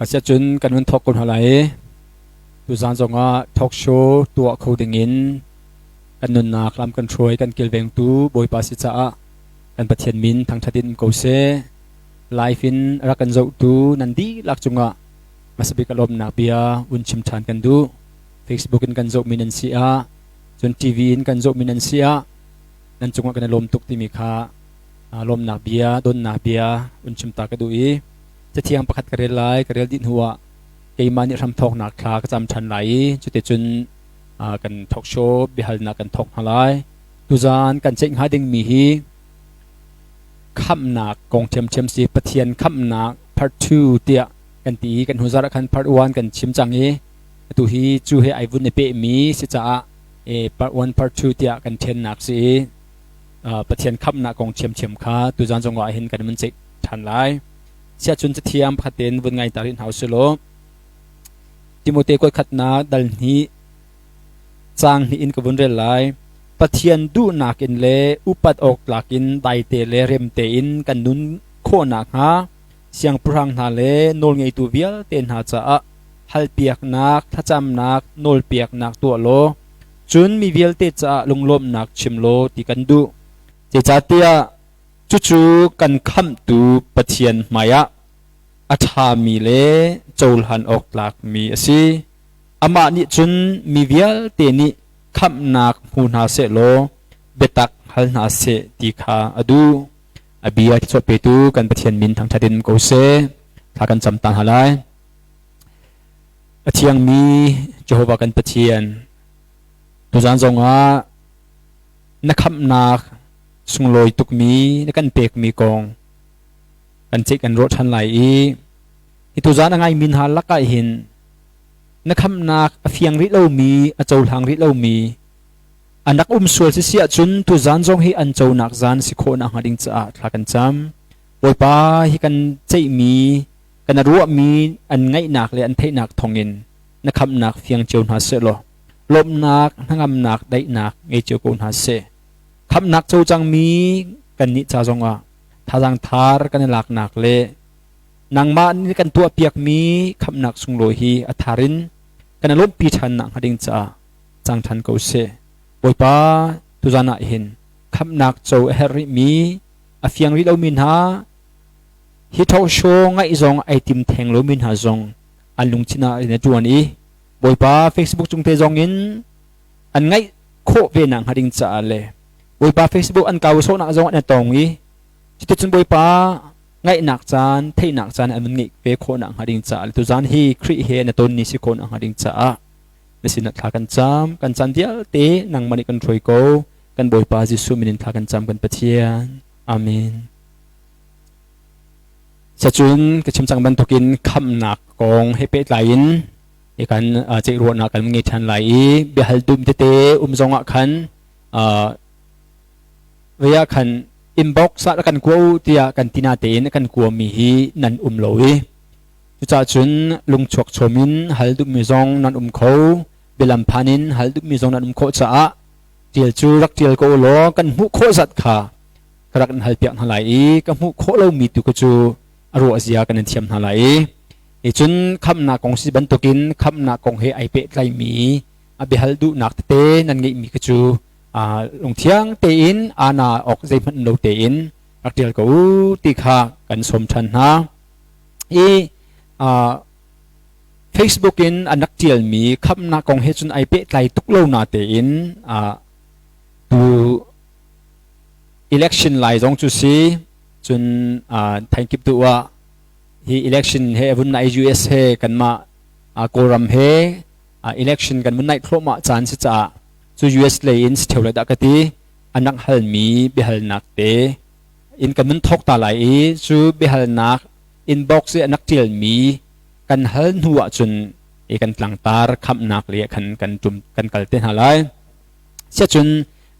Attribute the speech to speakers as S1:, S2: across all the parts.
S1: Ka siah cun kan vun thawk ko hna lai i tuzaan zongah talk show tuah kho dingin kan nunnak lam kan hruai kan kilvengtu Bawipa si caah kan Pathian min thangṭhat in um ko seh. Live in rak kan zohtu nan dihlak cungah hmasabik a lawmnak bia un chim ṭhan kan duh. Facebook in kan zohmi nan si ah, cun TV in kan zohmi nan si ah, nan cungah kan i lawm tuk timi kha lawmnak bia, donnak bia un chim ta ka duh i cathiang pakhat ka rel lai. Ka rel dih hnuah keimah nih hramthawknak thla ka cam ṭhan lai i cuticun kan talk show biahalnak kan thawk hna lai. Tuzaan kan ceih hnga dingmi hi khamhnak kong ṭhiamṭhiam si, Pathian khamhnak part 2 tiah kan ti i kan hnu zarh ah khan part 1 kan chim cang i atu hi cu he ai vun i pehmi si caah part 1 part 2 tiah kan ṭhennak si i Pathian khamhnak kong ṭhiamṭhiam kha tuzaan zong ah hin kan vun ceih ṭhan lai. Siahcun cathiang pakhat tein vun ngai ta rih hna usilaw Timote kuat khatnak dal hnih caang hnih in ka vun rel lai. Pathian duhnak in le upat awk tlak in daite le rem tein kan nun khawh nakhnga siangpahrang hna le nawlngeitu vialte hna caah halpiaknak, thlacamnak, nawlpiaknak tuah law cun mi vialte caah lunglawmhnak chim law ti kan duh. Zeicahtiah cucu kan khamhtu Pathian hmaiah a ṭhami le cohlan awk tlakmi a si. Amah nih cun mi vialte nih khamhnak hmu hna sehlaw biatak hal hna seh ti kha a duh. A bia thluachuah petu kan Pathian min thangṭhat in ko seh. Thla kan cam ta hna lai. A thiangmi Jehovah kan Pathian, tuzaan zongah na khamhnak sunglawi tukmi na kan pekmi kong kan ceih kan ruah ṭhan lai i hi tuzaan a ngaimi hna lakah hin na khamhnak a fiang rih lomi, a cohlang rih lomi an rak um sual si si ahcun tuzaan zong hi an conak zaan si khawh nakhnga ding caah thla kan cam. Bawipa, hi kan ceihmi, kan ruahmi an ngaihnak le an theihnak thawngin na khamhnak fiang cio hna seh law lawmhnak, hnangamnak, daihnak ngei cio ko hna seh. Khamhnak co cangmi kannih ca zongah thazaang thar kan i laknak le nangmah nih kan tuahpiakmi khamhnak sunglawi hi a thar in kan i lawmhpi ṭhan nakhnga ding caah cang ṭhan ko seh. Bawipa, tuzan ah hin khamhnak co a herh rihmi, a fiang rih lomi hna, hi talk-show ngaih zong ai tim theng lomi hna zong an lungthin ah na ṭuan i Bawipa, Facebook cung te zong in an ngaih khawh ve nakhnga ding caah le Bawipa, Facebook an kau sawhnak zong an tong i cuticun Bawipa, ngaihnak caan, theihnak caan an ngeih ve khawh nakhnga ding caah tuzaan hi Khrih he na ton ni si khawh nakhnga ding caah na sinah thla kan cam. Kan caan vialte nangmah nih kan hruai ko. Kan Bawipa Jesuh min in thla kan cam, kan Pathian. Amen. Sacun ka chim cang bantukin khamhnak kong he pehtlai in hi kan ceih ruahnak kan ngei ṭhan lai i biahal dum tete um zong ah khan vei ah khan inbox ah kan kua u tiah kan tina tein kan kuami hi nan um lo i cucaah cun lungchuak chom in hal duhmi zong nan um kho, bialam phan in hal duhmi zong nan um khawh caah ṭial cu rak ṭial ko law kan hmuh khawh zat kha ka rak in halpiak hna lai i ka hmuh khawh lomi tu ka cu a ruah zia kan in thiam hna lai i i cun khamhnak kong si bantukin khamhnak kong he ai pehtlaimi a biahal duhnak tete nan ngeihmi ka cu lungthiang tein ana awk zeihmanh lo tein rak ṭial ko u ti kha kan sawm ṭhan hna i Facebook in an rak ṭialmi khamhnak kong he cun ai pehtlai tuk lo na tein tu election lai zong cu si cun thankip tu ah hi election he vun nai US he kanmah Kawlram he election kan vun naih thluahmah caan si caah cu US lei in si ṭheo lai dah ka ti an rak halmi biahalnak te in kan vun thawk ta lai i cu biahalnak inbox i an rak ṭialmi kan hal hnu ahcun i kan tlangtar khamhnak le khan kan ṭum kan kal te hna lai. Siacun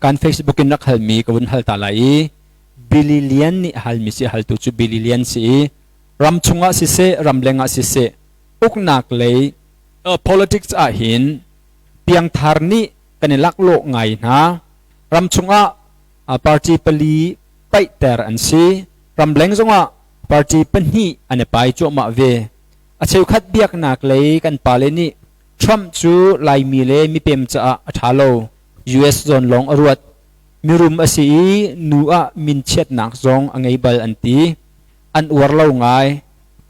S1: kan Facebook in rak halmi ka vun hal ta lai i Billy Lian nih halmi si, haltu cu Billy Lian si i ram chungah siseh, ramleng ah siseh, uknak lei politics ah hin piangthar nih kan i laklawh ngai hna. Ram chungah party pali paihter an si. Ramleng zongah party pahnih an i pai cuahmah ve. A cheukhat biaknak lei kan pale nih Trump cu Laimi le mipem caah a ṭha lo. US zawn lawng a ruat. Mirum a si i nu ah minchiatnak zong a ngei bal an ti. An uar lo ngai.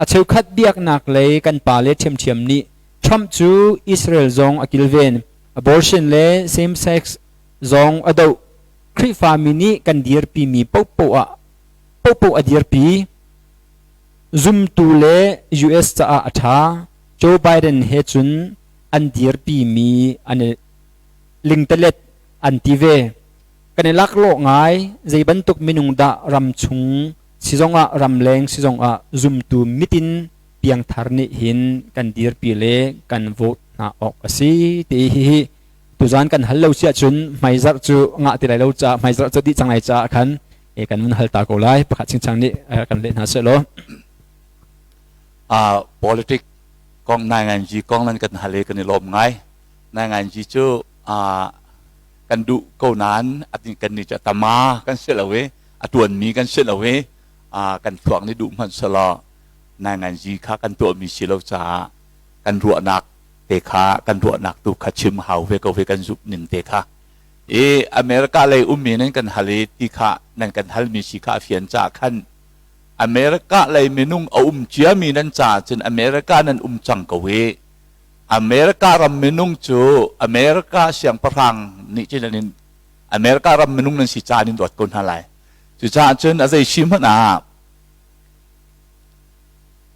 S1: A cheukhat biaknak lei kan pale ṭhiamṭhiam nih Trump cu Israel zong a kilven. Abortion le same-sex zong a doh. Khrihfami nih kan dirpimi paohpaoh ah paohpaoh a dirpi. Zumtu le US caah a ṭha. Joe Biden he cun an dirpimi an i lingtalet an ti ve. Kan i laklawh ngai. Zei bantuk minung dah ramchung si zongah ramleng si zongah zumtu mitin piangthar nih hin kan dirpi le kan vote hna awk a si ti hihi tuzan kan hal lo si ahcun hmaizarh cu ngah ti lai lo caah hmaizarh cu dih cang lai caah khan kan vun hal ta ko lai pakhat chingchang nih kan leh hna seh law.
S2: Politic kong nainganzi kong nan kan hal i kan i lawm ngai. Nainganzi cu kan duh ko nain kan nih cu tama kan si lo i a tuanmi kan si lo i kan thluak nih duh hmanh selaw nainganzi kha kan tuahmi si lo caah kan ruahnak te kha kan ruahnak tu kha chim hau ve ko ve kan zumh ning te kha. I America lei ummi nan kan hal i ti kha nan kan halmi si kha a fian caah khan America lei minung a um ciami nan caah cun America nan um cang ko i America ram minung cu America siangpahrang nih cun an in America ram minung nan si caah an in dawt ko hna lai. Cucaah cun a zei si hmanh ah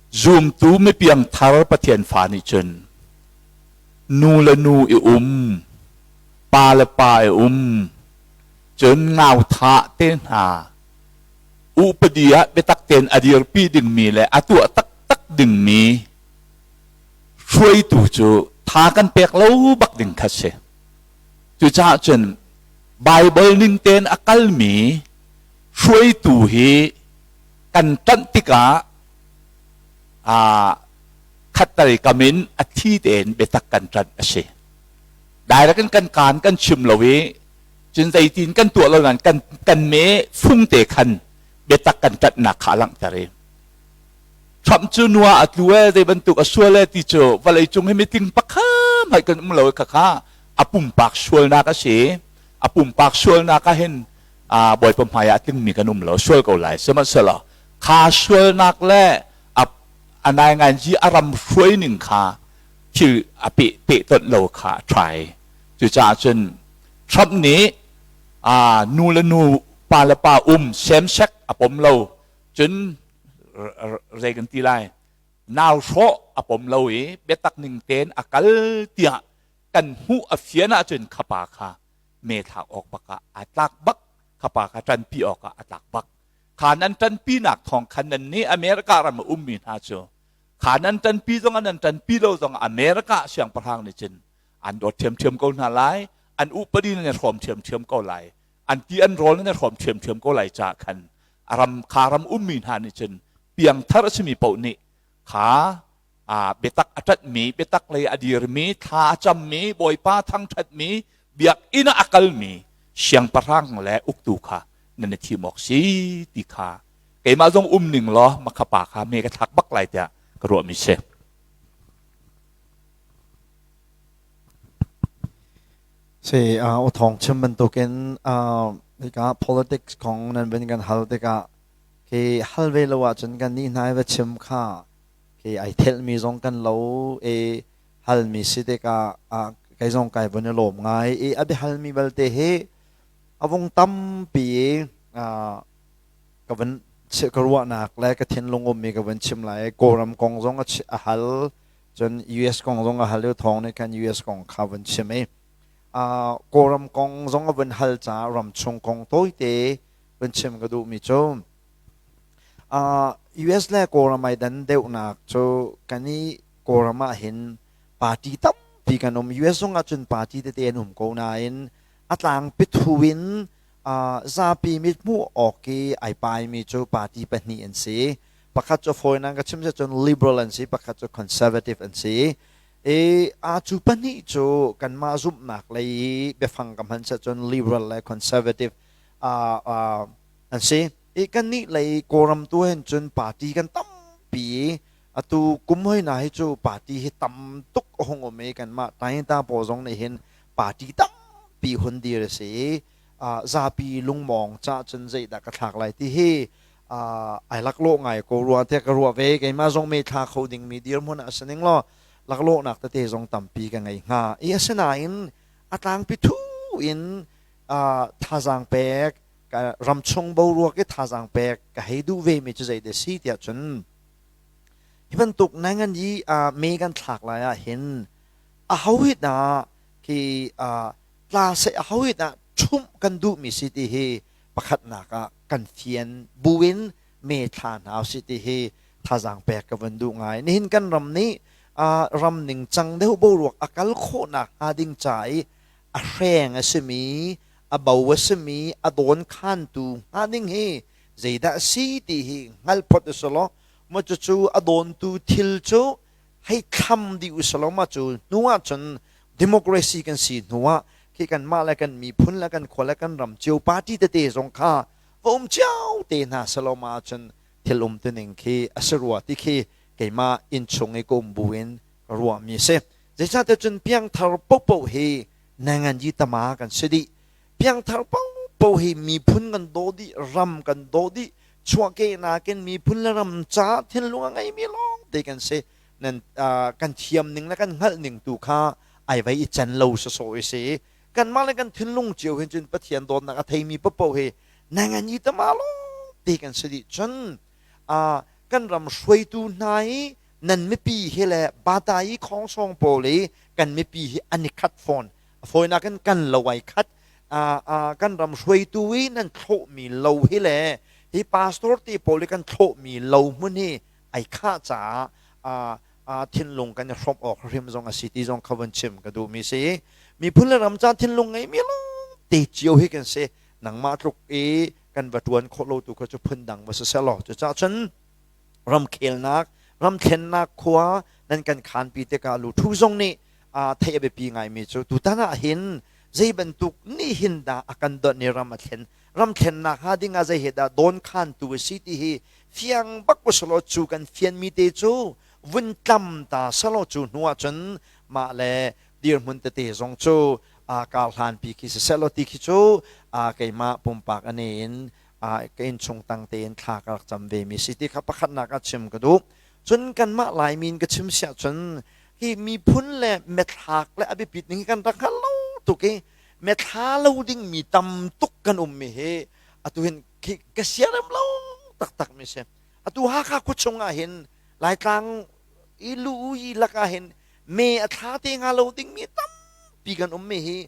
S2: zumtu mipiang thar Pathian fa nih cun nu le nu i um, pa le pa i um, cun ngau thah te hna upadi ah biatak tein a dirpi dingmi le a tuah taktak dingmi hruaitu cu tha kan pek lo bak ding kha si. Cucaah cun Baibal ning tein a kalmi hruaitu hi kan ṭanh tikah khattelei kam in a thi tein biatak kan ṭanh a si. Direct in kan kaan kan chim lo i cun zeitin kan tuah lo nain kan kan me fung te khan biatak kan ṭanhnak kha a langhter i Trump cu nua a tlu e zei bantuk a sual e ti cu vawlei cung hi mitling pakham hai kan um lo kha kha a pumpak sualnak a si. A pumpak sualnak ah hin Bawipa hmai ah a tlingmi kan um lo, sual ko lai. Sihmanhsehlaw kha sualnak le a nainganzi a ram hruai ning kha thil a peh pehtonh lo kha a try. Cucaah cun Trump nih nu le nu, pa le pa um same sex a pom lo. Cun zei kan ti lai, nau hrawh a pom lo i biatak ning tein a kal tiah kan hmuh a fian ahcun khapa kha me thlak awk bak ah aa tlak bak. Khapa kha ṭanpi awk ah a tlak bak. Kha nan ṭanpinak thawng khan nan nih America ram a ummi hna cu kha nan ṭanpi zong ah nan ṭanpi lo zong ah America siangpahrang nih cun an dawt ṭhiamṭhiam ko hna lai, an upadi nan i hrawm ṭhiamṭhiam ko lai, an ti an rawl nan i hrawm ṭhiamṭhiam ko lai caah khan a ram kha ram ummi hna nih cun piangthar a simi paoh nih kha biatak a ṭanhmi, biatak lei a dirmi, thla a cammi, Bawipa thangṭhatmi, biakinn ah a kalmi siangpahrang le uktu kha nan i thim awk si ti kha keimah zong um ning law makha pa kha me ka thlak bak lai tiah ka ruahmi si.
S3: Si u thawng chim bantukin hika politics kong nan vun kan hal tikah khi hal ve lo ahcun kan nih hna i va chim kha khi ai thelhmi zong kan lo i halmi si tikah kei zong kai vun i lawm ngai i a biahalmi belte hi a vung tampi i ka vun ka ruahnak le ka thinlung ummi ka vun chim lai. Kawlram kong zong a hal, cun US kong zong a hal i thawng nih khan US kong kha vun chim i Kawlram kong zong a vun hal caah ramchung kong tawite vun chim ka duhmi cu US le Kawlram ai dan deuhnak cu kan i Kawlram ah hin party tampi kan um. US zong ah cun party tete an um ko nain a tlangpi thu in zapi mithmuh awk i ai paimi cu party pahnih an si. Pakhat cu fawinak ka chim cun liberal an si, pakhat cu conservative an si. I a cu pahnih cu kanmah zumhnak lei i biafang ka hman cun liberal le conservative an si. I kannih lei Kawlram tu hin cun party kan tampi i. Atu kum hoi na hi cu party hi tam tuk a hung um i kanmah Tainta pawl zong nih hin party tampi hun dir a si i zapi lungmawng ca cun zeidah ka thlak lai ti hi ai laklawh ngai ko rua tiah ka ruah ve. Keimah zong me thla kho dingmi dirhmun ah si ning law laklawhnak tete zong tampi ka ngei hnga. I asinain a tlangpi thu in thazaang pek ramchung boruak i thazaang pek ka hei duh ve mi cu zeidah si tiah cun hi bantuk nangan i me kan thlak lai ah hin a ho hi dah khi tla seh a ho hi dah ṭhumh kan duh mi si ti hi pakhatnak ah kan fian buin me thla hna usih ti hi thazaang pek ka van duh ngai. Nihin kan ram nih ram ningcang deuh boruak a kal khawhnak hnga ding ca i a hreng a simi, a bo a simi, a dawn khantu hnga ding hi zeidah a si ti hi hngal phot u law maw cucu a dawntu thil cu hei thlam dih u law mah cu hnu ah cun democracy kan si hnu ah khi kanmah le kan miphun le kan khua le kan ram cio party tete zong kha va um cio te hna selaw mah ahcun thil um tuning khi a si rua ti khi keimah innchung i ka um buin ka ruahmi a si. Zeicahtiah cun piangthar paohpaoh hi nanganyi tama kan si dih. Piangthar paohpaoh hi miphun kan daw dih, ram kan daw dih, chuahkehnak in miphun le ram caah thinlung a ngeimi lawng te kan si. Nan kan thiam ning le kan hngalh ning tu kha ai vai i cen lo sawsawh i si. Kanmah le kan thinlung cio hin cun Pathian dawtnak a theimi paohpaoh hi nanganyi tama lawng te kan si dih. Cun kan ram hruaitu hna i nan mipi hi le bata i khongsong pawl i kan mipi hi an i khat fawn. A fawinak in kan lo ai khat. Kan ram hruaitu i nan thlawhmi lo hi le hi pastor te pawl i kan thlawhmi lo hmun hi ai khah caah thinlung kan i hrawmh awk hrim zong a si ti zong kha vun chim ka duhmi si. Miphun le ram ca thinlung ngeimi lawng te cio hi kan si. Nangmah tluk i kan va ṭuan khawh lo tu kha cu phundang va si seh law cucaah cun ramkhelnak ramthlennak khua nan kan khanpi tikah luthu zong nih theih a biapi ngaimi cu tutan ah hin zei bantuk nih hin dah a kan donh i ram a thlen ram thlennak hnga ding ah zei he dah dawn khantu a si ti hi fiang bak usalaw cu kan fianmi te cu vun tlam ta selaw cu hnu ah cun mah le dirhmun tete zong cu kar hlanpi khi siseh law ti khi cu keimah pumpak ane in ka innchung tang tein thla ka rak cam ve mi si ti kha pakhatnak ah chim ka duh. Cun kanmah Laimi in ka chim siah cun hi miphun le methlak le a biapit ning hi kan rak hngal lo tuk i methla lo ding mi tam tuk kan um mi hi atu hin khi ka siarem lo taktak mi si. Atu Hakha khuachung ah hin Laitlang i lu i lak ah hin me a thla te hnga lo ding mi tampi kan um mi hi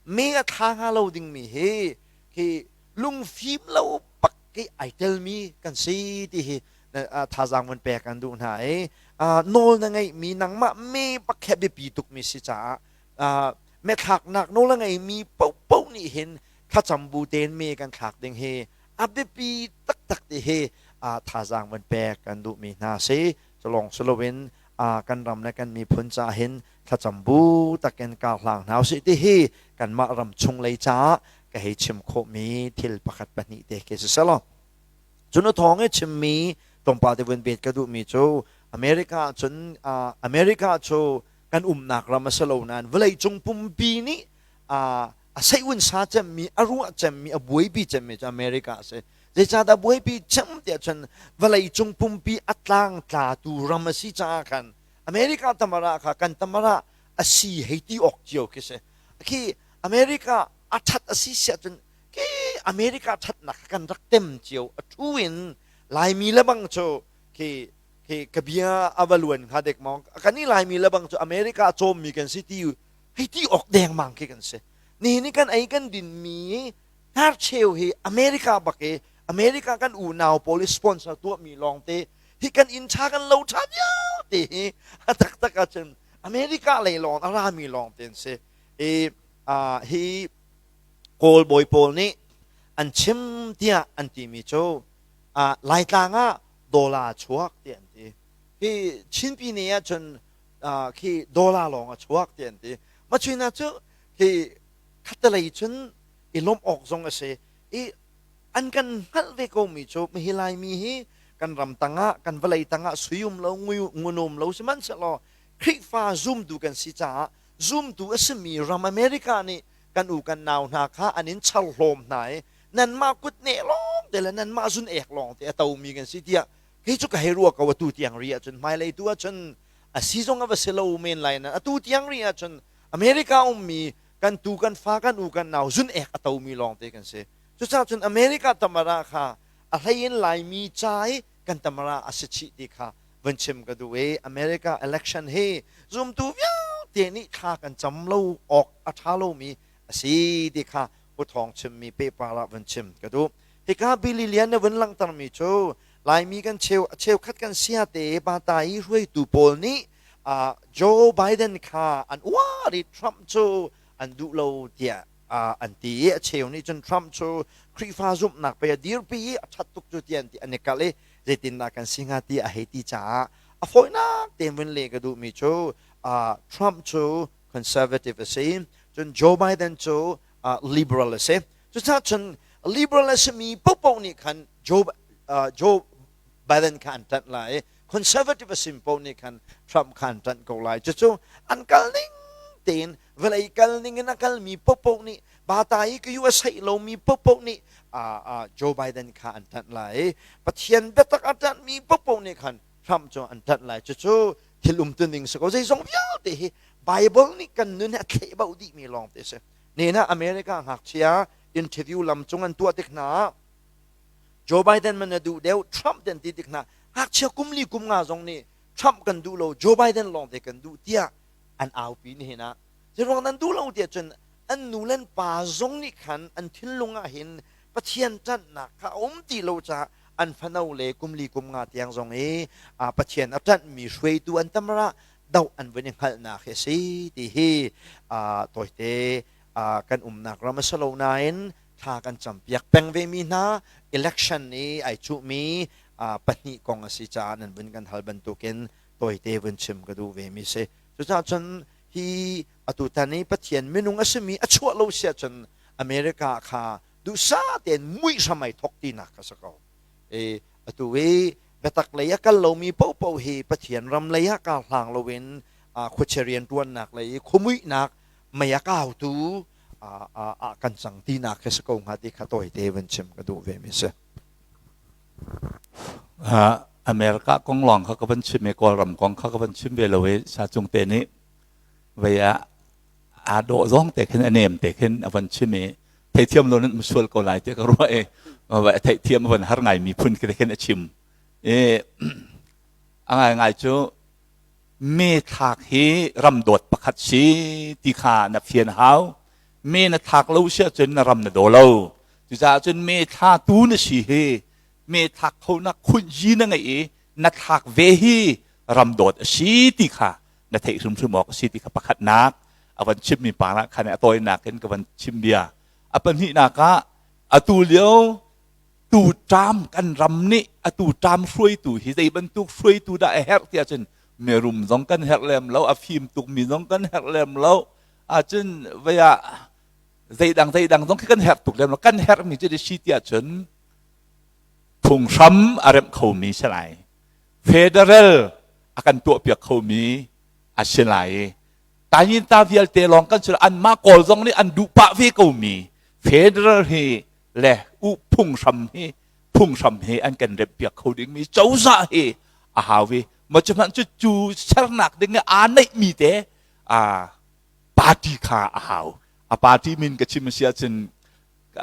S3: me a thla hnga lo ding mi hi khi lungfim lo bak hi ai telmi kan si ti hi thazaang vun pek kan duh hna i nawl na ngeihmi nangmah me bak he biapi tukmi si caah methlaknak nawl a ngeimi paohpaoh nih hin thlacam bu tein me kan thlak ding hi a biapi taktak ti hi thazaang vun pek kan duhmi hna si. Culawng si loin kan ram le kan miphun caah hin thlacam bu takin kar hlang hna usih ti hi kanmah ram chung lei caah ka hei chim khawhmi thil pakhat pahnih te khi si selaw. Cun a thawng i chimmi tlawmpal te vun bet ka duhmi cu America cun America cu kan umnak ram a si lo nain vawleicung pumpi nih a seihun sa cemmi a ruah cemmi a buaipi cemmi cu America a si. Zeicahdah buaipi cem tiah cun vawleicung pumpi a tlangtlatu ram a si caah khan America tamara kha kan tamara a si hei ti awk cio khi si. Khi America a ṭhat a si siah cun khi America ṭhatnak kha kan rak tem cio a ṭhu in Laimi le bang cu khi khi ka bia a va luan hnga dek maw kan i Laimi le bang cu America cawmmi kan si ti hei ti awk dengmang khi kan si. Nihin i kan ei kan dinmi hnarcheu hi America bak i America kan unau pawl i sponsor tuahmi lawngte hi kan inn ṭha kan lo ṭha vialte hi a taktak ahcun America lei lawng a rami lawngte an si. I hi Kawl bawi pawl nih an chim tiah an timi cu Laitlang ah dollar chuak tiah an ti. Hi Chinpi ne ahcun khi dollar lawng a chuak tiah an ti. Machina cu khi khattelei cun i lawmh awk zong a si i an kan hngalh ve komi cu hi Laimi hi kan Kan ram tangah, kan vawlei tangah sui um lo, ngun um lo sihmanhsehlaw Khrihfa zumtu kan si caah zumtu a simi ram America nih kan u kan nau hna kha an in char hlawm hna i nanmah kutneh lawng te le nanmah zun ek lawng te a tomi kan si tiah kei cu ka hei ruah ko. Atu tiang ri ahcun, hmailei tu ahcun a si zong a va si lo men lai nan, atu tiang ri ahcun America ummi kan tu kan fa, kan u kan nau zun ek a tomi lawng te kan si. Cucaah cun America tamara kha a hlei in Laimi ca i kan tamara a si chih ti kha vun chim ka duh i America election hi zumtu vialte nih thla kan cam lo awk a ṭha lomi a si ti kha Uthawng chimmi pehpar ah vun chim ka duh. Hika Billy Lian na vun langhtermi cu Laimi kan cheu cheukhat kan siate bata i hruaitu pawl nih Joe Biden kha an uar i Trump cu an duh lo tiah an ti i a cheu nih cun Trump cu Khrihfa zumhnak pei a dirpi i a ṭhat tuk cu tiah an ti, an i kalh i zeitindah kan si hnga ti a hei ti caah a fawinak tein vun leh ka duhmi cu Trump cu conservative a si, cun Joe Biden cu liberal a si. Cucaah cun liberal a simi paohpaoh nih khan Joe Biden kha an ṭanh lai i conservative a simi paoh nih khan Trump kha an ṭanh ko lai. Cucu an kal ning tein vawlei kal ning in a kalmi paohpaoh nih bata i ka yu a saih lomi paohpaoh nih Joe Biden kha an ṭanh lai i Pathian biatak a ṭanhmi paohpaoh nih khan Trump cu an ṭanh lai. Cucu thil umtuning si ko. Zeizong vialte hi Bible nih kan nun hi a thlehbauh dihmi lawng te si. Nena America ngakchia interview lam cung an tuah tik hna ah Joe Biden man na duh deuh, Trump den ti tik hna, ngakchia kum li kum nga zong nih Trump kan duh lo, Joe Biden lawng te kan duh tiah an aupi nihin ah. Zeiruang nan duh lo tiah cun an nu le an pa zong nih khan an thinlung ah hin Pathian ṭanhnak kha a um ti lo caah an fano le kum li kum nga tiang zong i Pathian a ṭanhmi hruaitu an tamara doh an vun i hngalhnak hi a si ti hi tawite kan umnak ram a si lo nain thla kan campiak peng vemi hna election i ai cuhmi pahnih kong a si caah nan vun kan hal bantukin tawite vun chim ka duh vemi si. Cucaah cun hi atutan i Pathian minung a simi a chuah lo si ahcun America kha duhsah tein muih hram ai thok tinak kha si ko. E atu i biatak lei a kal lomi paohpaoh hi Pathian ram lei ah kar hlang loin khuachia rianṭuannak lei i khuamuihnak mei a kautu ah kan cang tinak khi si ko hnga ti kha tawite van chim ka duh ve mi si.
S2: America kong lawng kha ka van chim i Kawlram kong kha ka van chim ve lo i sa cung te nih vei ah aa dawh zong te khin a nem te khin a van chim i theithiam lo nan sual ko lai tiah ka ruah i a theihthiam a van har ngai mi phun khi khin a chim i a ngai ngai cu me thlak hi ram dawt pakhat si ti kha na fian hau. Me na thlak lo si ahcun na ram na daw lo. Cucaah cun me thla tu na si hi, me thlak kho nak khunji na ngeih i na thlak ve hi ram dawt a si ti kha na theih hrimhrim awk a si ti kha pakhatnak a van chimmi pa ah khan a tawinak in ka van chim bia. A pahnihnak ah, atu lio tu ṭam kan ram nih atu ṭam hruaitu hi zei bantuk hruaitu dah a herh tiah cun mirum zong kan herh lem lo, a fim tukmi zong kan herh lem lo ahcun vei ah zeidang zeidang zong khi kan herh tuk lem lo. Kan herhmi cu si tiah cun phunghram a remh khomi si lai, federal a kan tuahpiak khomi a si lai i Tayinta vialte lawng kan si, anmah Kawl zong nih an duh pah ve komi federal hi le u phunghram hi an kan remhpiak kho dingmi cozah hi a hau i ma cu hmanh cu cu sernak ding i aa neihmi te a party kha a hau. A party min ka chim a si ahcun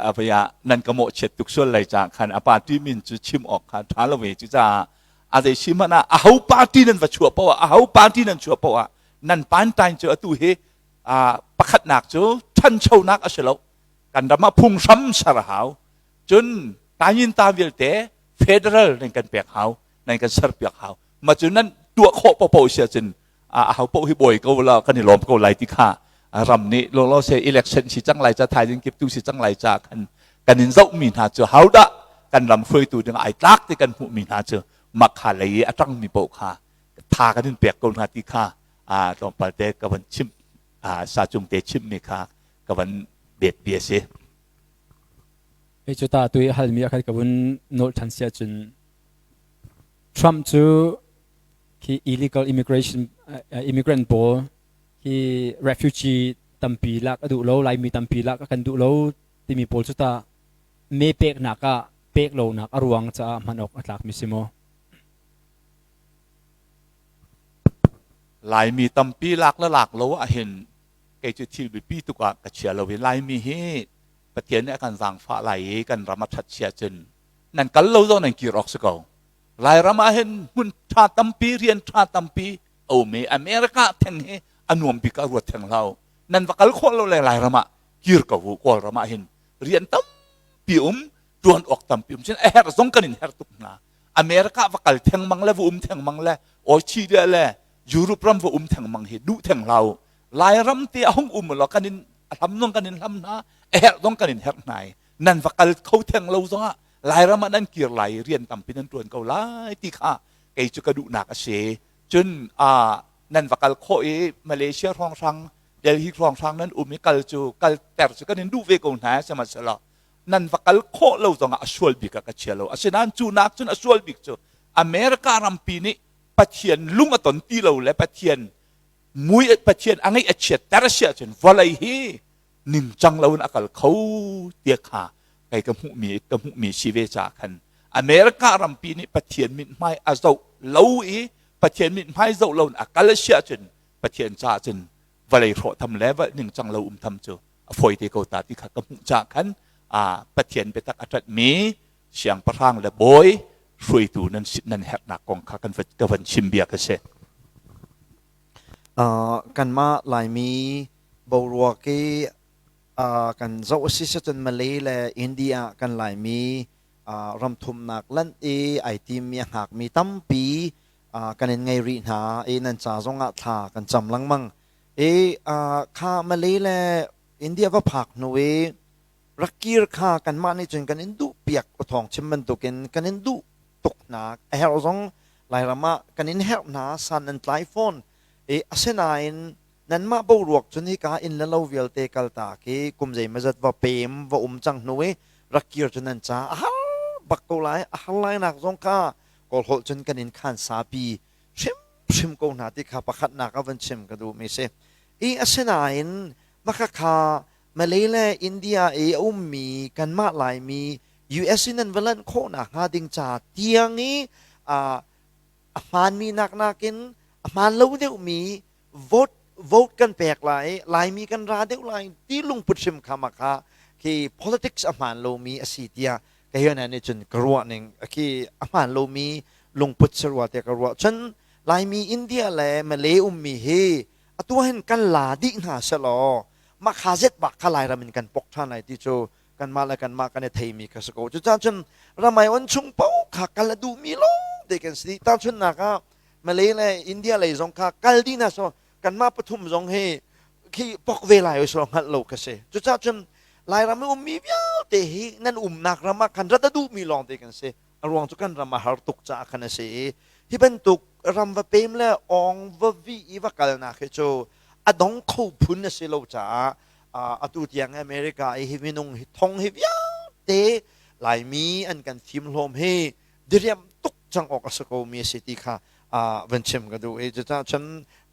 S2: avei ah nan ka mawhchiat tuk sual lai caah khan a party min cu chim awk kha ṭha lo ve. Cucaah a zei si hmanh ah, aho party nan va chuah poah, aho party nan chuah poah, nan pantain cu atu hi pakhatnak cu ṭhanchonak a si lo. Kan ram ah phunghram ser a hau, cun tayinta vialte federal nan kan pek hau, nan kan serpiak hau. Ma cu nan tuah khawh paohpaoh si ahcun aho paoh hi bawi ko la, kan i lawm ko lai ti kha ram nih lawlaw se election si cang lai ca, thaizing kiptu si cang lai ca kan kan in zohmi hna cu haudah kan ram hruaitu ding ai tlak ti kan hmuhmi hna cu makha lei i a ṭangmi paoh kha tha kan in pek ko hna ti kha tlawmpal te ka van chim, sa cung te chimmi kha ka van bet bia si.
S1: Hei cu ta tu i halmi a khat ka vun nolh ṭhan si ahcun. Trump cu khi illegal immigration immigrant pawl hi refugee tampi lak a duh lo, Laimi tampi lak a kan duh lo timi pawl cu tah me peknak ah pek lonak a ruang caah hman awk a tlakmi si maw?
S2: Laimi tampi lak le lak lo ahhin kei cu thil biapi tuk ah ka chia lo i Laimi hi Pathian nih a kan zaangfah lai i kan ram a ṭhat chia cun nan kal lo zong nan kir awk si ko. Lairam ah hin hmun ṭha tampi, rian ṭha tampi a um i America theng hi a nuam bik ah ruat theng hlah u. Nan va kal khawh lo le Lairam ah kir ko u. Kawlram ah hin rian tampi um, ṭuan awk tampi um. Cun a herh zong kan in herh tuk hna. America va kal thengmang le va um thengmang le Australia le Europe ram va um thengmang hi duh theng hlah u. Lairam te a hung um law kan in a hlam zong kan in hlam hna, a herh zong kan in herh hna i nan va kal kho theng lo zongah Lairam ah nan kir lai i rian tampi nan ṭuan ko lai ti kha kei cu ka duhnak a si. Cun nan va kal khawh i Malaysia hrawnghrang, Delhi hrawnghrang nan um i kal cu kal ter cu kan in duh ve ko hna sihmanhsehlaw nan va kal khawh lo zongah a sual bik ah ka chia lo. Asinain cu nak cun a sual bik cu America rampi nih Pathian lung a ton ti lo le Pathian mui Pathian a ngeih a chiatter a si ahcun vawlei hi ningcang lo in a kal kho tiah kha kei ka hmuhmi si ve caah khan America rampi nih Pathian mithmai a zoh lo i Pathian mithmai zoh lo in a kal a si ahcun Pathian caah cun vawlei hrawh tham le ningcang lo um tham cu a fawi te ko ta ti kha ka hmuh caah khan Pathian biatak a ṭanhmi siangpahrang le bawi hruaitu nan nan herhnak kong kha kan ka van chim bia ka si.
S3: Kanmah Laimi boruak i kan zoh a si cun Malay le India kan Laimi ramthumnak lanh i ai timmi a hngakmi tampi kan in ngei rih hna i nan ca zongah thla kan cam lengmang. I kha Malay le India va phak hnu i rak kir kha kanmah nih cun kan in duh piak awthawng chim bantukin kan in duh tuk hna a herh zong Lairam ah kan in herh hna san nan tlai fawn i asinain nanmah boruak cun hika inn le lo vialte kaltak i kum zeimawzat va pem va um cang hnu i rak kir cu nan ca a har bak ko lai a har lai nak zong kha kawlholh cun kan in khan sapi hrimhrim ko hna ti kha pakhatnak ah van chim ka duhmi si i asinain maka kha Malay le India i a ummi kanmah Laimi US in an va lanh khawhnak hnga ding ca tiang i a hmaanmi nak nakin a hmaan lo deuhmi vote vote kan pek lai Laimi kan ra deuh lai ti lungput hrim kha ma kha khi politics a hmaan lomi a si tiah ka hian nih cun ka ruah ning khi a hmaan lomi lungput si rua tiah ka ruah cun Laimi India le Malay ummi hi atu hin kan la dih hna selaw mah kha zet bak kha Lairam in kan pok ṭhan lai ti cu kanmah le kanmah kan i theimi kha si ko. Cucaah cun ramai on chung paoh kha kal a duhmi lawng te kan si. Tahchunhnak ah Malay le India lei zong kha kal dih hna so kanmah pathum zong hi khi pok ve lai so hngalh lo ka si. Cucaah cun Lairam i ummi vialte hi nan umnak ram ah khan rat a duhmi lawng te kan si. A ruang cu kan ram a har tuk caah khan a si i hi bantuk ram va pem le awng va vih i va kalnak hi cu a dong kho phun a si lo caah atu tiang America i hi minung hi thong hi vialte Laimi an kan fim hlawm hi diriam tuk cang awk a si ko mi a si ti kha van chim ka duh i cucaah cun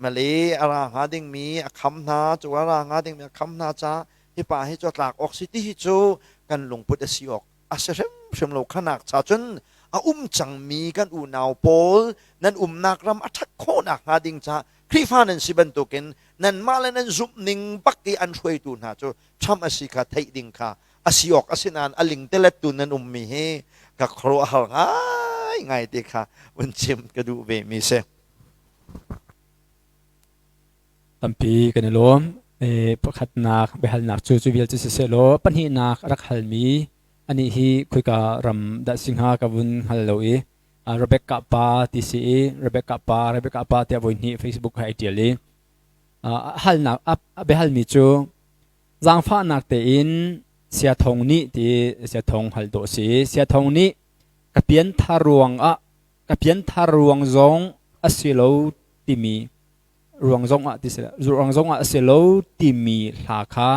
S3: Malay a ra hnga dingmi a kham hna cu a ra hnga dingmi a kham hna ca hi pa hi cu a tlak awk si ti hi cu kan lungput a si awk a si hrimhrim lo khanak cha cun a um cangmi kan unau pawl nan umnak ram a ṭhat khawhnak hnga ding ca Khrihfa nan si bantukin nanmah le nan zumh ning bak i an hruaitu hna cu Trump a si kha theih ding kha a si awk a si nain a lingtelettu nan ummi hi ka khuaruahhar ngai ngai ti kha vun chim ka duh ve mi si.
S1: Tampi kan i lawm. Pakhatnak biahalnak cu cu vial cu siseh law pahnihnak rak halmi anih hi khoika ram dah si hnga ka vun hngal lo i Rebecca pa ti si i Rebecca pa Rebecca pa tiah voi hnih Facebook ha ai ṭial i halnak a biahalmi cu zaangfahnak tein Siathong nih ti Siathong hal dawh si Siathong nih ka pianthar ruang ah ka pianthar ruang zong a si lo timi ruang zong ah ti si ruang zong ah a si lo timi hla kha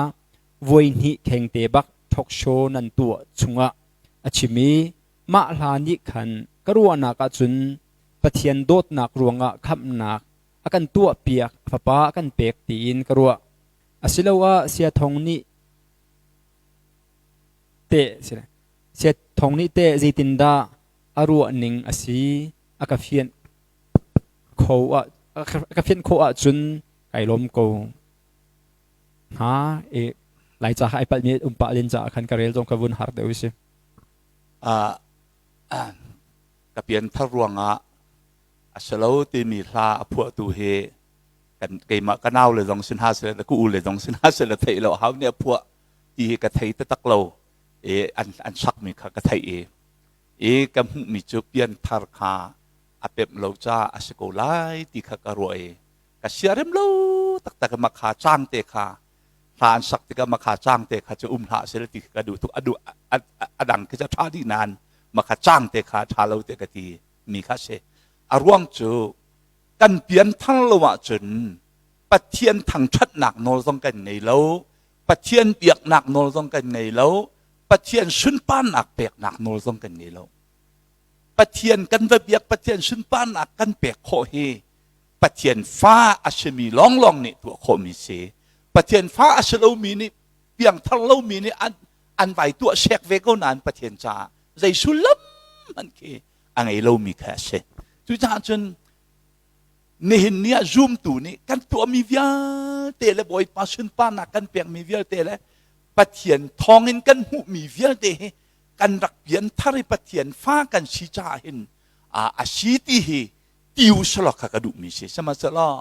S1: voi hnih khengte bak talk show nan tuah chungah a chim i mah hla nih khan ka ruahnak ahcun. Pathian dawtnak ruangah khamhnak a kan tuahpiak, a Fapa a kan pek tiin ka ruah. Asiloah siathong nih teh siathong nih teh zeitindah a ruah ning a si a ka fianh kho ah a ka fianh khawh ahcun kai lawm ko hnga. I Laica kha ai palhmi um pah len caah khan ka rel zong ka vun har deuh si.
S2: Ka pianthar ruangah a si lo timi hla a phuahtu hi kan keimah ka nau le zong sin ha seh le ka u le zong sin ha seh le theih lo hau nih a phuah ti hi ka thei taktak lo i an an sakmi kha ka theih i i ka hmuhmi cu pianthar kha a pemh lo caah a si ko lai ti kha ka ruah i ka siarem lo taktak i makha cang te kha hla an sak tikah makha cang te kha cu um hlah seh ti ka duh tuk. A duh a dang khi cu a ṭha dih nain makha cang te kha ṭha lo te ka ti mi kha si. A ruang cu kan pianthar lo ahcun Pathian thangṭhatnak nawl zong kan ngei lo, Pathian biaknak nawl zong kan ngei lo, Pathian sunparnak peknak nawl zong kan ngei lo. Pathian kan va biak, Pathian sunparnak kan pek khawh hi Pathian fa a simi lawnglawng nih tuah khawhmi si. Pathian fa a si lomi nih, piangthar lomi nih an vai tuah sek ve ko nain Pathian caah zei sullam hmanh khi a ngei lomi kha a si. Cucaah cun nihin ni ah zumtu nih kan tuahmi vialte le Bawipa sunparnak kan pekmi vialte le Pathian thawngin kan hmuhmi vialte hi kan rak pianthar i Pathian fa kan si caah hin a si ti hi tiu selaw kha ka duhmi si. Sihmanhsehlaw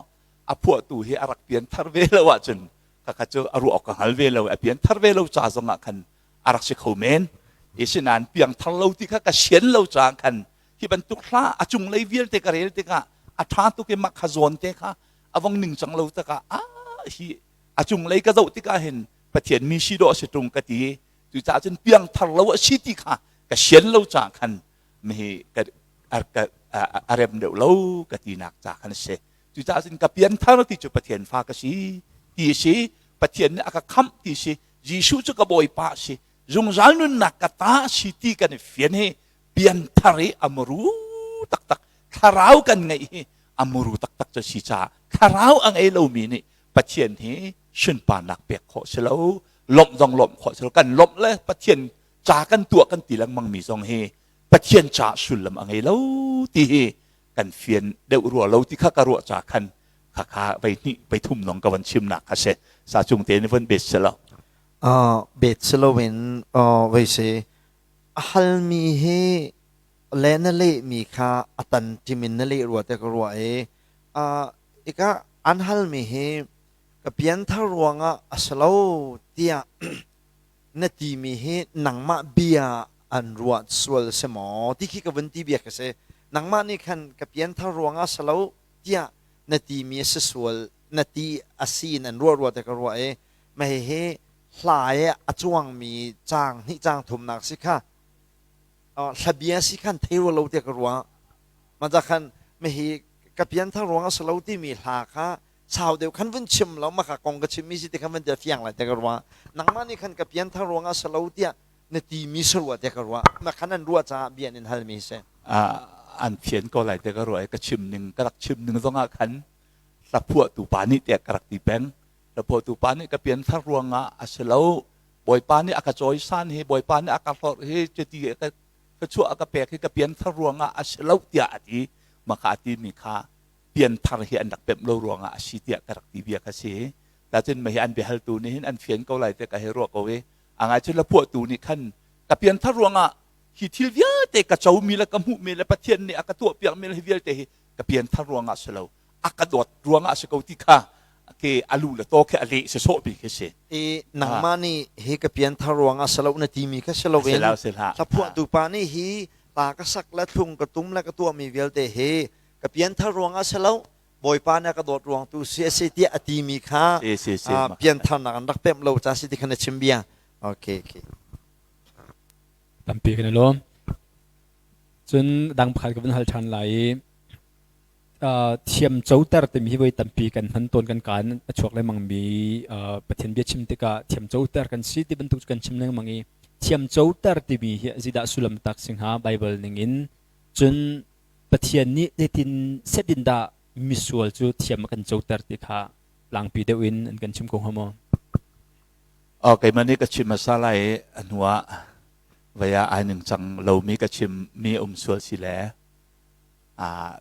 S2: a phuahtu hi a rak pianthar ve lo ahcun khakha cu a ruah awk ka hngal ve lo. A pianthar ve lo ca zongah khan a rak si kho men. Asinain piangthar lo ti kha ka sian lo caah khan hi bantuk hla a cunglei vialte ka rel tikah a ṭha tuk i mah kha zawn te kha a vong ningcang lo takah ah hi a cunglei ka zoh tikah hin Pathian mi si dawh a si ṭung ka ti. Cucaah cun piangthar lo a si ti kha ka sian lo caah khan mihi ka a rem deuh lo ka tinak ca khan a si. Cucaah cun ka pianthar ti cu Pathian fa ka si ti a si, Pathian nih a ka khamh ti a si, Jesuh cu ka Bawipa a si, zungzal nunnak ka ta a si ti kan i fian hi pianthar i a muru taktak thlarau kan ngeih hi a muru taktak cu si caah thlarau a ngei lomi nih Pathian hi sunparnak pek khawh si lo, lawmh zong lawmh khawh si lo. Kan lawmh le Pathian ca kan tuah kan ti lengmang mi zong hi Pathian ca sullam a ngei lo ti hi kan fian deuh rua lo ti kha ka ruah ca khan kha kha vei hnih vei thum nong ka van chimnak kha si. Sa cung te ni von bet si lo.
S3: Bet si loin vei si a halmi hi le na lehmi kha a tan ṭim in na leh rua te ka ruah i ika an halmi hi ka pianthar ruangah a si lo tiah na timi hi nangmah bia an ruah sual si maw ti khi ka vun ti bia ka si. Nangmah nih khan ka pianthar ruangah a si lo tiah na timi a si sual na ti a si in an ruah rua te ka ruah i mah hihi hla i a cuangmi caang hnih caang thumnak si kha hla bia si khan thei rua lo tiah ka ruah. Mah khan mihi ka pianthar ruang a si lo timi hla kha sau deuh khan vun chim lo maka kong ka chimmi si ti khan van tia fiang lai te ka ruah. Nangmah nih khan ka pianthar ruang ah si lo tiah na timi si rua tiah ka ruah. Mah khan an ruah caah bia in halmi si.
S2: An fian ko lai te ka ruah i ka chim ning ka rak chim ning zongah khan hla phuahtu pa nih tiah ka rak ti peng. Hla phuahtu pa nih ka pianthar ruangah a si lo, Bawipa nih a ka cawisan hi, Bawipa nih a ka hlorh hi, cuti ka thluachuah a ka pek hi ka pianthar ruangah a si lo tiah a ti. Mah kha a timi kha pianthar hi an rak pemh lo ruangah a si tiah ka rak ti bia kha si. Tacun mah hi an biahaltu nih hin an fian ko lai tiah ka hei ruah ko i a ngai cun laphuahtu nih khan ka pianthar ruangah hi thil vialte ka comi le ka hmuhmi le Pathian nih a ka tuahpiakmi le hi vialte hi ka pianthar ruangah si lo, a ka dawt ruangah a si ko ti kha ke a lu le taw khi a leh sawsawh mi khi si.
S3: I nangmah nih hi ka pianthar ruangah si lo na timi kha si loin hlaphuahtu pa nih hi hla ka sak le thlung ka tum le ka tuahmi vialte hi ka pianthar ruangah si lo, Bawipa nih a ka dawt ruang tu si a si tiah a timi kha piantharnak an rak pemh lo ca si ti kha na chim bia. Okay.
S1: Tampi kan i lawm. Cun dang pakhat ka vun hal ṭhan lai i thiam coter timi hi voi tampi kan hman tawn, kan kaan a chuak lengmang mi. Pathian bia chim tikah thiam coter kan si ti bantuk cu kan chim lengmang i thiam coter timi hi zeidah sullam tak si hnga Bible ning in? Cun. Pathian nih zeitin set in dah misual cu thiam a kan coter ti kha tlangpi deuh in an kan chim ko hnga maw?
S2: Keimah nih ka chim hmasa lai i a hnuah vei ah ai ningcang lomi ka chimmi um sual si le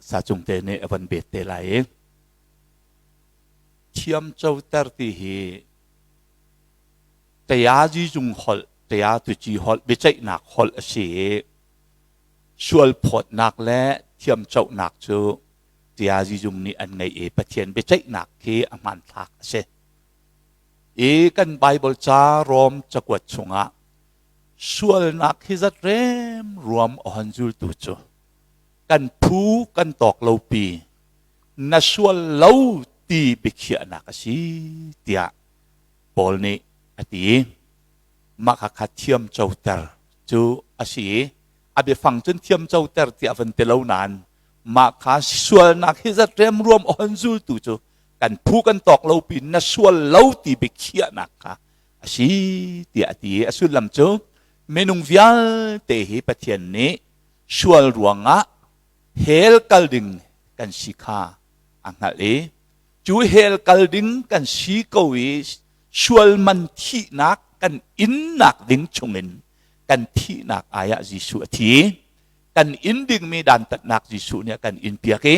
S2: sacung te nih a van bet te lai i thiam coter ti hi tayazi zung holh tayatuci holh biaceihnak holh a si i sual phawtnak le thiamcohnak cu tayazi zung nih an ngeih i Pathian biaceihnak khi a hmanthlak a si. I kan Bible ca Rom cakuat chungah sualnak hi zat rem ruam a hon zultu cu kan phu kan tawk lopi na sual lo ti biakhiahnak a si tiah Paul nih a ti. Mah kha thiam coter cu a si i a biafang cun thiam coter tiah van ti lo nain mah kha sualnak hi zat remruam a hon zultu cu kan phu kan tawk lo pin na sual lo ti biakhiahnak kha a si tiah a ti i a sullam cu minung vialte hi Pathian nih sual ruangah hell kal ding kan si kha a hngalh i cu hell kal ding kan si ko i sual man thihnak kan innak ding chungin kan thihnak ai ah Jesuh a thi. Kan in dingmi dantatnak Jesuh nih a kan inpiak i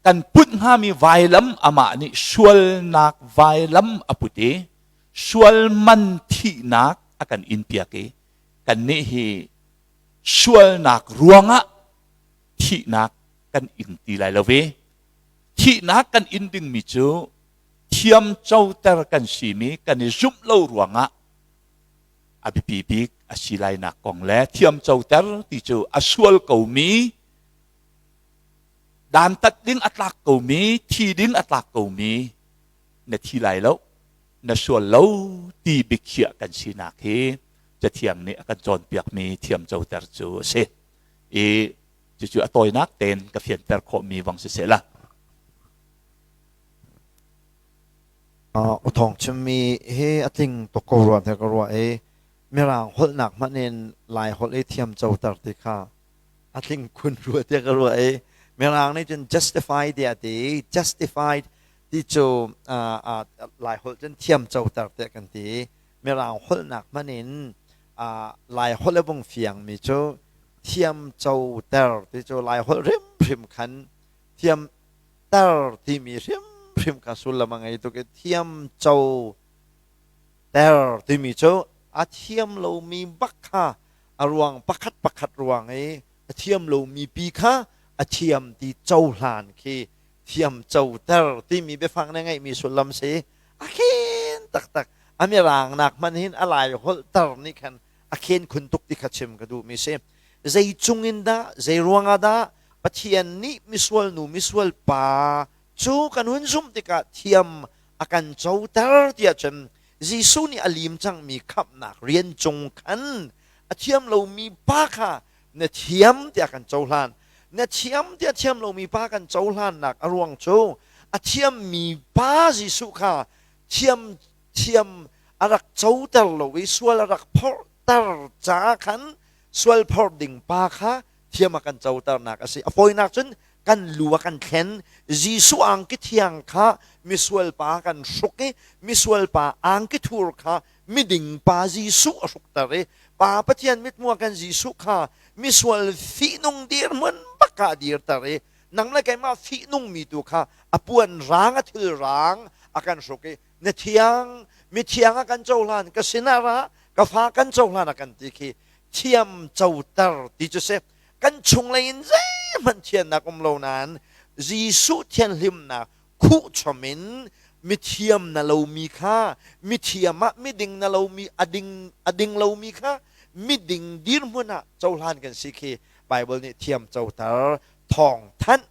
S2: kan put hngami vailam amah nih sualnak vailam a put i sual man thihnak a kan inpiak i kannih hi sualnak ruangah thihnak kan ing ti lai lo ve. Thihnak kan in dingmi cu thiam coter kan simi kan i zumh lo ruangah a biapi bik a si lainak kong le thiam coter ti cu a sual komi dantat ding a tlak komi thi ding a tlak komi na thi lai lo na sual lo ti biakhiah kan sinak hi Cathiang nih a kan cawnpiakmi thiam coter cu a si. I cucu a tawinak tein ka fianter khawhmi vang siseh la.
S3: U Thawng chimmi hi a tling tuk ko rua tiah ka ruah i Mirang holhnak hmanh in Lai holh i thiam coter ti kha a tling khun rua tiah ka ruah i Mirang nih cun justify tiah a ti i justified ti cu Lai holh cun thiam coter tiah kan ti i Mirang holhnak hmanh in Lai holh a vung fiangmi cu thiam coter ti cu Lai holh hrimhrim khan thiam ter timi hrimhrim kha sullam a ngei tuk i thiam co ter timi cu a thiam lomi bak kha a ruang pakhat pakhat ruang i a thiam lomi pi kha a thiam ti cohlan khi thiam coter timi biafang na ngeihmi sullam si. A khen taktak. A mirang nak hmanh hin a lai holh ter nih khan a khen khun tuk ti kha chim ka duhmi si. Zei cung in dah, zei ruangah dah Pathian nih misual nu misual pa cu kan hun zumh tikah thiam a kan coter tiah cun Jesuh nih a lim cangmi khamhnak rian cung khan a thiam lomi pa kha na thiam tiah kan cohlan. Na thiam tiah thiam lomi pa kan cohlannak a ruang cu a thiammi pa Jesuh kha thiam thiam a rak coter lo i sual a rak phorhter caah khan sual phorh ding pa kha thiam a kan coternak a si. A fawinak cun kan lu a kan thlen. Jesuh angki thiang kha misual pa kan hruk i misual pa angki thur kha miding pa Jesuh a hrukter i Pa Pathian mithmuh ah kan Jesuh kha misual fihnung dirhmun bak ah a dirter i nang le keimah fihnungmi tu kha a puan rang a thil rang a kan hruk i na thiang mithiang a kan cohlan ka sinah ra ka fa kan cohlan a kan ti khi thiam coter ti cu si. Kan chunglei in zeihmanh thiannak um lo nain Jesuh thianhlimnak khuh chom in mithiam na lomi kha mithiam ah miding na lomi a ding a ding lomi kha miding dirhmun ah cohlan kan si khi Bible nih thiam coter thawng thanh.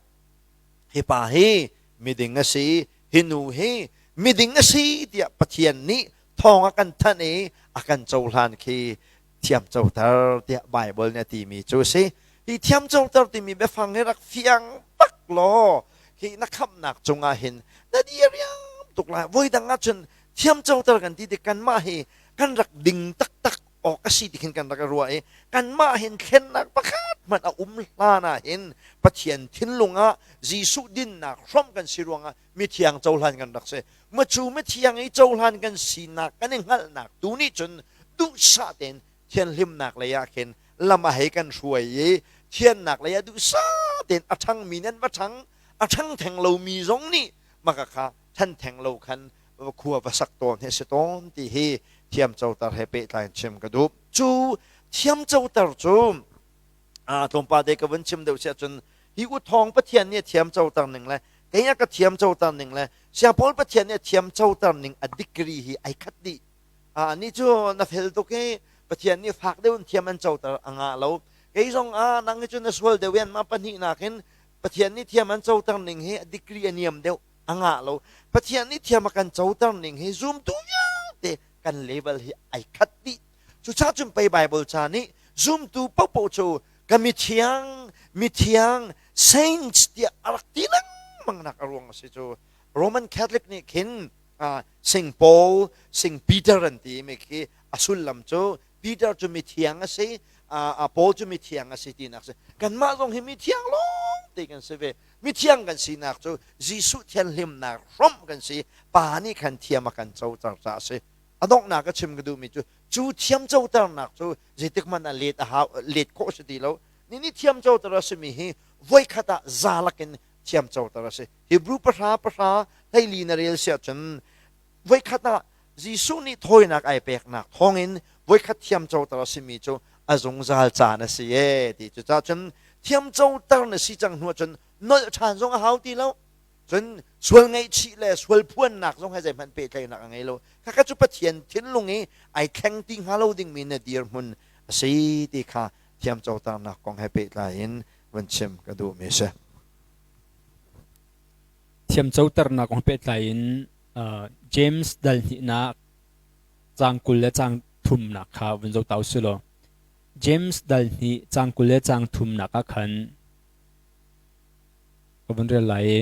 S3: Hi pa hi miding a si, hi nu hi miding a si tiah Pathian nih thawng a kan thanh i a kan cohlan khi thiam coter tiah Bible nih a timi cu a si. Hi thiam coter timi biafang hi rak fiang bak law hi na khamhnak cungah hin na diriam tuk lai. Voi dang ahcun thiam coter kan ti tik kanmah hi kan rak ding taktak. awk a si ti khin kan rak i ruah i kanmah hin thlennak pakhat hmanh a um hlan ah hin Pathian thinlung ah Jesuh dinnak hrawmh kan si ruangah mithiang cohlan kan rak si. Macu mithiang i cohlan kan sinak kan i hngalhnak tu nih cun duhsah tein thianhlimnak lei ah khin lam a hei kan hruai i thiannak lei ah duhsah tein a ṭhangmi nan va ṭhang a ṭhang theng lomi zong nih maka kha ṭhan theng lo khan khua va sak tawn hi a si tawn ti hi thiamcoter he pehtlai in chim ka duh. Cu thiamcoter cu tlawmpal te ka vun chim deuh si ahcun hi u thawng Pathian nih a thiamcoter ning le kei a ka thiamcoter ning le Siangpawl Pathian nih a thiamcoter ning a degree hi ai khat dih. Ni cu na fel tuk i Pathian nih fak deuh in thiam an coter a ngah lo. Kei zong ah nang hi cu na sual deuh i anmah pahnihnak in Pathian nih thiam an coter ning hi a degree a niam deuh a ngah lo. Pathian nih thiam a kan coter ning hi zumtu vialte kan level hi ai khat dih. Cucaah cun pei Bible ca nih zumtu paohpaoh cu ka mithiang, mithiang, saints tiah a rak ti lengmang nak a ruang a si cu. Roman Catholic nih khin Saint Paul, Saint Peter an ti mi khi a sullam cu Peter cu mithiang a si, Paul cu mithiang a si tinak si. Kanmah zong hi mithiang lawng te kan si ve. Mithiang kan sinak cu Jesuh thianhlimnak hrawmh kan si. Pa nih khan thiam a kan coter caah a si. A donghnak ka chim ka duhmi cu cu thiam coternak cu zeitik hmanh ah let a hau let khawh si ti lo. Ni nih thiam coter a simi hi voikhat ah za lakin thiam coter a si. Hebrew pahra pahra hleili na rel si ahcun voikhat ah Jesuh nih thawinak ai peknak thawngin voikhat thiam coter a simi cu a zungzal caan a si ee ti. Cucaah cun thiam coter na si cang hnu ahcun nolh ṭhan zong a hau ti lo. Cun sual ngaihchih le sual phuannak zong he zeihmanh pehtlaihnak a ngei lo. Khakha cu Pathian thinlung i ai thleng ti hnga lo dingmi na dirhmun a si ti kha thiam coternak kong he pehtlai in vun chim ka duhmi a si.
S1: Thiamcoternak kong pehtlai in James dal hnihnak caang 20 le caang thumnak kha vun zoh ta usih law James dal hnih caang 20 le caang thumnak ah khan ka vun rel lai i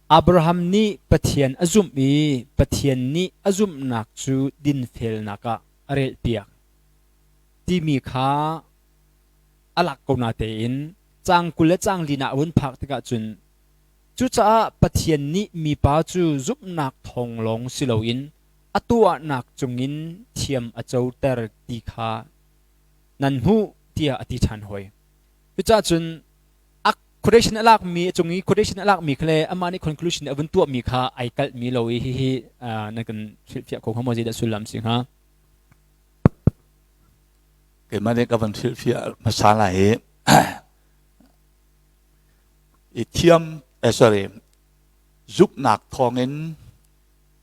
S1: Abraham nih Pathian a zumh i Pathian nih a zumhnak cu dinfelnak ah a relpiak timi kha a lak ko na tein caang 20 le caang li na a vun phak tikah cun cucaah Pathian nih mipa cu zumhnak thawng lawng si loin a tuahnak cungin thiam a coter ti kha nan hmuh tiah a ti ṭhan hoi. Cucaah cun a quotation a lakmi a cung i quotation a lakmi kha le amah nih conclusion a vun tuahmi kha ai kalhmi lo i hihi nan kan hrilhfiah kho hnga maw zeidah sullam si hnga?
S2: Keimah nih ka van hrilhfiah hmasa lai i i thiam eh, sorry zumhnak thawngin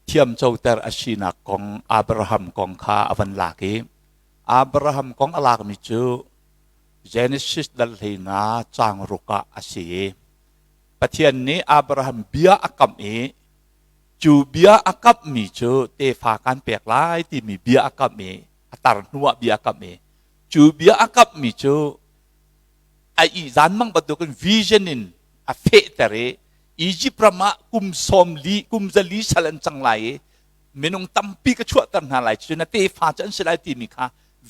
S2: thiamcoter a sinak kong Abraham kong kha a van lak i Abraham kong a lakmi cu Genesis dal hlei nga caang ruk ah a si i Pathian nih Abraham bia a kamh i cu bia a kamhmi cu tefa kan pek lai timi bia a kamh i a tar hnuah bia a kamh i cu bia a kamhmi cu a ihzan mang bantukin vision in a fehter i Egypt ram ah kum 40 kum 4 sal an cang lai i minung tampi ka chuahter hna lai cucu na tefa cu an si lai timi kha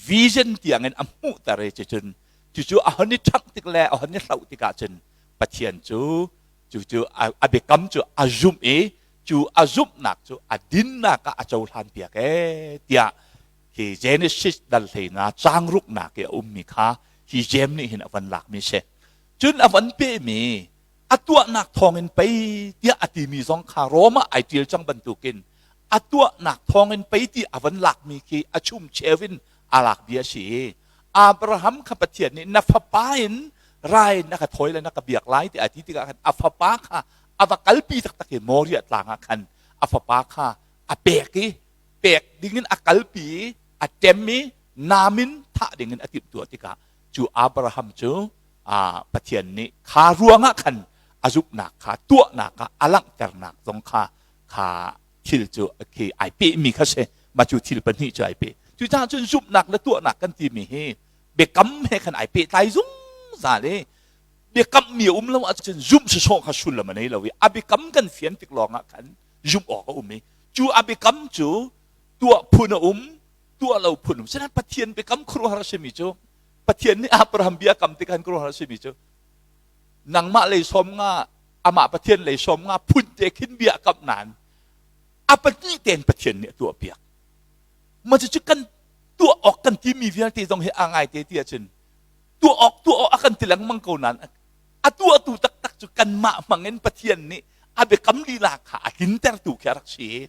S2: vision tiangin a hmuhter i cucun cucu a hon i ṭhangh tik le a hon i hloh tikah cun Pathian cu cucu a biakam cu a zumh i cu a zumhnak cu a dinnak ah a cohlan piak ee tiah hi Genesis dal hlei nga caang ruknak i a ummi kha hi Jeim nih hin a van lakmi si. Cun a van pehmi a tuahnak thawngin pei tiah a timi zong kha Rom ah ai ṭial cang bantukin a tuahnak thawngin pei ti a van lakmi khi a chumcheu in a lak bia a si i Abraham kha Pathian nih na fapa in rai na ka thawi le na ka biak lai tiah a ti tikah khan a fapa kha a va kalpi taktak i Moriah tlang ah khan a fapa kha a pek i pek dingin a kalpi i a ṭem i nam in thah dingin a timhtuah tikah cu Abraham cu Pathian nih kha ruangah khan a zumhnak kha tuahnak ah a langhternak zong kha kha thil cu khi ai pehmi kha si mah cu thil pahnih cu ai peh cucaah cun zumhnak le tuahnak kan timi hi biakam he khan ai pehtlai zungzal i biakammi a um lo ahcun zumh sawsawh kha sullam a nei lo i a biakam kan fian tik lawngah khan zumh awk a um i cu a biakam cu tuah phun a um. Tuah lo phun um. Sinain Pathian biakam khuaruahhar a simi cu Pathian nih Abraham bia kam tikhan khuaruahhar a simi cu nangmah lei sawm nga amah Pathian lei sawm nga phun te khin bia kamh nain a pahnih tein Pathian nih a tuah piak. Ma cucu kan tuah awk kan timi vialte zong hi a ngai te ti ahcun tuah awk tuah awk a kan ti lengmang ko nain a tuahtu taktak cu kanmah hmangin Pathian nih a biakam lila kha a tlintertu khi a rak si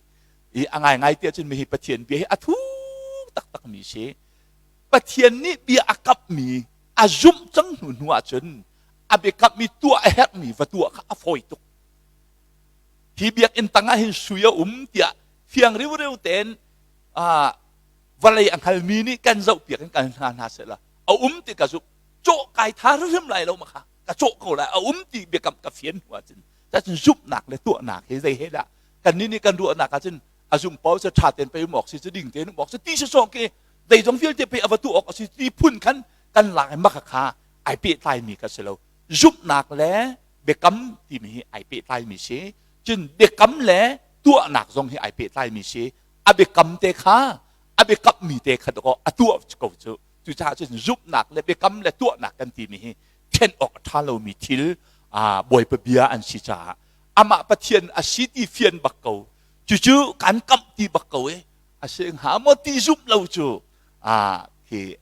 S2: i a ngaingai ti ahcun mihi Pathian bia hi a thuk taktak mi si. Pathian nih bia a kamhmi a zumh cang hnu hnu ahcun a biakamhmi tuah a herhmi va tuah kha a fawi tuk. Hi biakinn tang ah hin sui a um tiah fiang riureu tein vawlei a hngalmi nih kan zohpiak in kan hna hna sehla a um ti ka zumh. Cawh kai tha hrimhrim lai lo ma kha ka cawh ko lai a um ti biakam ka fian hnu ahcun cun zumhnak le tuahnak hi zei he dah kannih nih kan ruahnak ahcun a zum paoh cu ṭha tein pei um awk si cu ding tein um awk si ti sawsawh khi zeizong vialte pei a va tuah awk a si ti phun khan kan lak i maka kha ai pehtlaimi kha si lo. Zumhnak le biakam timi hi ai pehtlaimi si. Cun biakam le tuahnak zong hi ai pehtlaimi si. A biakam te kha a biakammi te kha dawkaw a tuah ko cu. Cucaah cun zumhnak le biakam le tuahnak kan timi hi ṭhen awk a ṭha lomi thil Bawipa bia an si caah amah Pathian a si ti fian bak ko. Cucu kan kamh ti bak ko i a si hnga maw ti zumh lo cu khi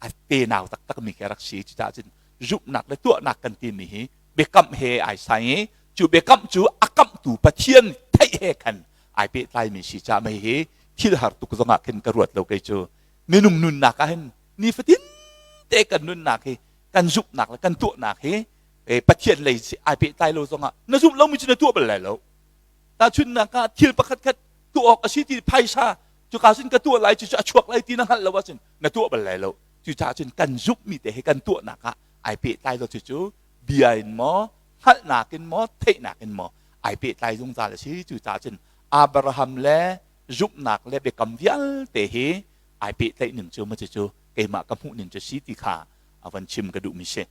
S2: a tenau taktak mi khi a rak si. Cucaah cun zumhnak le tuahnak kan timi hi biakamh he ai sai i cu biakamh cu a kamhtu Pathian theih he khan ai pehtlaimi si caah mei hi thil har tuk zongah khin ka ruat lo kei cu. Minung nunnak ah hin nifatin te kan nunnak hi kan zumhnak le kan tuahnak hi Pathian lei ai pehtlai lo zongah na zumh lomi cu na tuah bal lai lo. Tahchunhnak ah thil pakhat khat tuah awk a si ti phaisa cuka cun ka tuah lai cu a chuak lai ti na hngalh lo ahcun na tuah bal lai lo. Cucaah cun kan zumhmi te he kan tuahnak ah ai pehtlai lo. Cucu bia in maw hngalhnak in maw theihnak in maw ai pehtlai zungzal a si. Cucaah cun Abraham le zumhnak le biakam vialte hi ai pehtlaih ning cu ma cucu keimah ka hmuh ning cu si ti kha a van chim ka duhmi si.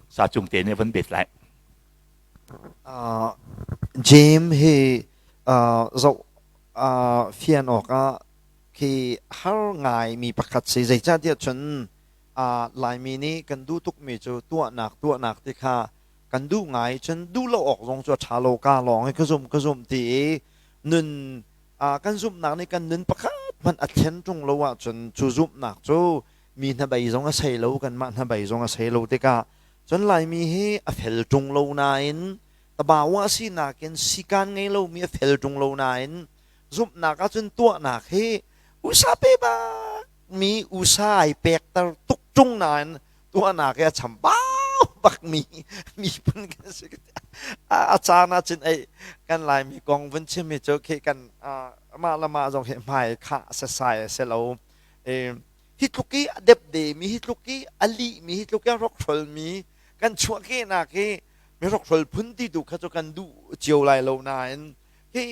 S2: Sa cung te nih van bet lai.
S3: James hi zoh fian awkah khi har ngaimi pakhat si. Zeicahtiah cun Laimi nih kan duh tukmi cu tuahnak tuahnak ti kha kan duh ngai. Cun duh lo awk zong cu a ṭha lo. Ka lawng i ka zumh ka zumh ti i nun kan zumhnak nih kan nun pakhat hmanh a thlen ṭung lo ahcun cu zumhnak cu mi hnabei zong a sei lo, kanmah hnabei zong a sei lo tikah cun Laimi hi a fel ṭung lo nain tabawa sinak in sikaan ngei lomi a fel ṭung lo nain zumhnak ahcun tuahnak hi usa pe bak mi usa ai pekter tuk ṭung nain tuahnak hi a chambau bak mi miphun kan si. A caan ahcun ei kan Laimi kong vun chim hi cu khi kan mah le mah zong hi hmai khah sasai a si lo. Hi tluk i a depde mi, hi tluk i a lih mi, hi tluk i a hrokhrol mi kan chuahkehnak hi mi hrokhrol phun ti tu kha cu kan duh cio lai lo nain hi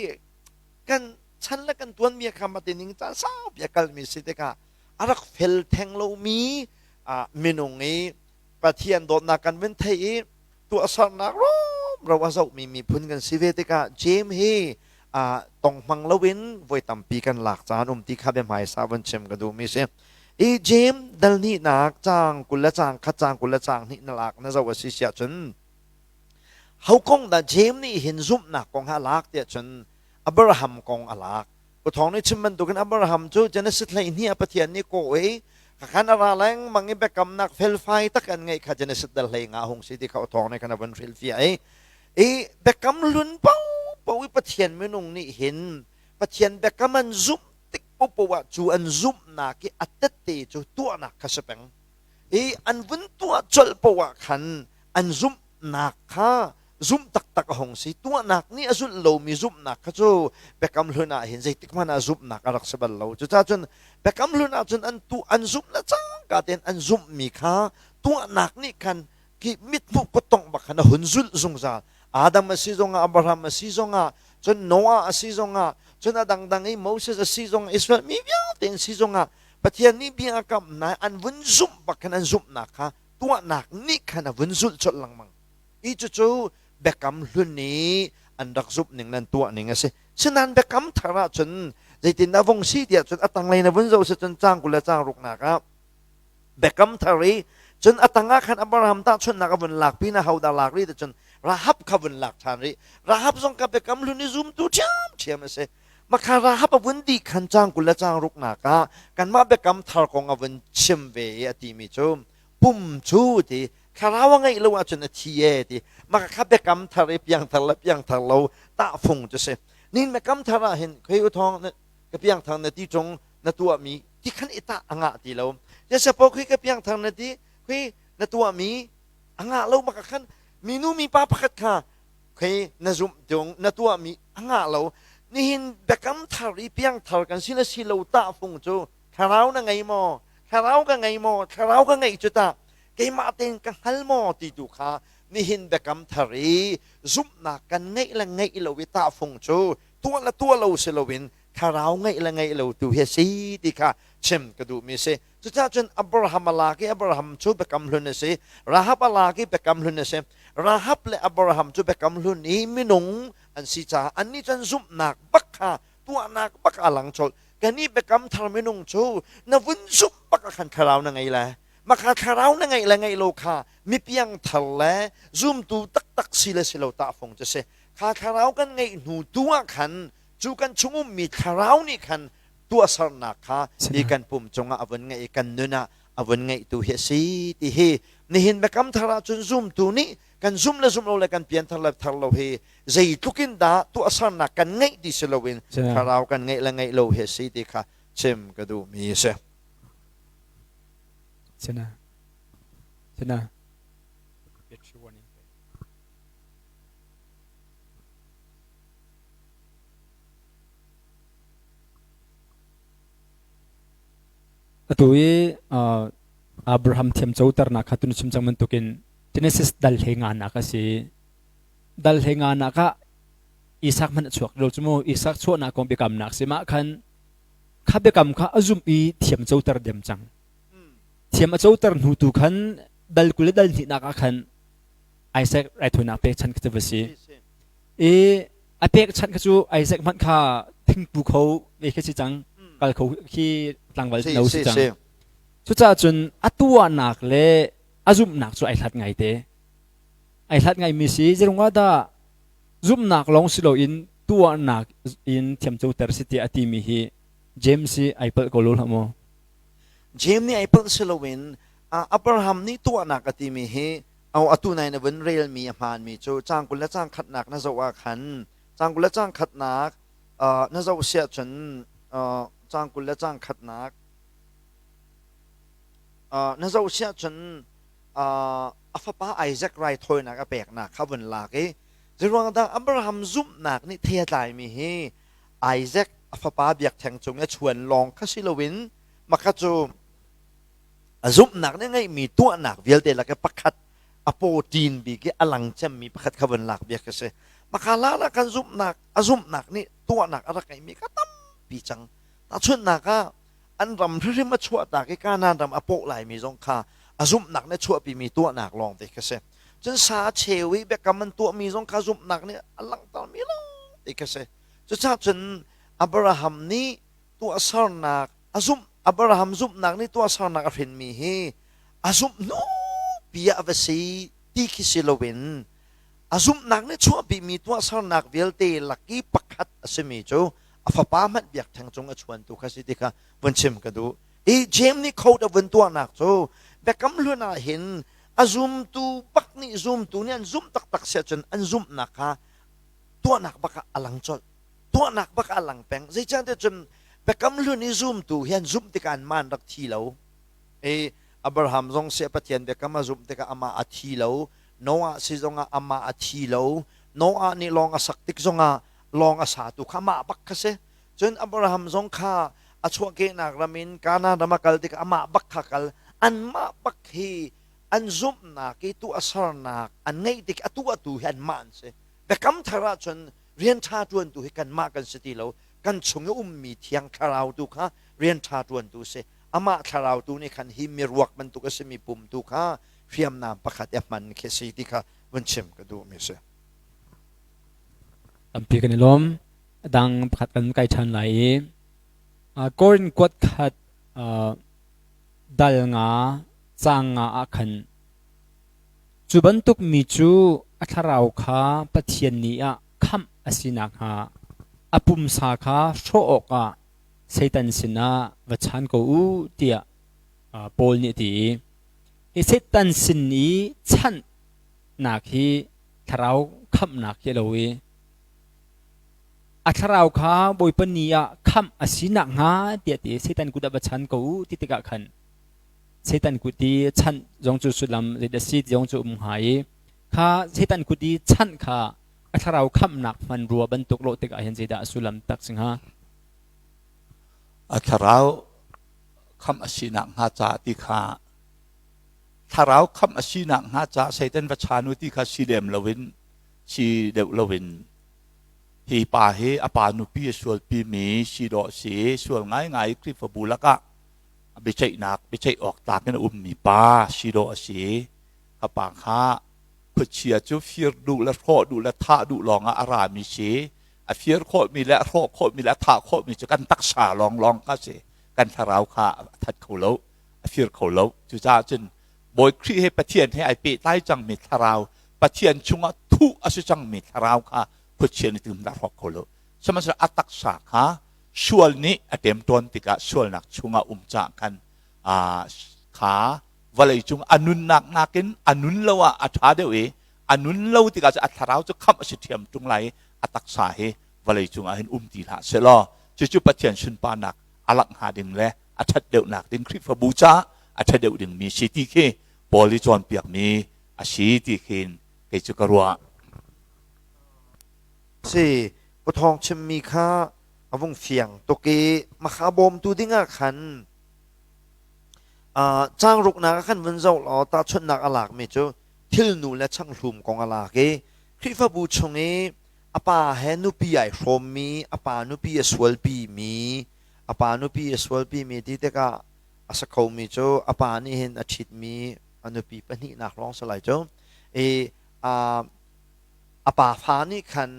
S3: kan chan le kan tuanbia kha mate ning caan saupi a kalmi si tikah a rak fel theng lomi minung i Pathian dawtnak kan vun theih i tuahsernak rumro a zohmi miphun kan si ve tikah James hi tong hmang loin voi tampi kan lak caan um ti kha bia hmaisa vun chim ka duhmi si. I James dal hnihnak caang 20 le caang khat caang 20 le caang hnih na lak na zoh a si siah cun ho kong dah James nih hin zumhnak kong ha lak tiah cun Abraham kong a lak. Uthawng nih chim bantukin Abraham cu Genesis 12 ah Pathian nih kawh i khan a ra lengmang i biakamnak felfai tak an ngeih kha Genesis dal 15 hung si ti kha uthawng nih khan a vun hrilhfiah i i biakam hlun paohpaoh i Pathian minung nih hin Pathian biakam an zumh tik paohpaoh ah cu an zumhnak i a tette cu tuahnak kha si peng i an vun tuah colh paoh ah khan an zumhnak kha zumh taktak a hung si. Tuahnak nih a zulh lomi zumhnak kha cu Biakam Hlun ah hin zeitik hmanh ah zumhnak a rak si bal lo. Cucaah cun Biakam Hlun ah cun an tu an zumh le cangka tein an zumhmi kha tuahnak nih khan khi mithmuh kuttongh bak khan a hun zulh zungzal. Adam a si zongah, Abraham a si zongah, cun Noah a si zongah, cun a dangdang i Moses a si zongah, Israel mi vialte an si zongah Pathian nih bia a kamh hna i an vun zumh bak khan an zumhnak kha tuahnak nih khan a vun zulh colh lengmang. Hi cucu Biakam Hlun i an rak zumh ning le an tuah ning a si. Sinain biakam thar ahcun zeitindah vung si tiah cun a tanglei na vun zoh si cun caang 20 le caang ruknak ah biakam thar i cun a tangah khan Abraham tahchunhnak a vun lak pin ah hodah lak rih ti cun Rahab kha vun lak ṭhan rih. Rahab zong ka biakam hlun i zumtu ṭhiamṭhiam a si. Makha Rahab a vun dih khan caang 20 le caang ruknak ah kanmah biakam thar kong a vun chim ve i a timi cu pum cu ti thlarau a ngeih lo ahcun a thi e ti maka kha biakam thar i piangthar le piangthar lo tahfung cu si nin biakam thar ah hin khoi u thong ka piangthar na ti tung na tuahmi ti khan i tah a ngah ti lo Jesapo khi ka piangthar na ti khi na tuahmi a ngah lo maka khan minu mipa pakhat kha khi na zumh tung na tuahmi a ngah lo nihin biakam thar i piangthar kan si le si lo tahfung cu thlarau na ngei maw thlarau ka ngei maw thlarau ka ngeih cu tah keimah tein ka hngal maw ti tu kha nihin biakam thar i zumhnak kan ngeih le ngeih lo i tahfung cu tuah le tuah lo si loin thlarau ngeih le ngeih lo tu hi a si ti kha chim ka duhmi si. Cucaah cun Abraham a lak i Abraham cu biakam hlun a si. Rahab a lak i biakam hlun a si. Rahab le Abraham cu biakam hlun i minung an si caah annih cu an zumhnak bak kha tuahnak bak a lang colh. Kannih biakam thar minung cu na vun zumh bak ah khan thlarau na ngei le maka thlarau na ngeih le ngeih lo kha mipiang thar le zumtu taktak si le si lo tahfung cu si. Kha thlarau kan ngeih hnu tu ah khan cu kan chung ummi thlarau nih khan tuahsernak kha hi kan pum cungah a vun ngeih i kan nun ah a vun ngeihtu hi a si ti hi nihin biakam thar ah cun zumtu nih kan zum le zum lo le kan pian thar le thar lo hi zeitluk in dah tuahsernak kan ngeih ti si loin thlarau kan ngeih le ngeih lo hi a si ti kha chim ka duhmi a si.
S1: Sina. Sina. Atu i Abraham thiamcoternak kha tun chim cang bantukin Genesis dal hlei nganak a si. Dal hlei nganak ah Isak hmanh a chuak lo cu mu. Isak chuahnak kong biakamnak si mah khan kha biakam kha a zumh i thiam coter diam cang. Thiam a coter hnu tu khan dal 20 le dal hnihnak ah khan Isaac raithawinak pekchanh kha cu va si. I a pekchanh kha cu Isaac hmanh kha thingpu kho ve khi si cang. Kal kho khi tlangval no si cang. Cucaah cun a tuahnak le a zumhnak cu ai hlat ngai te. Ai hlat ngaimi si zeirungah dah zumhnak lawng si loin tuahnak in thiamcoter si tiah a timi hi James hi ai palh ko lo hlah maw?
S3: James nih ai palh si loin Abraham nih tuahnak a timi hi atu nai na vun relmi a hmaanmi cu caang 20 le caang khatnak na zoh ah khan caang 20 le caang khatnak na zoh siah cun caang 20 le caang khatnak na zoh siah cun a fapa Isaac raithawinak a peknak kha vun lak i zeiruang dah Abraham zumhnak nih thei a tlaimi hi Isaac a fapa biakṭheng cung i a chuan lawng kha si loin maka cu a zumhnak nih ngeihmi tuahnak vialte lak i pakhat a pawṭin bik i a lang cemmi pakhat kha vun lak biak a si. Maka la lah kan zumhnak a zumhnak nih tuahnak a rak ngeihmi kha tampi cang. Tahchunhnak ah an ram hrimhrim a chuahtak i Kanaan ram a pawh laimi zong kha a zumhnak nih a chuahpimi tuahnak lawng te kha si. Cun sa a cheu i biakam an tuahmi zong kha zumhnak nih a langhtermi lawng te kha si. Cucaah cun Abraham nih tuahsernak a zumh Abraham zumhnak nih tuahsernak a hrinmi hi a zumh hnu pi ah va si ti khi si loin a zumhnak nih chuahpimi tuahsernak vialte lak i pakhat a simi cu a fapa hmanh biakṭheng cung a chuantu kha si ti kha vun chim ka duh. I James nih code a vun tuahnak cu biakam hlun ah hin a zumtu bak nih zumtu nih an zumh taktak si ahcun an zumhnak kha tuahnak bak ah a lang colh. Tuahnak bak ah a lang peng. Zeicahtiah cun biakam hlun i zumtu hi an zumh tikah an man rak thi lo. I Abraham zong si Pathian biakam a zumh tikah amah a thi lo. Noah si zongah amah a thi lo. Noah nih lawng a sak tik zongah lawng a satu kha amah bak kha si. Cun Abraham zong kha a chuahkehnak ram in Kanaan ram a kal tikah amah bak kha kal. Anmah bak hi an zumhnak i tuahsernak an ngeih tik a tuahtu hi anmah an si. Biakam thar ahcun rian ṭha ṭuantu hi kanmah kan si ti lo. Kan chung i ummi Thiang Thlarau tu kha rian ṭha ṭuantu si. Amah Thlarau tu nih khan hi miruak bantuk a simi pum tu kha hriamnam pakhat i a hman khi si ti kha vun chim ka duhmi si.
S1: Tampi kan i lawm. A dang pakhat kan kai ṭhan lai i Korin kuat khat dal nga caang nga ah khan cu bantuk mi cu a thlarau kha Pathian ni ah khamh a si nakhnga a pumsa kha hrawh awkah Satan sinah va chan ko u tiah Paul nih a ti i hi Satan sin i chanhnak hi thlarau khamhnak hi a lo i a thlarau kha Bawipa ni ah khamh a si nakhnga tiah ti Satan kut ah va chan ko u ti tikah khan Satan kut i chanh zong cu sullam zeidah si ti zong cu um hnga i kha Satan kut i chanh kha a thlarau khamhnak hmanrua bantuk lawh tikah hin zeidah a sullam tak si hnga?
S2: A thlarau khamh a si nakhnga ca ti kha thlarau khamh a si nakhnga ca Satan va chan u ti kha si lem loin si deuh loin hi pa hi a pa nupi a sualpi mi si dawh si sual ngaingai Khrihfabu lakah biaceihnak biaceih awk tlak in a ummi pa si dawh a si. Ka pa kha khuachia cu fir duh le hrawh duh le thah duh lawngah a rami si. A fir khawhmi le a hrawh khawhmi le a thah khawhmi cu kan taksa lawnglawng kha si. Kan thlarau kha a that kho lo, a fir kho lo. Cucaah cun Bawi Khrih he Pathian he ai pehtlai cangmi thlarau, Pathian chungah thuh a si cangmi thlarau kha khuachia nih tum dah hrawk kho lo. Sihmanhsehlaw a taksa kha sual nih a ṭemṭawn tikah sualnak chungah um caah khan kha vawlei cung a nunnak nakin a nun lo ah a ṭha deuh i a nun lo tikah a thlarau cu khamh a si ṭhiam ṭung lai i a taksa hi vawlei cungah hin um ti hlah sehlaw cucu Pathian sunparnak a langh hnga ding le a ṭhat deuhnak ding Khrihfabu caah a ṭha deuh dingmi si ti khi Paul i cawnpiakmi a si ti khin kei cu ka ruah.
S3: Si, Pu Thawng chimmi kha a vung fiang tuk i makha bawmtu dingah khan Caangruknak ah khan vun zoh law tahchunhnak a lakmi cu thilnu le changhlum kong a lak i Khrihfabu chung i a pa he nupi ai hrawmmi, a pa nupi a sualpimi, a pa nupi a sualpimi ti tikah a sa khomi cu a pa nih hin a ṭhitmi a nupi pahnihnak lawng si lai cu. I a pa fa nih khan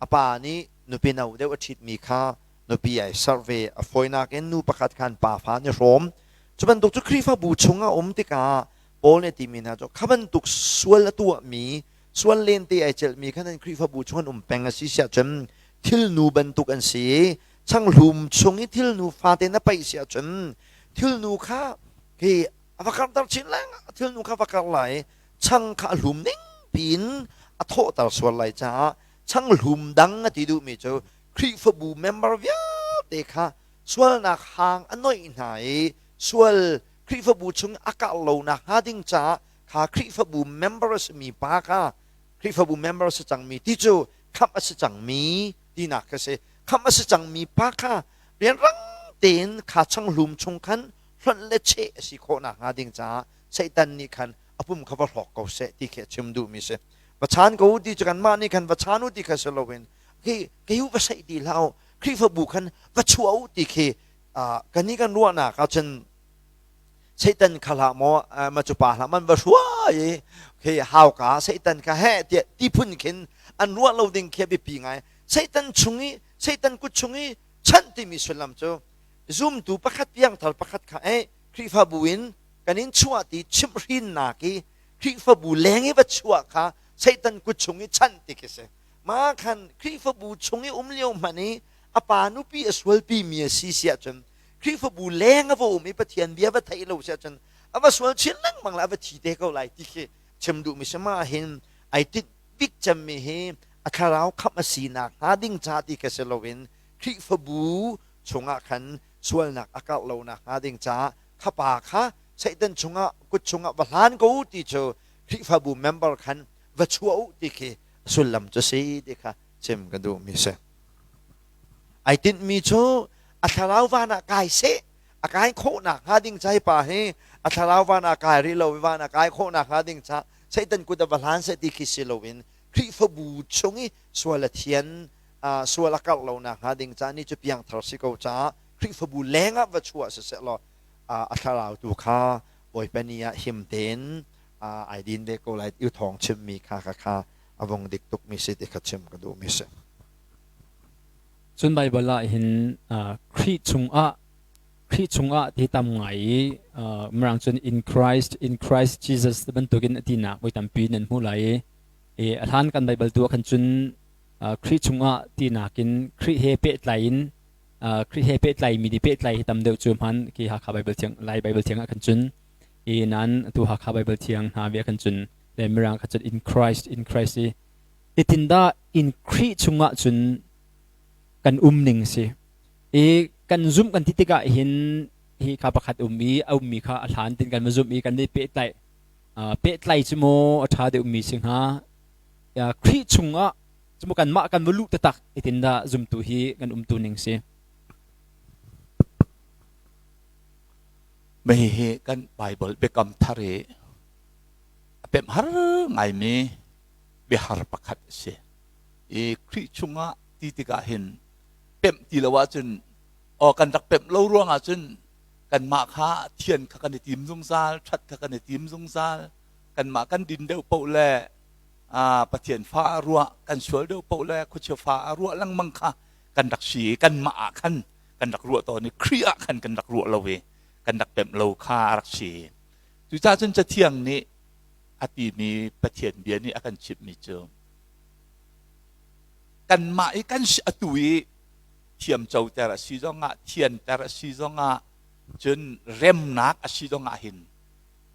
S3: a pa nih nupi no deuh a ṭhitmi kha nupi ai serh ve. A fawinak in nu pakhat khan pa fa an i hrawm. Cu bantuk cu Khrihfabu chung a um tikah Paul nih a timi hna cu kha bantuk sual a tuahmi, sual lente ai celhmi khan an Khrihfabu chung an um peng a si siah cun thilnu bantuk an si i changhlum chung i thilnu fate na paih si ahcun thilnu kha hi a va karhter chin lengmang, thilnu kha va karh lai, chang kha a hlum ning piin a thawhter sual lai caah changhlum dang a ti duhmi cu Khrihfabu member vialte kha sualnak hang a noih hna i sual Khrihfabu chung a karh lo nakhnga ding caah kha Khrihfabu member a simi pa kha Khrihfabu member a si cangmi ti cu khamh a si cangmi tinak kha si. Khamh a si cangmi pa kha rianrang tein kha changhlum chung khan hlonh le cheh a si khawh nakhnga ding caah Satan nih khan a pum kha va hrawk ko seh ti khi a chim duhmi si. Va chan ko u ti cu kanmah nih khan va chan u ti kha si loin khi kei u va saih ti hlah u Khrihfabu khan va chuah u ti khi kan nih kan ruahnak ahcun Satan kha hlah maw ma cu pa hlah man va hruai i khi hauka Satan kha heh tiah ti phun khin an ruah lo ding khi a biapi ngai. Satan chung i Satan kut chung i chanh timi sullam cu zumtu pakhat piangthar pakhat kha eh Khrihfabu in kan in chuah ti chimhhrinnak i Khrihfabu leng i va chuah kha Satan kut chung i chanh ti khi si. Mah khan Khrihfabu chung i um lio hmanh i a pa nupi a sualpi mi a si si ahcun Khrihfabu leng a va um i Pathian bia va theih lo si ahcun a va sual chin lengmang le a va thi te ko lai ti khi chim duhmi si. Mah hin ai tinh bik cemmi hi a thlarau khamh a sinak hnga ding ca ti kha si loin Khrihfabu chungah khan sualnak a karh lo nak hnga ding caah kha pa kha Satan chungah kut chungah va hlan ko u ti cu Khrihfabu member khan va chuah u ti khi sullam cu si ti kha chim ka duhmi si. Ai tinhmi cu a thlarau van ah kai seh, a kai khawhnak hnga ding ca hi pa hi a thlarau van ah kai rih lo i van ah kai khawhnak hnga ding ca Satan kut a va hlan seh ti khi si loin Khrihfabu chung i sual a thian sual a karh lo nak hnga ding ca ni cu piangthar si ko caah Khrihfabu leng ah va chuah siseh law a thlarau tu kha Bawipa ni ah him tein ai din ve ko lai u thawng chimmi kha kha kha a vung dik tukmi si ti kha chim ka duhmi si.
S1: Cun Baibal ah hin Khrih chungah Khrih chungah ti tam ngai i Mirang cun in Christ, in Christ Jesus bantukin a tinak voi tampi nan hmuh lai i a hlan kan Baibal tu ah khan cun Khrih chungah tinak in Khrih he pehtlai in Khrih he pehtlai mi nih pehtlai hi tam deuh cu hman khi Hakha Baibal Thiang Lai Baibal Thiang ah khan cun i nan tu Hakha Baibal Thiang hna ve khan cun le Mirang kha cun in Christ, in Christ i Hitindah in Khrih chungah cun kan um ning si. I kan zumh kan ti tikah hin hi kha pakhat um i a ummi kha a hlan tin kan va zumh i kan i pehtlaih. Pehtlai cu maw a ṭha deuhmi si hnga? Khrih chungah cu maw kanmah kan va luh taktak hitindah zumtu hi kan umtu ning si.
S2: Mah hihi kan Bible biakam thar i a pemh har ngaimi biahar pakhat a si. I Khrih chungah ti tikah hin pemh ti lo ahcun aw kan rak pemh lo ruangah cun kanmah kha thian kha kan i tim zungzal, ṭhat kha kan i tim zungzal, kanmah kan din deuh paoh le Pathian fa a ruah, kan sual deuh paoh le khuachia fa a ruah lengmang kha kan rak si i kanmah ah khan kan rak ruah tawn i Khrih ah khan kan rak ruah lo i kan rak pemh lo kha a rak si. Cucaah cun Cathiang nih a timi Pathian bia nih a kan chimhmi cu kanmah i kan atu i thiamcoter a si zongah thianter a si zongah cun remnak a si zongah hin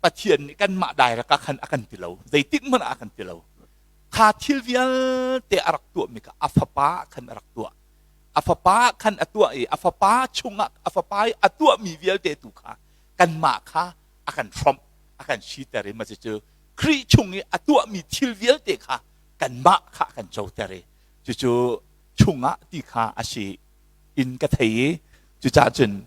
S2: Pathian nih kanmah dairek ah khan a kan ti lo, zeitik hmanh ah a kan ti lo. Kha thil vialte a rak tuahmi kha a fapa khan a rak tuah. A fapa khan a tuah i a fapa chungah a fapa i a tuahmi vialte tu kha kanmah kha a kan hrawmh, a kan siter i mah cucu Khrih chung i a tuahmi thil vialte kha kanmah kha a kan coter i cucu chungah ti kha a si in ka thei i cucaah cun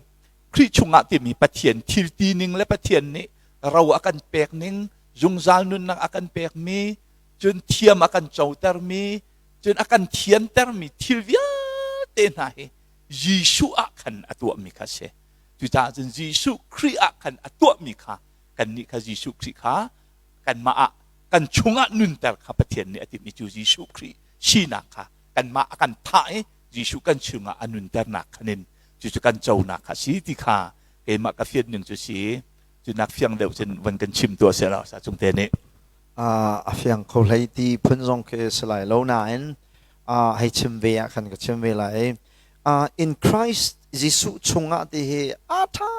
S2: Khrih chungah timi Pathian thil ti ning le Pathian nih ro a kan pek ning, zungzal nunnak a kan pekmi, cun thiam a kan cotermi, cun a kan thiantermi thil vialte hna hi Jesuh ah khan a tuahmi kha a si. Cucaah cun Jesuh Khrih ah khan a tuahmi kha kannih kha Jesuh Khrih kha kanmah ah kan chungah nunter kha Pathian nih a timhmi cu Jesuh Khrih sinak kha kanmah a kan thah i Jesuh kan chungah a nunternak khan in cucu kan conak kha si ti kha keimah ka fian ning cu si. Cu nak fiang deuh cun van kan chim tuah seh law sa cung te nih.
S3: A fiang kho hlei ti phun zong khi si lai lo nain hei chim ve ah khan ka chim ve lai. In Christ Jesuh chungah ti hi a ṭha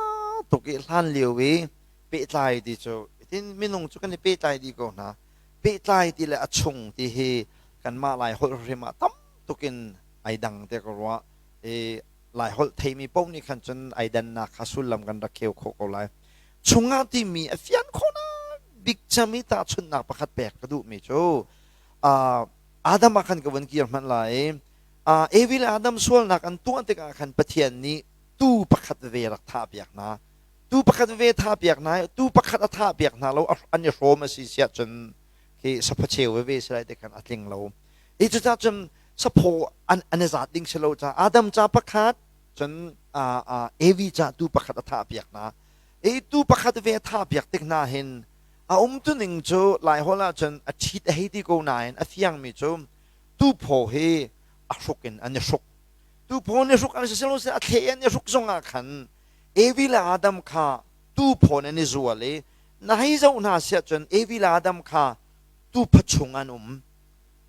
S3: tuk i hlan lio i pehtlai ti cu tin minung cu kan i pehtlai dih ko hna. Pehtlai ti le a chung ti hi kanmah Lai holh hrim ah tam tuk in ai dang tiah ka ruah. I Lai holh theimi paoh nih khan cun ai dannak kha sullam kan rak kheu khawh ko lai. Chungah timi a fian khawhnak bik cem i tahchunhnak pakhat pek ka duhmi cu Adam ah khan ka vun kir hmanh lai. Evi le Adam sualnak an tuah tikah khan Pathian nih tuu pakhat ve rak thahpiak hna. Tuu pakhat ve thahpiak hna i tuu pakhat a thahpiak hna lo an i hrawm a si siah cun khi saphacheu veve si lai ti khan a tling lo. I cucaah cun saphaw an an i zat ding si lo caah Adam ca pakhat cun Evi ca tuu pakhat a thahpiak hna. I tuu pakhat ve a thahpiak tik hna hin a umtuning cu Laiholh ah cun a ṭhit a hei ti ko nain a fiangmi cu tuphaw hi a hruk in an i hruk. Tuphaw an i hruk an si silo a thle an i hruk zongah khan Evi le Adam kha tuphaw in an i zual i na hei zoh hna siah cun Evi le Adam kha tupha chung an um.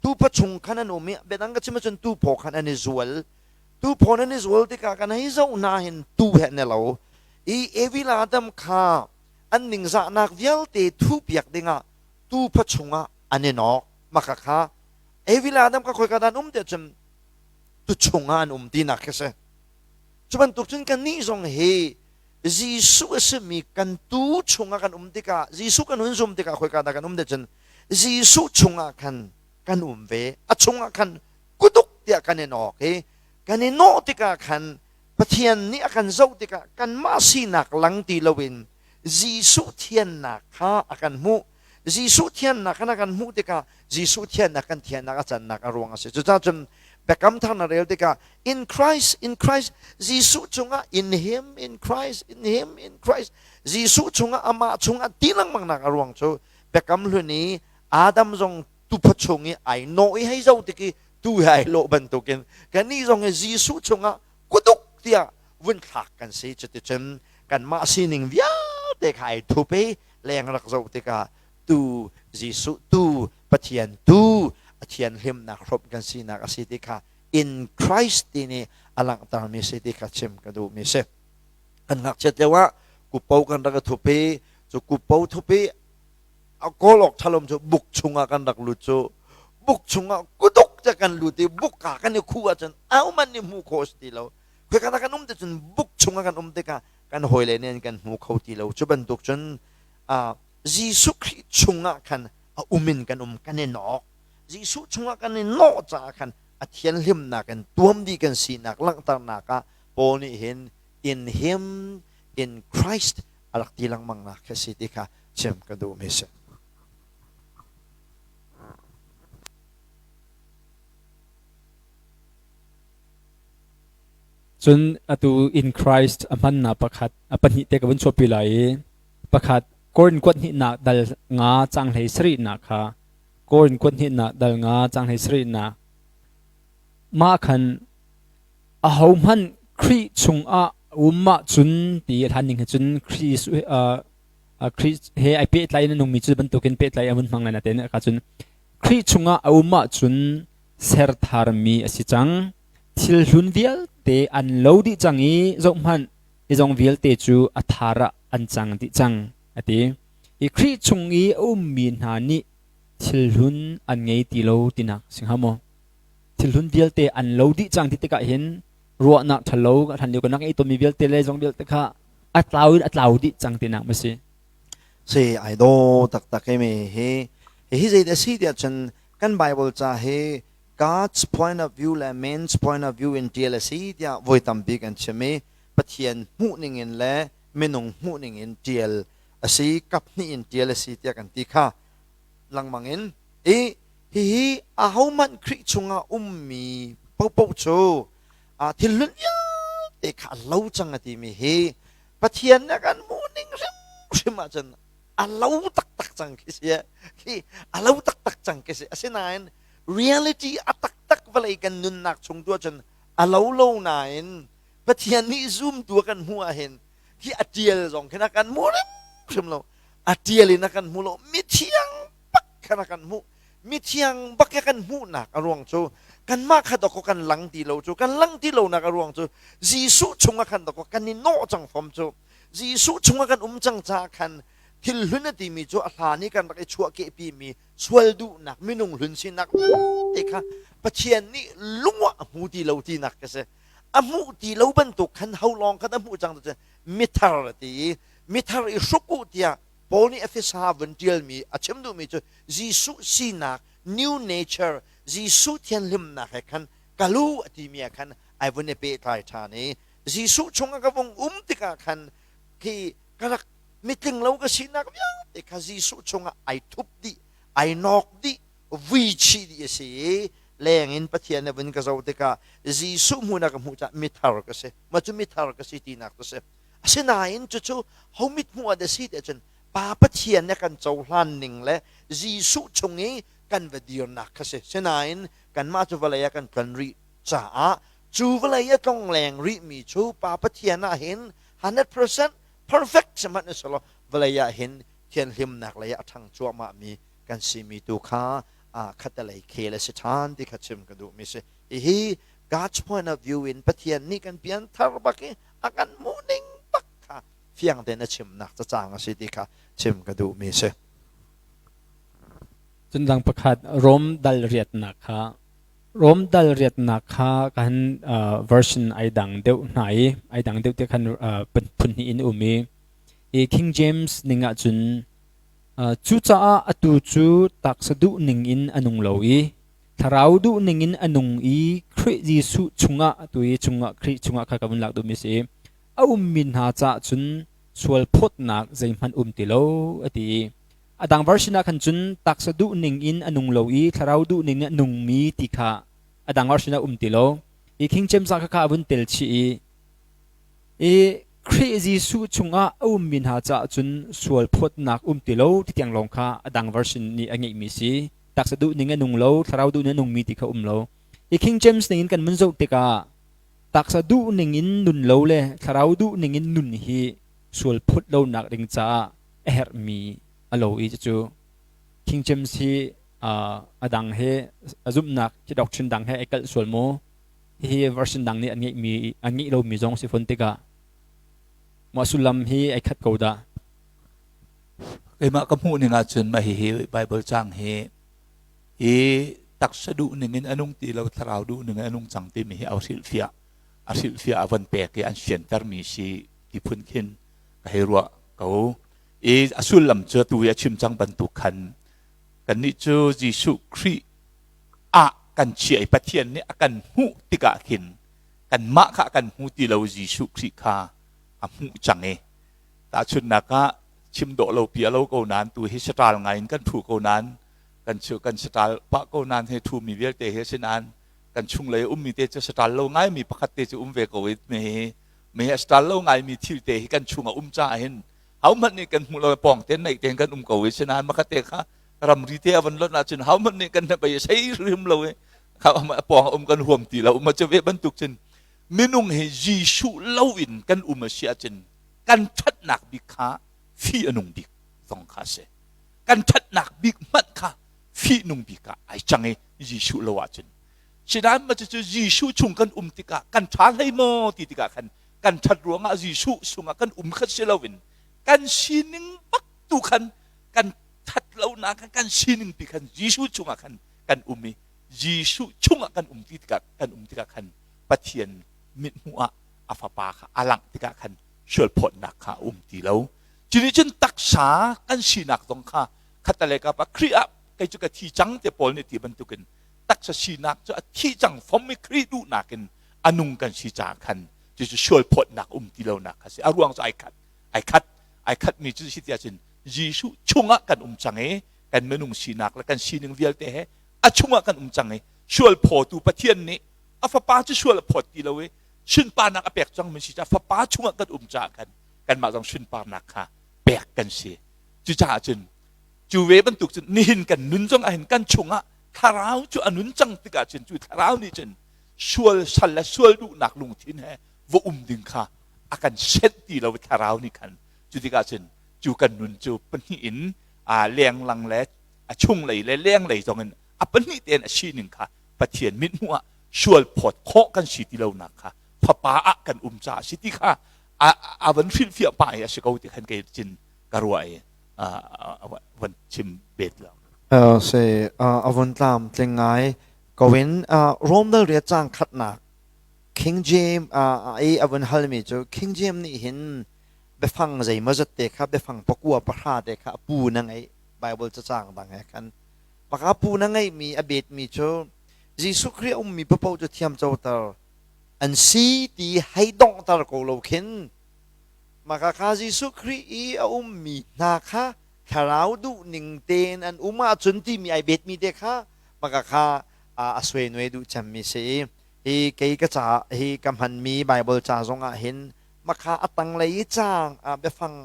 S3: Tupha chung khan an um i biadang ka chim ahcun tuphaw khan an i zual. Tuphaw an i zual tikah kan hei zoh hna hin tu he an i lo. I Evi le Adam kha an ningzahnak vialte thuhpiak dingah tupha chungah an i nawk. Maka kha Evi le Adam kha khoika dah an um tiah cun tu chungah an um tinak khi si. Cu bantuk cun kannih zong hi Jesuh a simi kan tu chungah kan um tikah Jesuh kan hun zum tikah khoika dah kan um tiah cun Jesuh chungah khan kan um ve. A chungah khan kutuk tiah kan i nawk i kan i nawh tikah khan Pathian nih a kan zoh tikah kanmah sinak lang ti loin Jesuh thiannak kha a kan hmuh. Jesuh thiannak khan a kan hmuh tikah Jesuh thiannak kan thiannak a cannak a ruang a si. Cucaah cun Biakam Thar na rel tikah in Christ, in Christ, Jesuh chungah in him, in Christ, in him, in Christ, Jesuh chungah amah chungah ti lengmangnak a ruang cu Biakam Hlun i Adam zong tupha chung i ai nawh i hei zo tik i Tu he ai lawh bantukin kannih zong hi Jesuh chungah kuduk tiah vun thlak kan si. Cuticun kanmah sining vialte kha ai thup i leng rak zoh tikah tu Jesuh tu Pathian tu a thianhlimnak hrawmh kan sinak a si ti kha in Christ ti nih a langhtermi si ti kha chim ka duhmi si. Kan ngakchiat lio ah kupo kan rak i thup i cu kupo thup i a kawl awk ṭhalom cu buk chungah kan rak lut cu buk chungah kuduk te kan lut i buk ka kan i khuh ahcun ahohmanh nih hmuh khawh a si ti lo. Khoika dah kan um ti cun buk chungah kan um tikah kan hawile nih an kan hmu kho ti lo. Cu bantuk cun Jesuh Khrih chungah khan a um in kan um kan i nawk. Jesuh chungah kan i nawh caah khan a thianhlimnak in tuam dih kan sinak langhternak ah Paul nih hin in him in Christ a rak ti lengmang nak khi si ti kha chim ka duhmi si.
S1: Cun atu in Christ a hmannak pakhat a pahnih te ka vun chuahpi lai i pakhat Korin kuat hnihnak dal nga cang hlei sarihnak kha Korin kuat hnihnak dal nga cang hlei sarihnak mah khan ahohmanh Khrih chungah um ahcun ti a hlan ning he cun Khrih Khrih he ai pehtlai in a nungmi cu bantukin pehtlai a hun hmang lai natein ka cun Khrih chungah a um ahcun ser tharmi a si cang. Thil hlun vialte an lo dih cang i zohhmanh hi zong vialte cu a thar ah an cang dih cang a ti. Hi Khrih chung i a ummi hna nih thil hlun an ngei ti lo tinak si hnga maw? Thil hlun vialte an lo dih cang ti tikah hin ruahnak ṭhalo hlan lio kan rak ngeih tawnmi vialte le zong vialte kha a tlau in a tlau dih cang tinak ma si.
S3: Si ai daw taktak mi hi hi zei dah si tiah cun kan Bible ca hi God's point of view le man's point of view in ṭial a si tiah voi tampi kan chim i Pathian hmuh ning in le minung hmuh ning in ṭial a si kap hnih in ṭial a si tiah kan ti kha lengmang in i hihi ahohmanh Khrih chungah ummi paohpaoh cu thil hlun vialte kha a lo cang a timi hi Pathian nih a kan hmuh ning hrimhrim ahcun a lo taktak cang khi si khi a lo taktak cang khi si asinain reality a taktak vawlei kan nunnak chung tu ahcun a lo lo nain Pathian nih zumtu a kan hmuh ahhin khi a tial zong khin a kan hmu hrimhrim lo a tial in a kan hmu lo mithiang bak khan a kan hmuh mithiang bak i kan hmuhnak a ruang cu kanmah kha dawkaw kan lang ti lo cu kan lang ti lonak a ruang cu Jesuh chungah khan dawkaw kan i nawh cang fom cu Jesuh chungah kan um cang caah khan thil hlun a timi cu a hlan i kan rak i chuahkehpi mi sual duhnak minung hlun sinak te kha Pathian nih lung ah a hmu ti lo tinak ka si a hmuh ti lo bantuk khan ho lawng khan a hmuh cang tu mithar a ti i mithar i hruk u tiah Paul nih Efesa vun ṭialmi a chim duhmi cu Jesuh sinak new nature Jesuh thianhlimnak he khan kalu a timi ah khan ai vun i pehtlai ṭhan i Jesuh chungah ka vung um tikah khan khi ka rak mitling lo ka sinak vialte kha Jesuh chungah ai thup dih ai nawk dih vui chih dih a si i leng in Pathian nih vun ka zoh tikah Jesuh hmuhnak ka hmuh caah mithar ka si mah cu mithar ka si tinak cu si Asinain cucu ho mithmuh ah dah si tiah cun Pa Pathian nih a kan cohlan ning le Jesuh chung i kan va dirnak kha si. Sinain kanmah cu vawlei ah kan tlon rih caah cu vawlei a tlongleng rihmi cu Pa Pathian ah hin 100% perfect si hmanh usulaw vawlei ah hin thianhlimnak lei ah a ṭhang cuahmahmi kan simi tu kha khattelei khel a si ṭhan ti kha chim ka duhmi si. Hihi God's point of view in Pathian nih kan pianthar bak i a kan hmuh ning bak kha fiang tein a chimnak cacang a si ti kha chim ka duhmi si.
S1: Cun dang pakhat Rom dal riatnak kha Rom dal riatnak kha kan version ai dang deuh hna i ai dang deuh te khan phun hnih in um i i King James ning ah cun cucaah atu cu taksa duh ning in a nung lo i Thlarau duh ning in a nung i Khrih Jesuh chungah atu i chungah Khrih chungah kha ka vun lak duhmi si. A ummi hna caah cun sual phawtnak zeihmanh um ti lo a ti i a dang version ah khan cun taksa duh ning in a nung lo i thlarau duh ning in a nungmi ti kha a dang version ah um ti lo. I King James ah kha a vun tel chih i i Khrih Jesuh chungah a ummi hna caah cun sual phawtnak um ti lo ti tiang lawng kha a dang version nih a ngeihmi si. Taksa duh ning a nung lo, thlarau duh ning a nungmi ti kha um lo. Hi King James ning in kan mun zoh tikah taksa duh ning in nun lo le thlarau duh ning in nun hi sual phut lonak ding caah a herhmi a lo i cucu King James hi a dang he a zumhnak hi doctrine dang he ai kalh sual maw? Hihi version dang nih an ngeihmi an ngeih lomi zong si fawn tikah mah sullam hi ai khat ko dah.
S2: Keimah ka hmuh ning ahcun mah hihi Bible cang hi hi taksa duh ning in a nung ti lo thlarau duh ning in a nung cang timi hi a hrilhfiah a hrilhfiah a von pek i an fiantermi si ti phun khin ka hei ruah ko. I a sullam cu tu i a chim cang bantuk khan kannih cu Jesuh Khrih ah kan chiah i Pathian nih a kan hmuh tikah khin kanmah kha a kan hmu ti lo Jesuh Khrih kha a hmuh cang i tahchunhnak ah chim dawh lo pi a lo ko nain tu hi saṭal ngai in kan thu ko nain kan chu kan saṭal pah ko nain he thumi vialte he sinain kan chunglei ummi te cu saṭal lo ngaimi pakhat te cu um ve ko i me me a saṭal lo ngaimi thil te hi kan chungah um caah hin hohmanh nih kan hmuh lo pawng te naih tein kan um ko i sinain makhat te kha ramri te a van lonh ahcun hohmanh nih kan hnabei sei hrim lo i kha pawng um kan huam ti lo ma cu ve bantuk cun minung hi Jesuh lo in kan um a si ahcun kan ṭhatnak bik kha fi a nung bik zong kha a si kan ṭhatnak bik hmanh kha fi nung bik ah ai cang i Jesuh lo ahcun sinain ma cucu Jesuh chung kan um tikah kan ṭha hlei maw ti tikah khan kan ṭhat ruangah Jesuh sungah kan um kha si loin kan sining bak tu khan kan ṭhat lonak khan kan sining pi khan Jesuh chungah khan kan um i Jesuh chungah kan um ti tikah kan um tikah khan Pathian mithmuh ah a fapa kha a langh tikah khan sualphawtnak kha a um ti lo. Cunih cun taksa kan sinak zong kha khattelei kap ah Khrih ah kei cu ka thi cang te Paul nih ti bantukin taksa sinak cu a thi cang fom i Khrih duhnak in a nung kan si caah khan cucu sualphawtnak um ti lonak kha si. A ruang cu ai khat. Ai khat. Ai khatmi cu si ti ahcun Jesuh chungah kan um cang i kan minung sinak le kan sining vialte he a chungah kan um cang i sual phawtu Pathian nih a fapa cu sual a phawt ti lo i sunparnak a pek cang mi si caah fapa chungah kan um caah khan kanmah zong sunparnak kha pek kan si. Cucaah cun cu ve bantuk cun nihin kan nun zong ahhin kan chungah thlarau cu a nun cang tikah cun cu thlarau nih cun sual sal le sual duhnak lungthin he va um ding kha a kan senh ti lo thlarau nih khan cu tikah cun cu kan nun cu pahnih in a lenglang le a chunglei le lenglei zong in a pahnih tein a sining kha Pathian mithmuh ah sual phawt khawh kan si ti lonak kha fapa ah kan um caah si ti kha a van hrilhfiah pah i a si ko ti khan kei cin ka ruah i van chim bet lo.
S3: Se a vun tlam tling ngai kowin Rom dal riat cang khatnak King James i a vun halmi cu King James nih hin biafang zeimawzat te kha biafang pakua pahra te kha a pu na ngeih Bible cacang dang he khan maka pu na ngeihmi a betmi cu Jesuh Khrih a ummi paoh cu thiam coter an si ti hei donghter ko lo khin maka kha Jesuh Khrih i a ummi hna kha thlarau duh ning tein an um ahcun timi ai betmi te kha maka kha a suai duh cemmi si i hi kei ka ca hi ka hmanmi Bible ca zong ah hin makha a tanglei i caang biafang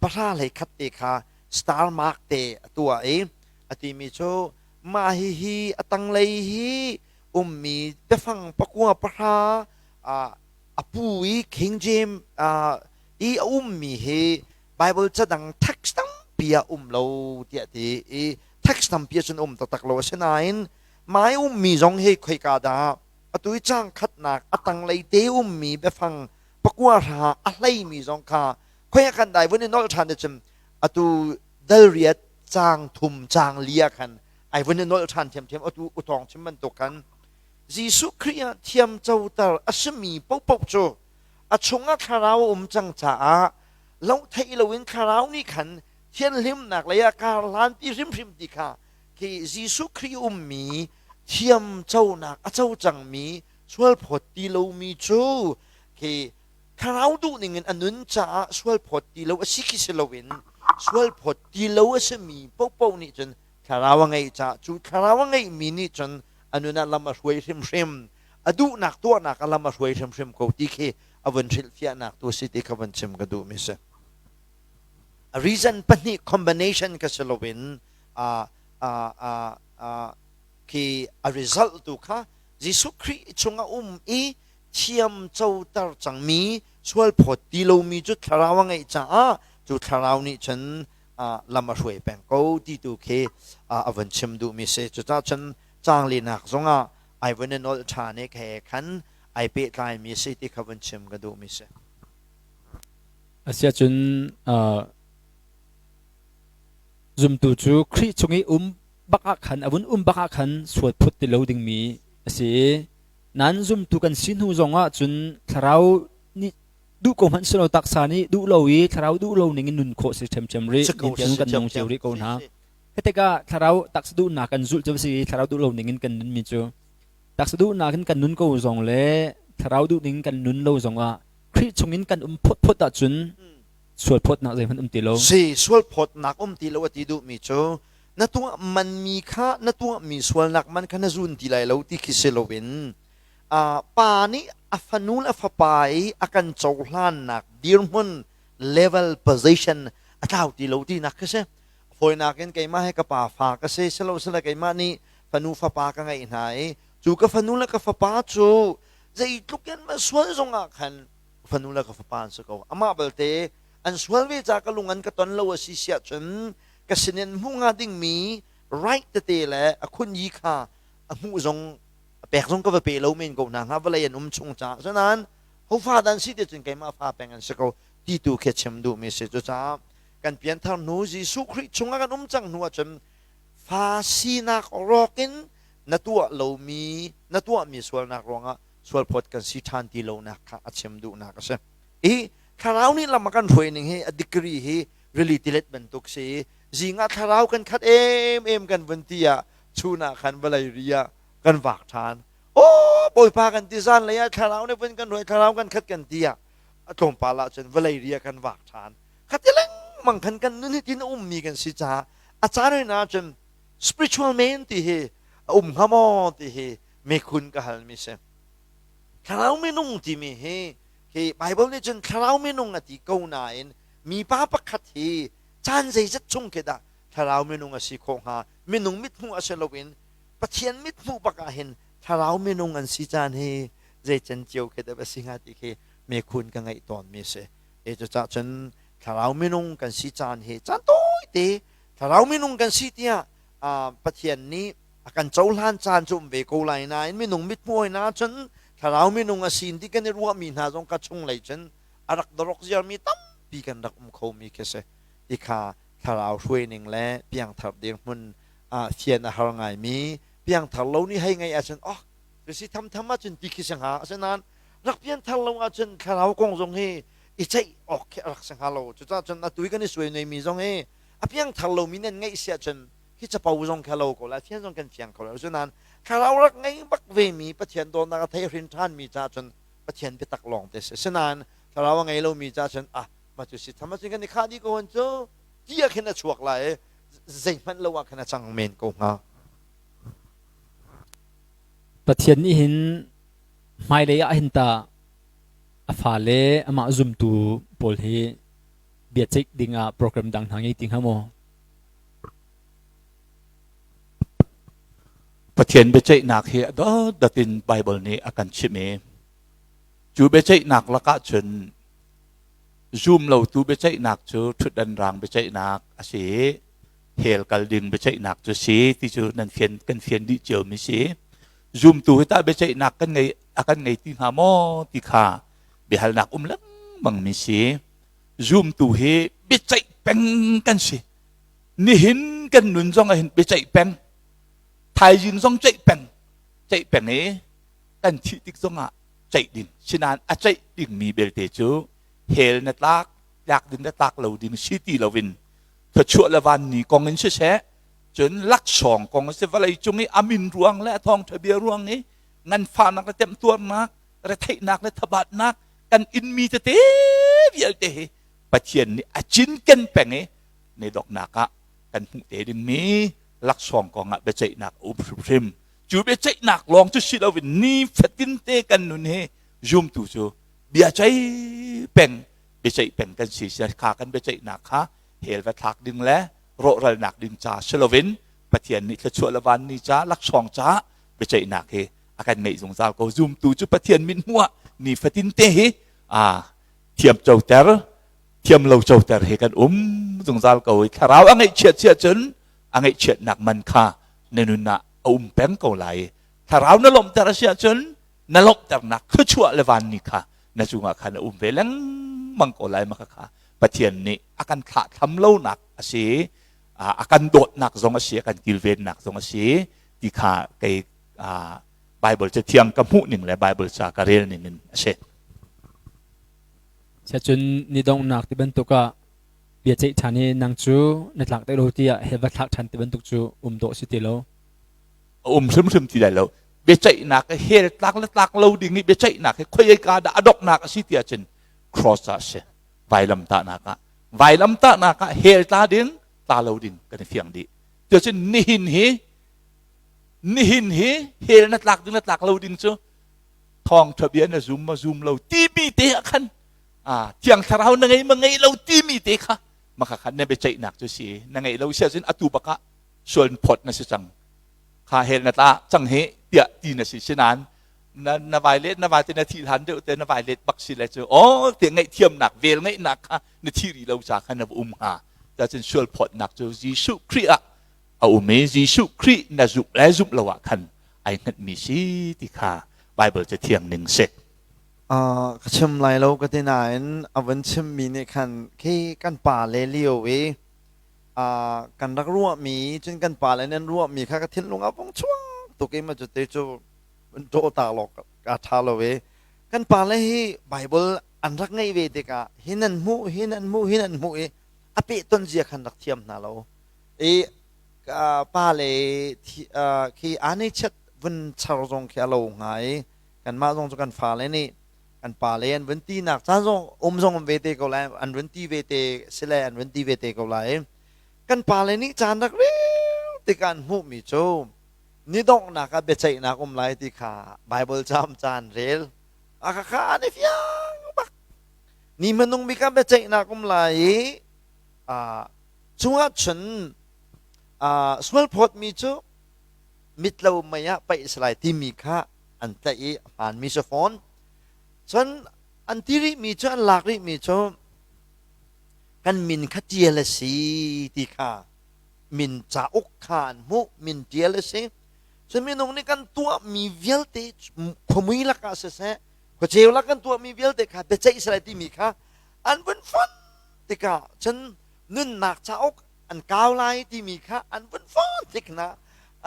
S3: pahra hlei khat te kha star mark te a tuah i a timi cu mah hihi a tanglei hi ummi biafang pakua pahra a pu i King James i a ummi hi Bible ca dang text tampi ah um lo tiah ti i text tampi ah cun um taktak lo asinain mai ummi zong hi khoika dah atu i caang khatnak a tanglei te ummi biafang pakua hra a hleimi zong kha khoi ah khan dai vun i nolh ṭhan cun atu dal riat caang thum caang li ah khan ai vun i nolh ṭhan thiamthiam atu utawng chim bantuk khan Jesuh Khrih ah thiam coter a simi paohpaoh cu a chungah thlarau a um cang caah loh theih loin thlarau nih khan thianhlimnak lei ah kar hlanpi hrimhrim ti kha khi Jesuh Khrih ummi thiam conak a co cangmi sualphawt ti lomi cu khi thlarau duhning in a nun caah sualphawt ti lo a si khi si loin sualphawt ti lo a simi paohpaoh nih cun thlarau a ngeih caah cu thlarau a ngeihmi nih cun a nun ah lam a hruai hrimhrim a duhnak tuahnak a lam a hruai hrimhrim ko ti khi a vun hrilhfiahnak tu si ti kha vun chim ka duhmi si. A reason pahnih combination ka si loin khi a result tu kha Jesuh Khrih chungah um i thiam coter cangmi sual phawt ti lomi cu thlarau a ngeih caah cu thlarau nih cun lam a hruai peng ko ti tu khi a vun chim duhmi si. Cucaah cun caang linak zongah ai vun i nolh ṭhan i he khan ai pehtlaimi si ti kha vun chim ka duhmi si.
S1: Asiahcun zumtu cu Khrih chung i um bak ah khan a vun um bak ah khan sual phut ti lo dingmi a si i nan zumtu kan si hnu zongah cun thlarau nih duh ko hmanh silo taksa nih duh lo i thlarau duh lo ning in nun khawh si ṭhiamṭhiam rih nihin kan nung cio rih ko hna. Khi tikah thlarau taksa duhnak kan zulh cu si i thlarau duh lo ning in kan nunmi cu taksa duhnak in kan nun ko zong le thlarau duh ning kan nun lo zongah Khrih chungin kan um phawtphawt ahcun sual phawtnak zeihmanh um ti lo.
S3: Si sual phawtnak um ti lo a ti duhmi cu na tuah manmi kha na tuahmi sualnak man kha na zun ti lai lo ti khi si loin pa nih a fanu le a fapa i a kan cohlannak dirhmun level position a tlau ti lo tinak khi si. Fawinak in keimah hi ka pa fa ka si silo sila keimah nih fanu fapa ka ngeih hna i cu ka fanu le ka fapa cu zeitluk in ma sual zongah khan fanu le ka fapa an si ko. Amah belte an sual ve ca ka lung an ka ton lo a si siah cun ka sinin hmuh hnga dingmi right tete le a khun yi kha a hmuh zong a pek zong ka va pe lo men ko hna hnga vawlei an um chung caah cunain hofa dan si ti cun keimah fa peng an si ko ti tu khi chim duhmi si. Cucaah kan pianthar hnu Jesuh Khrih chungah kan um cang hnu ahcun fa sinak rawk in na tuah lomi na tuahmi sualnak ruangah sualphawt kan si ṭhan ti lonak kha a chim duhnak a si. I thlarau nih lam a kan hruai ning hi a degree hi rili tilet bantuk si i zing ah thlarau kan khat em em kan vun ti ah chun ah khan vawlei ri ah kan vak ṭhan. Aw Bawipa kan ti zan lei ah thlarau nih vun kan hruai thlarau kan khat kan ti ah a tlawmpal ah cun vawlei ri ah kan vak ṭhan. Khati lengmang khan kan nun hi tin a ummi kan si caah a caan hoi na cun spiritual man ti hi a um hnga maw ti hi mekhun ka halmi si. Thlarau minung timi hi hi Bible nih cun thlarau minung a ti ko nain mipa pakhat hi caan zeizat chung khi dah thlarau minung a si khawh hnga? Minung mithmuh a si loin Pathian mithmuh bak ah hin thlarau minung an si caan hi zei can cio khi dah a si hnga ti khi mekhun ka ngeih tawnmi si. E cucah cun thlarau minung kan si caan hi caan tawite thlarau minung kan si tiah Pathian nih a kan cohlan caan cu um ve ko lai nain minung mithmuh hna cun thlarau minung a sin ti kan i ruahmi hna zong ka chunglei cun a rak dorok ziarmi tampi kan rak um khomi khi si. Ti kha thlarau hruaining le piangthar dirhmun fian a har ngaimi piangthar lo nih hei ngaih ahcun oh si thamtham ahcun ti khi si hnga. Asinain rak pianthar lo ahcun thlarau kong zong hi i ceih awk khi a rak si hnga lo. Cucaah cun atu i kan i suai mi zong hi a piangthar lomi nan ngeih si ahcun hi capo zong kha lo ko lai, fian zong kan fiang kho lo. Cunain thlarau rak ngei bak vemi Pathian dawtnak a thei hrin ṭhanmi caah cun Pathian biatak lawng te si. Asinain thlarau a ngei lomi caah cun ah mah cu si tham ahcun kan i khah dih ko hon cu ti ah khin a chuak lai i zeihmanh lo ah khin a cang men ko hnga.
S1: Pathian nih hin hmailei ah hin tah a fale amah zumtu pawl hi biaceih dingah program dang hna ngei ti hnga maw?
S2: Pathian biaceihnak hi a dotdot in Baibal nih a kan chimh i cu biaceihnak lakah cun zum lotu biaceihnak cu ṭhutdan rang biaceihnak a si i hell kal ding biaceihnak cu si ti cu nan fian kan fian dih cio mi si. Zumtu hi tah biaceihnak kan ngei a kan ngei ti hnga maw ti kha biahalnak um lengmang mi si. Zumtu hi biaceih peng kan si. Nihin kan nun zong ah hin biaceih peng, thaizing zong ceih peng, ceih peng i kan thih tik zong ah ceih ding. Sinain a ceih dingmi belte cu hell na tlak, tlak ding le tlak lo ding si ti loin thluachuah le vanni kong in siseh, cun laksawng kong a si vawlei cung i a min ruang le a thawngṭha bia ruang i nganfahnak le temtuarnak, retheihnak le thabatnak kan inmi tete vialte hi Pathian nih a cinken peng i ne donghnak ah kan hmuh te dingmi laksawng kong ah biaceihnak a um hrimhrim. Cu biaceihnak lawng cu si loin nifatin te kan nun hi zumtu cu bia ceih peng biaceih peng kan si kha kan biaceihnak kha hell va thlak ding le rawhralnak ding ca si loin Pathian nih thluachuah le vanni ca laksawng ca biaceihnak hi a kan ngeih zungzal ko. Zumtu cu Pathian min hmuh ah nifatin te hi a thiam coter, thiam lo coter he kan um zungzal ko i thlarau a ngaihchiat chiah cun a ngaihchiatnak man kha na nun ah a um peng ko lai. Thlarau na lawmhter a si ahcun na lawmhternak thluachuah le vanni kha na cungah khan a um ve lengmang ko lai. Maka kha Pathian nih a kan thlahthlam lonak a si, a kan dawtnak zong a si, a kan kilvennak zong a si ti kha kei Bible cathiang ka hmuh ning le Bible ca ka rel ning in a si.
S1: Cun ni donghnak ti bantuk ah bia ceih ṭhan i nang cu na tlak deuh lo tiah he va thlak ṭhan ti bantuk cu um dawh si ti lo.
S2: A um hrimhrim ti lai lo. Biaceihnak hel tlak le tlak lo ding i biaceihnak hi khoi ka dah a donghnak a si ti ahcun cross ah a si. Vailamtahnak ah. Vailamtahnak ah hel tla ding, tla lo ding kan i fiang dih. Cuacun nihin hi nihin hi hel na tlak ding na tlak lo ding cu thawngṭha bia na zum ma zum lo timi te ah khan thiang thlarau na ngei ma ngei lo timi te kha maka khan na biaceihnak cu si na ngei lo si ahcun atu bakah sual phawt na si cang kha hel na tla cang hi tiah ti na si sinain na na vai let na vai te na thi hlan deuh te na vai let bak si le cu oh te ngaihthiamnak vel ngeihnak kha na thi ri lo ca kha na va um hnga cun sual phawtnak cu Jesuh Khrih ah a um i Jesuh Khrih na zumh le zumh lo ah khan ai hngatmi si ti kha Bible cathiang ning si.
S3: Ka chim lai lo ka ti nain a vun chimmi nih khan khi kan pa le lio i kan rak ruahmi cun kan pa le nan ruahmi kha ka thinlung ah vung chuak tuk i ma cu te cu vun ṭawh ta lawk ka ṭha lo i kan pa le hi Bible an rak ngeih ve tikah hi nan hmuh hi nan hmuh hi nan hmuh i a pehton zia khan rak thiam hna lo i pa le khi aa chiat vun char zong khi a lo hnga i kanmah zong cu kan fale nih kan pale an vun ti nak caan zong um zong um ve te ko lai an vun ti ve te sile an vun ti ve te ko lai kan pale nih caan rak rel tikah an hmuhmi cu ni donghnak ah biaceihnak um lai ti kha Bible cam caan rel a kha kha an i fiang bak ni hmanung bik ah biaceihnak um lai i chungah cun sual phawtmi cu mitlo mei ah paih a si lai timi kha an tlaih i a hmaanmi si fawn. Cun an ti rihmi cu an lak rihmi cu kan min kha ṭial a si ti kha min cauk kha an hmuh min ṭial a si. Cun minung nih kan tuahmi vialte khuamui lakah siseh khuaceu lak kan tuahmi vialte kha biaceih si lai timi kha an vun fonh tikah cun nunnak cauk an kau lai timi kha an vun fawn tik hna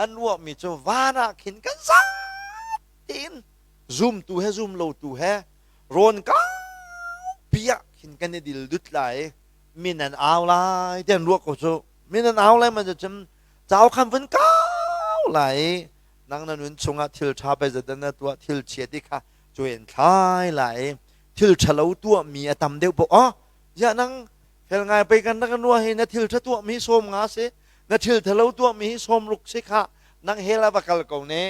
S3: an ruahmi cu van ah khin kan zat tein zumtu he zum lotu he rawn kaupi ah khin kan i dil dut lai min an au lai ti an ruah ko cu min an au lai man cun cau khan vun kau lai nang na nun chungah thil ṭha pei zedan na tuah thil chia ti kha cuin thlai lai thil ṭhalo tuahmi a tam deuh poh oh ziah nang fel ngai pei kan rak nuah hi na thil ṭha tuahmi sawm nga si na thil thalo tuahmi hi sawm ruk si kha nang hell ah va kal ko ne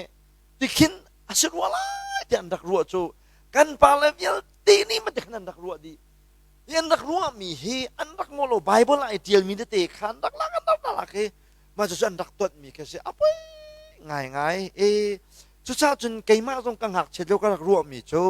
S3: tikhin a si rua lai ti an rak ruah cu kan pa le vialte nih ma tikhin an rak ruah dih hi an rak ruahmi hi an rak ngol lo Bible ah i ṭialmi tete kha an rak lak an rak lak i mah cucu an rak tuanhmi khi si a poi ngai ngai e cucaah cun keimah zong ka ngakchiat lio ka rak ruahmi cu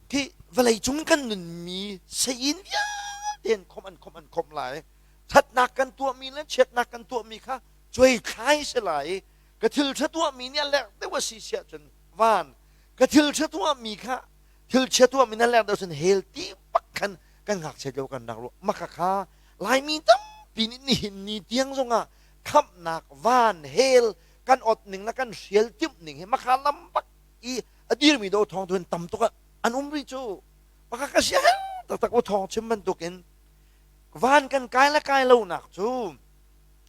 S3: Khi vawlei cung kan nunmi seiin vialte an khomh an khomh an khomh lai. Ṭhatnak kan tuahmi le chiatnak kan tuahmi kha cuai thlai si lai. Ka thil ṭha tuahmi nih a lek deuh a si siah cun van. Ka thil ṭha tuahmi kha thil chia tuahmi nih a lek deuh cun hell ti bak khan kan ngakchia lio kan rak ruah. Maka kha Laimi tampi nih nihin ni tiang zongah khamhnak van hell kan ot ning le kan hrial timh ning hi makha lam bak i a dirmi do thawng tu in tam tuk an um rih cu pakhat ka sia taktak u thawng chim bantukin van kan kai le kai lonak cu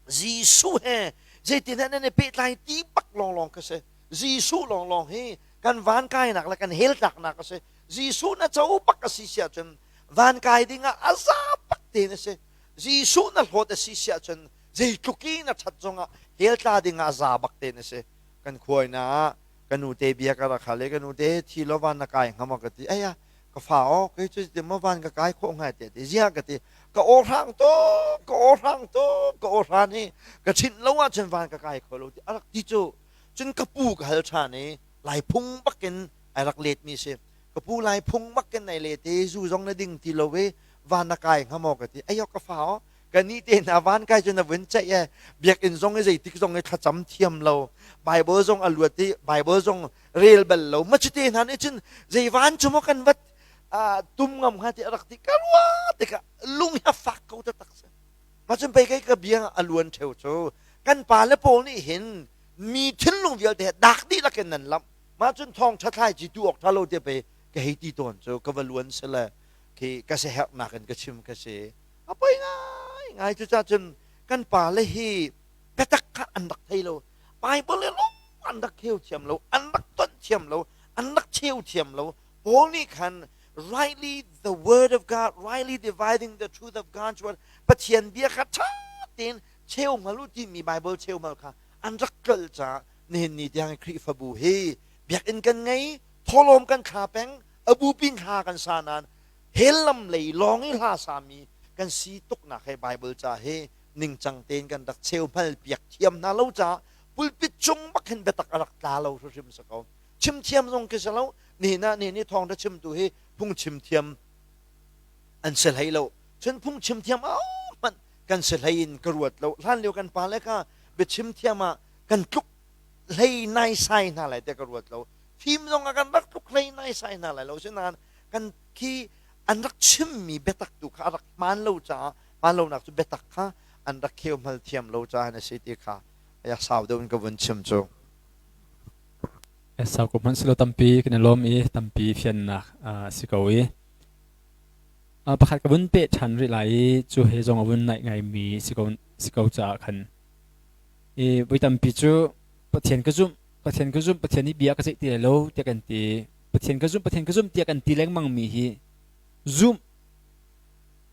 S3: Jesuh he zeitin nan i pehtlai ti bak lawnglawng ka si Jesuh lawnglawng hi kan van kainak le kan hell tlaknak a si Jesuh na co bak a si siah cun van kai ding ah a za bak tein a si Jesuh na hlawt a si siah cun zeitluk i na ṭhat zongah hell tla ding ah a za bak tein a si kan khuai na ah ka nu te bia ka rak hal i ka nu te thi lo van na kai hnga maw ka ti aya ka fa aw kei cu ti maw van ka kai khawh ngai te ti zia ka ti ka aw hrang tuk ka aw hrang tuk ka aw hran hi ka chinh lo ahcun van ka kai kho lo ti a rak ti cu cun ka pu ka hal ṭhan i. Lai phung bakin ai rak let mi si. Ka pu Lai phung bakin ai let i zu zong na ding ti lo i van na kai hnga maw ka ti. Ayo ka fa o ka ni te na van kai cu na vun ceih e biakinn zong i zeitik zong i thlacam thiam lo Bible zong a luat i Bible zong rel bal lo ma cu te hna nih cun zei van cu maw kan vat tum ngam hnga ti a rak ti ka rua tikah lung hi a fak ko taktak si. Mah cun pei kei ka bia a luan ṭheu cu kan pale pawl nih hin mi thinlung vialte he dak dihlak in nan lamh. Mah cun thawngṭha thlaici tu awk ṭha lo te pei ka hei ti tawn cu ka va luan sile khi ka siaherhnak in ka chim ka si. A poi ngai ngai cucah cun kan pale hi biatak kha an rak thei lo. Bible le lawng an rak kheu thiam lo, an rak tonh thiam lo, an rak cheu thiam lo. Paul nih khan rightly the word of God, rightly dividing the truth of God's word, Pathian bia kha ṭha tein cheu hngal u timi Bible cheu hngal kha an rak tlolh caah nihin ni tiang Khrihfabu hi biakinn kan ngei, thawhlawm kan thla peng, a bupi hla kan sa nain hell lam lei lawng i hla sami kan si tuknak he Bible ca hi ningcang tein kan rak cheu hngal piak thiam hna lo caah pulpit cung bak hin biatak a rak tla lo hrimhrim si ko. Chim thiam zong khi si lo nihin ah nihin i thawngṭha chimtu hi phungchim thiam an si hlei lo cun phungchim thiam hmanh kan si hlei in ka ruat lo hlan lio kan pale kha biachim thiam ah kan tluk hlei naisai hna lai tiah ka ruat lo fim zong ah kan rak tluk hlei naisai hna lai lo sinain kan khi an rak chimmi biatak tu kha a rak hmaan lo caah hmaan lonak cu biatak kha an rak kheu hmal thiam lo caah a si ti kha ya sau deuh in ka vun chim cu.
S1: Sau ko hmanh silo tampi kan i lawm i tampi fiannak a si ko i pakhat ka vun peh ṭhan rih lai i cu he zong a vun naih ngaimi si ko si ko caah khan i voi tampi cu Pathian ka zumh Pathian ka zumh Pathian nih bia ka ceih ti lai lo tiah kan ti Pathian ka zumh Pathian ka zumh tiah kan ti lengmang mi hi zumh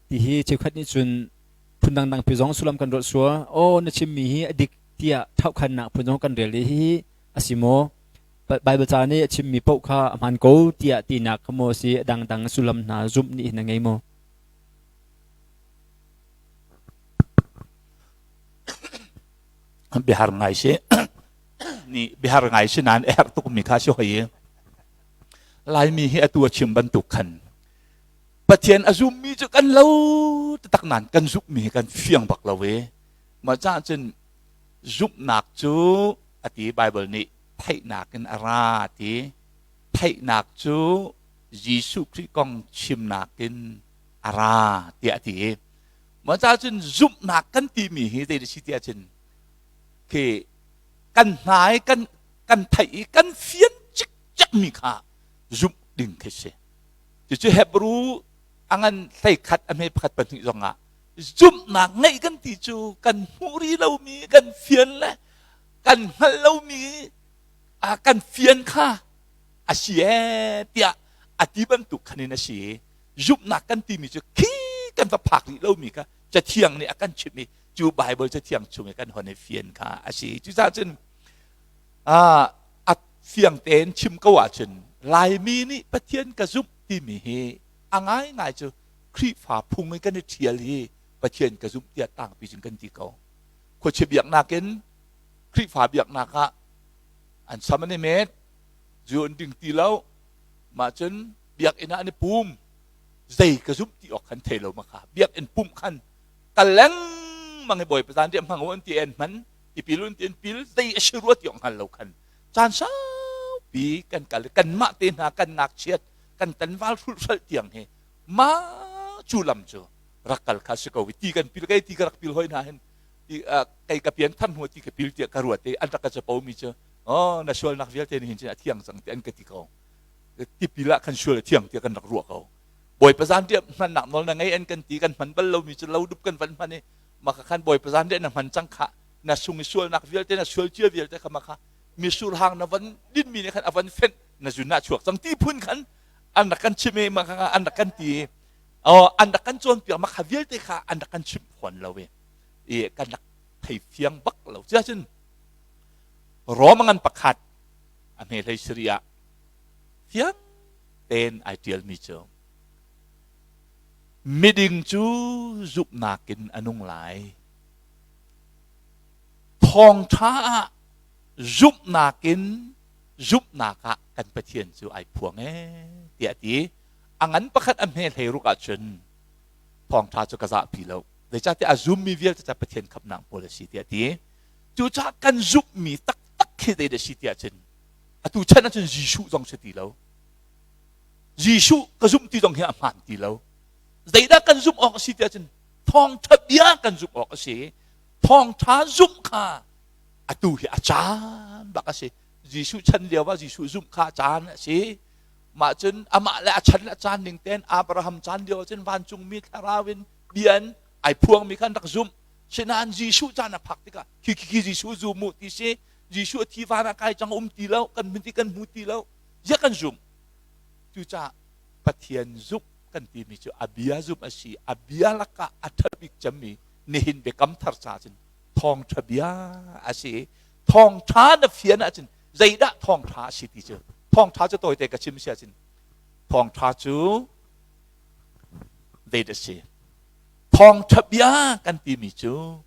S1: ti hi cheukhat nih cun phun dangdang pi zong sullam kan ruat sua aw na chimmi hi a dik tiah ṭhauhkhannak phun zong kan rel i hihi a si maw Baibal ca nih a chimmi paoh kha a hmaan ko tiah tinak kha maw a si a dangdang sullam hna zumh nih hin a ngei maw?
S2: Biahar ngai si ni biahar ngai si nain a herh tukmi kha si hoi i Laimi hi atu a chim bantuk khan Pathian a zummi cu kan lo taktak nain kan zumhmi hi kan fiang bak lo i mah caah cun zumhnak cu a ti Baibal nih theihnak in a ra ti theihnak cu Jesuh Khrih kong chimnak in a ra tiah a ti mah caah cun zumhnak kan timi hi zei si tiah cun khi kan hna i kan kan theih i kan fian cikcekmi kha zumh ding khi si cucu Hebrew a ngan 11 a hme pakhat pahnih zongah zumhnak ngeih kan ti cu kan hmuh rih lomi kan fian le kan hngalh lomi kan fian kha a si ee tiah a ti bantuk khan in a si i zumhnak kan timi cu khi kan va phak rih lomi kha cathiang nih a kan chimh i cu Bible cathiang chung i kan hon i fian kha a si cucaah cun a fiang tein chim ko ahcun Laimi nih Pathian ka zumh timi hi a ngaingai cu Khrihfa phung i kan i ṭhial hi Pathian ka zumh tiah tangpi cun kan ti ko. Khuachia biaknak in Khrihfa biaknak ah an sam an i met, zu an ding ti lo, mah cun biakinn ah an i pum. Zei ka zumh ti awk khan thei lo ma kha. Biakinn pumh khan kal lengmang i Bawipa zan riah hmang u an ti en hman, tipil un ti an pil, zei a si rua ti awk hngal lo khan caan saupi kan kal kanmah te hna kan ngakchiat kan tanval hrulhhralh tiang hi mah cu lam cu rak kal kha si ko ti kan pil kei ti ka rak pil hoi hna hin ti kei ka pian thar hnu ti ka pil tiah ka ruat i an rak ka capo mi cu oh na sualnak vialte ni hin cun a thiang cang ti an ka ti ko tipil ah khan sual a thiang tiah kan rak ruah ko bawipa zan riah hmannak nawl na ngei an kan ti kan hman bal lomi cu lo dup kan van hman i maka khan bawipa zan riah na hman cang kha na sung i sualnak vialte na sual cia vialte kha maka misur hang na van dinmi nih khan a van fenh na zun ah chuak cang ti phun khan an rak kan chim i maka an rak kan ti oh an rak kan cawnpiak maka vialte kha an rak kan chimh fawn lo i i kan rak thei fiang bak lo cun Rom ngan pakhat a hme hlei siri ah fiang tein ai tialmi cu miding cu zumhnak in a nung lai thawngṭha ah zumhnak in. Zumhnak ah kan Pathian cu ai phuang ee tiah a ti. A ngan pakhat a hme hlei ruk ahcun thawngṭha cu ka zahpi lo. Zeicahtiah a zummi vialte ca Pathian khamhnak pawl a si tiah a ti. Cucaah kan zumhmi taktak khi zeidah a si tiah cun atu chan ahcun Jesuh zong si ti lo. Jesuh ka zumh ti zong hi a hmaan ti lo. Zeidah kan zumh awk a si tiah cun thawngṭha bia kan zumh awk a si. Thawngṭha zumh kha atu hi a caan bak a si. Jesuh chan lio ah Jesuh zumh kha a caan a si. Mah cun amah le a chan le a caan ning tein Abraham caan lio ah cun vancungmi thlarau in bia in ai phuangmi kha an rak zumh. Sinain Jesuh caan a phak tikah khi khi khi Jesuh zum u ti si. Jesuh a thi van ah kai cang um ti lo, kan hmun ti kan hmu ti lo. Ziah kan zumh? Cucaah Pathian zumh kan timi cu a bia zumh a si. A bia lakah a ṭha bik cemmi nihin biakam thar ca cun thawngṭha bia a si. Thawngṭha na fian ahcun zeidah thawngṭha a si ti cu thawngṭha cu tawite ka chim si ahcun thawngṭha cu zeidah si? Thawngṭha bia kan timi cu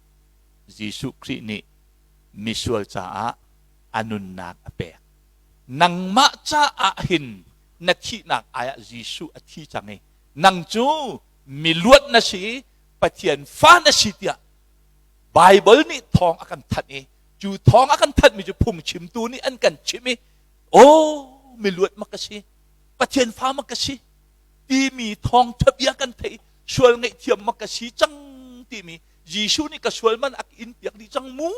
S2: Jesuh Khrih nih misual caah a nunnak a pek. Nangmah caah hin na thihnak ai ah Jesuh a thi cang i nang cu miluat na si i Pathian fa na si tiah Baibal nih thawng a kan thanh i cu thawng a kan thanhmi cu phungchimtu nih an kan chimh i aw miluat mak ka si Pathian fa mak ka si timi thawngtha bia kan theih sual ngaihthiam mak ka si cang timi Jesuh nih ka sual man a ka in piak dih cang mu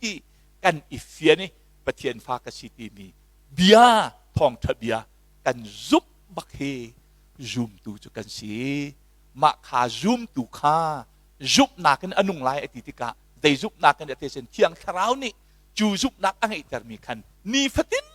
S2: ti kan i fian i Pathian fa ka si timi bia thawngtha bia kan zumh bak hi zumtu cu kan si. Mah kha zumtu kha zumhnak in a nung lai a ti tikah zei zumhnak in a ti sin Thiang Thlarau nih cu zumhnak a ngeihtermi khan nifatin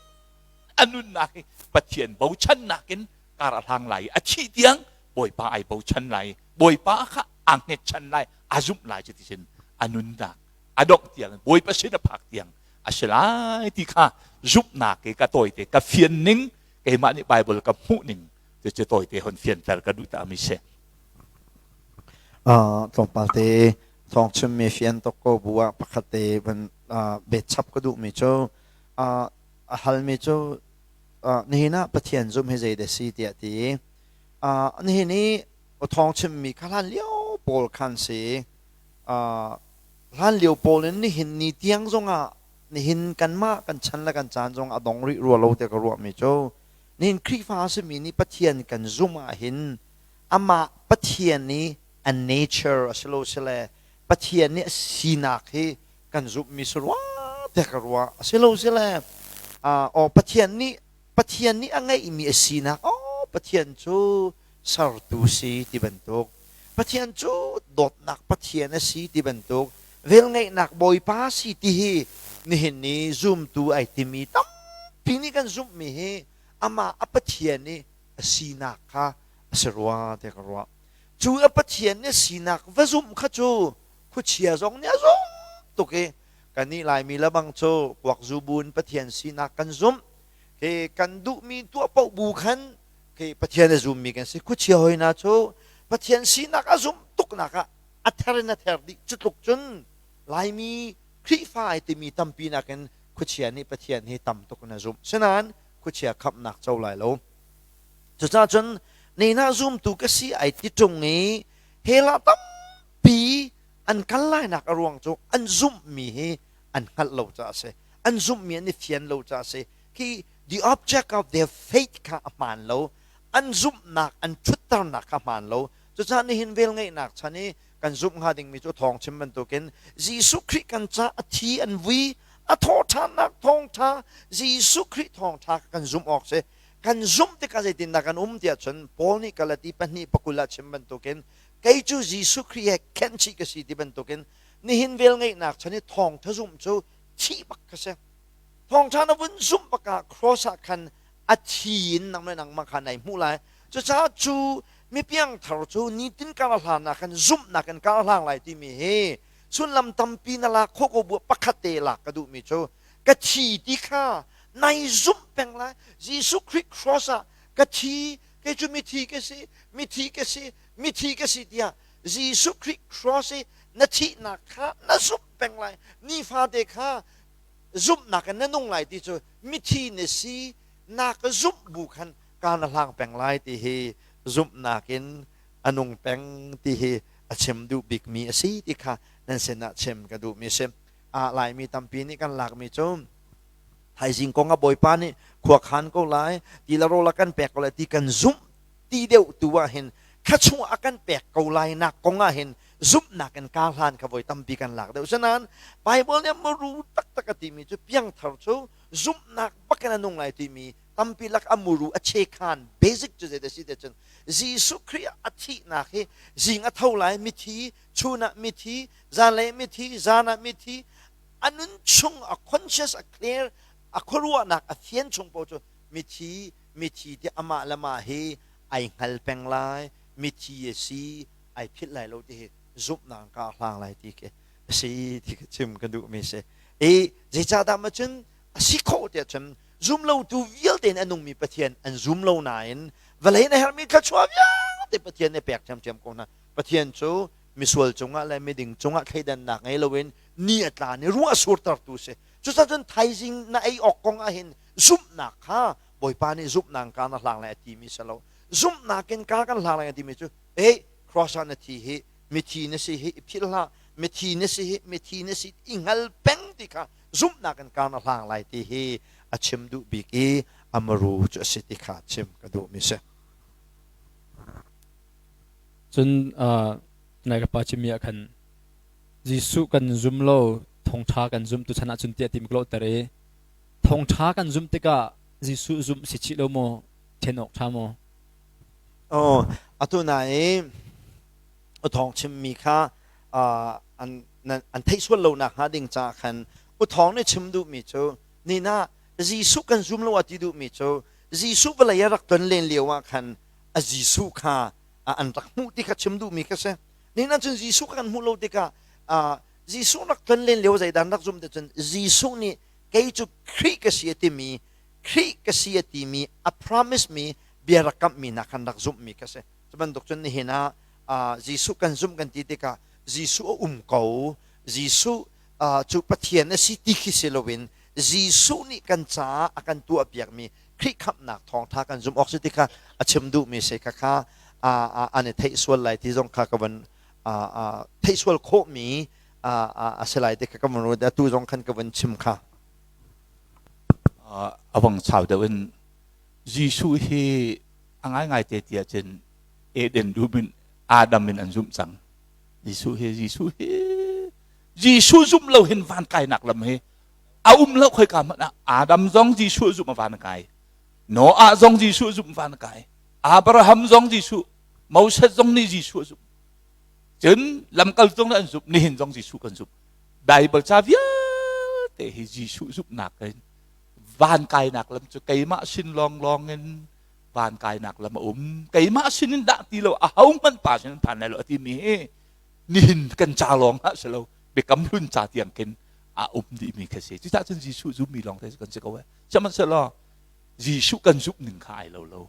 S2: a nunnak hi Pathian bochannak in kar a hlang lai i a thih tiang Bawipa ai bochan lai i Bawipa kha aa hngetchan lai a zumh lai cu ti sin a nunnak a dongh tiang Bawipa sin a phak tiang a si lai ti kha zumhnak i ka tawite ka fian ning keimah nih Bible ka hmuh ning cucu tawite hon fianter ka duh ta mi si.
S3: Tlawmpal te thawng chimmi fian tuk ko bu ah pakhat te van bet chap ka duhmi cu a halmi cu nihin ah Pathian zumh hi zeidah si tiah ti nihin i thawng chimmi kha hlan lio pawl khan si Hlanlio pawl in nihin ni tiang zongah nihin kanmah kan chan le kan caan zong a dong rih rua lo tiah ka ruahmi cu nihin Khrihfa a simi nih Pathian kan zumh ahhin amah Pathian i a nature a si lo sile Pathian nih a sinak hi kan zumhmi si rua tiah ka ruah. A si lo sile aw Pathian nih Pathian nih a ngeihmi a sinak aw Pathian cu sertu si ti bantuk Pathian cu dawtnak Pathian a si ti bantuk velngeihnak Bawipa si ti hi nihin ni zumtu ai timi tampi nih kan zumhmi hi amah a Pathian i a sinak kha a si rua tiah ka ruah. Cu a Pathian nih sinak va zumh kha cu khuachia zong nih a zumh tuk i kannih Laimi lebang cu kuakzu bu in Pathian sinak kan zumh. Hi kan duhmi tuah paoh bu khan khi Pathian a zummi kan si. Khuachia hoi hna cu Pathian sinak a zumh tuknak ah a ther in a ther dih. Cu tluk cun Laimi Khrihfa ai timi tampi nakin khuachia nih Pathian hi tam tuk in a zumh. Sinain khuachia khamhnak co lai lo. Cucaah cun neinah zumtu ka si ai ti ṭung i hell ah tampi an kal lainak a ruang cu an zumhmi hi an hngalh lo caah a si. An zumhmi an i fian lo caah a si. Khi the object of their faith kha a hmaan lo. An zumhnak, an ṭhutternak kha a hmaan lo. Cucaah nihin velngeihnak chan i kan zumh hnga dingmi cu thawng chim bantukin Jesuh Khrih kan ca a thi an vui, a thawhṭhannak thawngṭha, Jesuh Khrih thawngṭha kha kan zumh awk si. Kan zumh tikah zeitindah kan um tiah cun Paul nih Galati pahnih pakul ah chim bantukin kei cu Jesuh Khrih he khenhchih ka si ti bantukin nihin velngeihnak chan i thawngṭha zumh cu thih bak ka si. Thawngṭha na vun zumh bak ah cross ah khan a thi in nang le nangmah kha nai hmuh lai. Cucaah cu mipiangthar cu nitin kar hlan ah khan zumhnak in kar hlang lai timi hi sullam tampi na lak khawh ko bu pakhat te lak ka duhmi cu ka thi ti kha nai zumh peng lai. Jesuh Khrih cross ah ka thi kei cu mithi ka si mithi ka si mithi ka si tiah Jesuh Khrih cross i na thihnak kha na zumh peng lai. Nifate kha. Zumhnak in na nung lai ti cu mithi na si na ka zumh bu khan ka na hlang peng lai ti hi zumhnak in a nung peng ti hi a chim duh bikmi a si ti kha nan sinah chim ka duhmi a si. Ah Laimi tampi nih kan lakmi cu thaizing kong ah Bawipa nih khua khan ko lai ti le rawl a kan pek ko lai ti kan zumh ti deuh tu ah hin kha chung a kan pek ko lai nak kong ah hin zumhnak in kar hlan kha voi tampi kan lak deuh. Sinain Bible nih muru taktak a timi cu piangthar cu zumhnak bak in a nung lai timi tampi lak a muru a chekhan basic cu zei si te cun Jesuh Khrih a thihnak hi zing a tho lai mithi chun ah mithi zanlei mithi zan ah mithi a nun chung a conscious a clear a khuaruahnak a fian chung paoh cu mithi mithi ti amah le mah hi ai hngal peng lai mithi a si ai philh lai lo ti hi zumhnak ka hlang lai ti khi a si ti ka chim ka duhmi si i zeicahdah ma cun a si khawh tiah cun zum lotu vialte in a nungmi Pathian an zum lo nain vawlei na herhmi thluachuah vialte Pathian nih pek ṭhiamṭhiam ko hna. Pathian cu misual cungah le miding cungah thleidannak ngei loin ni a tla ni ruah a surtertu si. Cucaah cun thaizing na ei awk kong ah hin zumhnak kha Bawipa nih zumhnak ka na hlang lai a timi si lo. Zumhnak in ka kan hlang lai a timi cu ei cross ah na thi hi mithi na si hi i philh hlah mithi na si hi mithi na si i hngal peng ti kha zumhnak in kar na hlang lai ti hi a chim duh bik i amaru cu a si ti kha chim ka duhmi si.
S1: Cun nai ka pa chimmi ah khan Jesuh kan zum lo thawngṭha kan zum tu chan ah cun tiah tim ka lawhter i thawngṭha kan zum tikah Jesuh zumh si chih lo maw ṭhen awk ṭha maw?
S3: Oh, atu na i uthawng chimmi kha an an theih sual lo nak hnga ding caah khan uthawng nih chim duhmi cu nina Jesuh kan zum lo a ti duhmi cu Jesuh vawlei a rak ton len lio ah khan a Jesuh kha an rak hmuh ti kha chim duhmi kha si. Nina cun Jesuh kha kan hmuh lo tikah Jesuh rak ton len lio zeidan rak zum te cun Jesuh nih kei cu Khrih ka si a timi Khrih ka si a timi a promise mi bia rak kamhmi hna khan rak zumhmi kha si. Cu bantuk cun nihin ah Jesuh kan zumh kan ti tikah Jesuh a um ko, Jesuh cu Pathian a si ti khi si loin Jesuh nih kan caah a kan tuahpiakmi Khrih khamhnak thawngṭha kan zumh awk si ti kha a chim duhmi si kha kha an i theih sual lai ti zong kha ka van theih sual khawhmi a si lai ti kha ka van ruat atu zong khan ka van chim kha.
S2: A vang chau deuh in Jesuh hi a ngaingai te ti ahcun Eden dum in Adam in an zumh cang. Jesuh hi Jesuh hi Jesuh zumh lo hin van kainak lam hi a um lo khoi ka hmanh ah Adam zong Jesuh zumh a van kai. Noah zong Jesuh zumh van kai. Abraham zong Jesuh, Moses zong nih Jesuh zumh. Cun lamkal zong nih an zumh, nihin zong Jesuh kan zumh. Bible ca vialte hi Jesuh zumhnak in van kainak lam cu keimah sin lawnglawng in van kainak lam a um keimah sin in dah ti lo a ho hmanh pa sin in phan lai lo a timi hi nihin kan ca lawng ah si lo biakam hlun ca tiang khin a um dihmi kha si cucaah cun Jesuh zummi lawng te kan si ko eh sihmanhsehlaw Jesuh kan zumh ning kha ai lo lo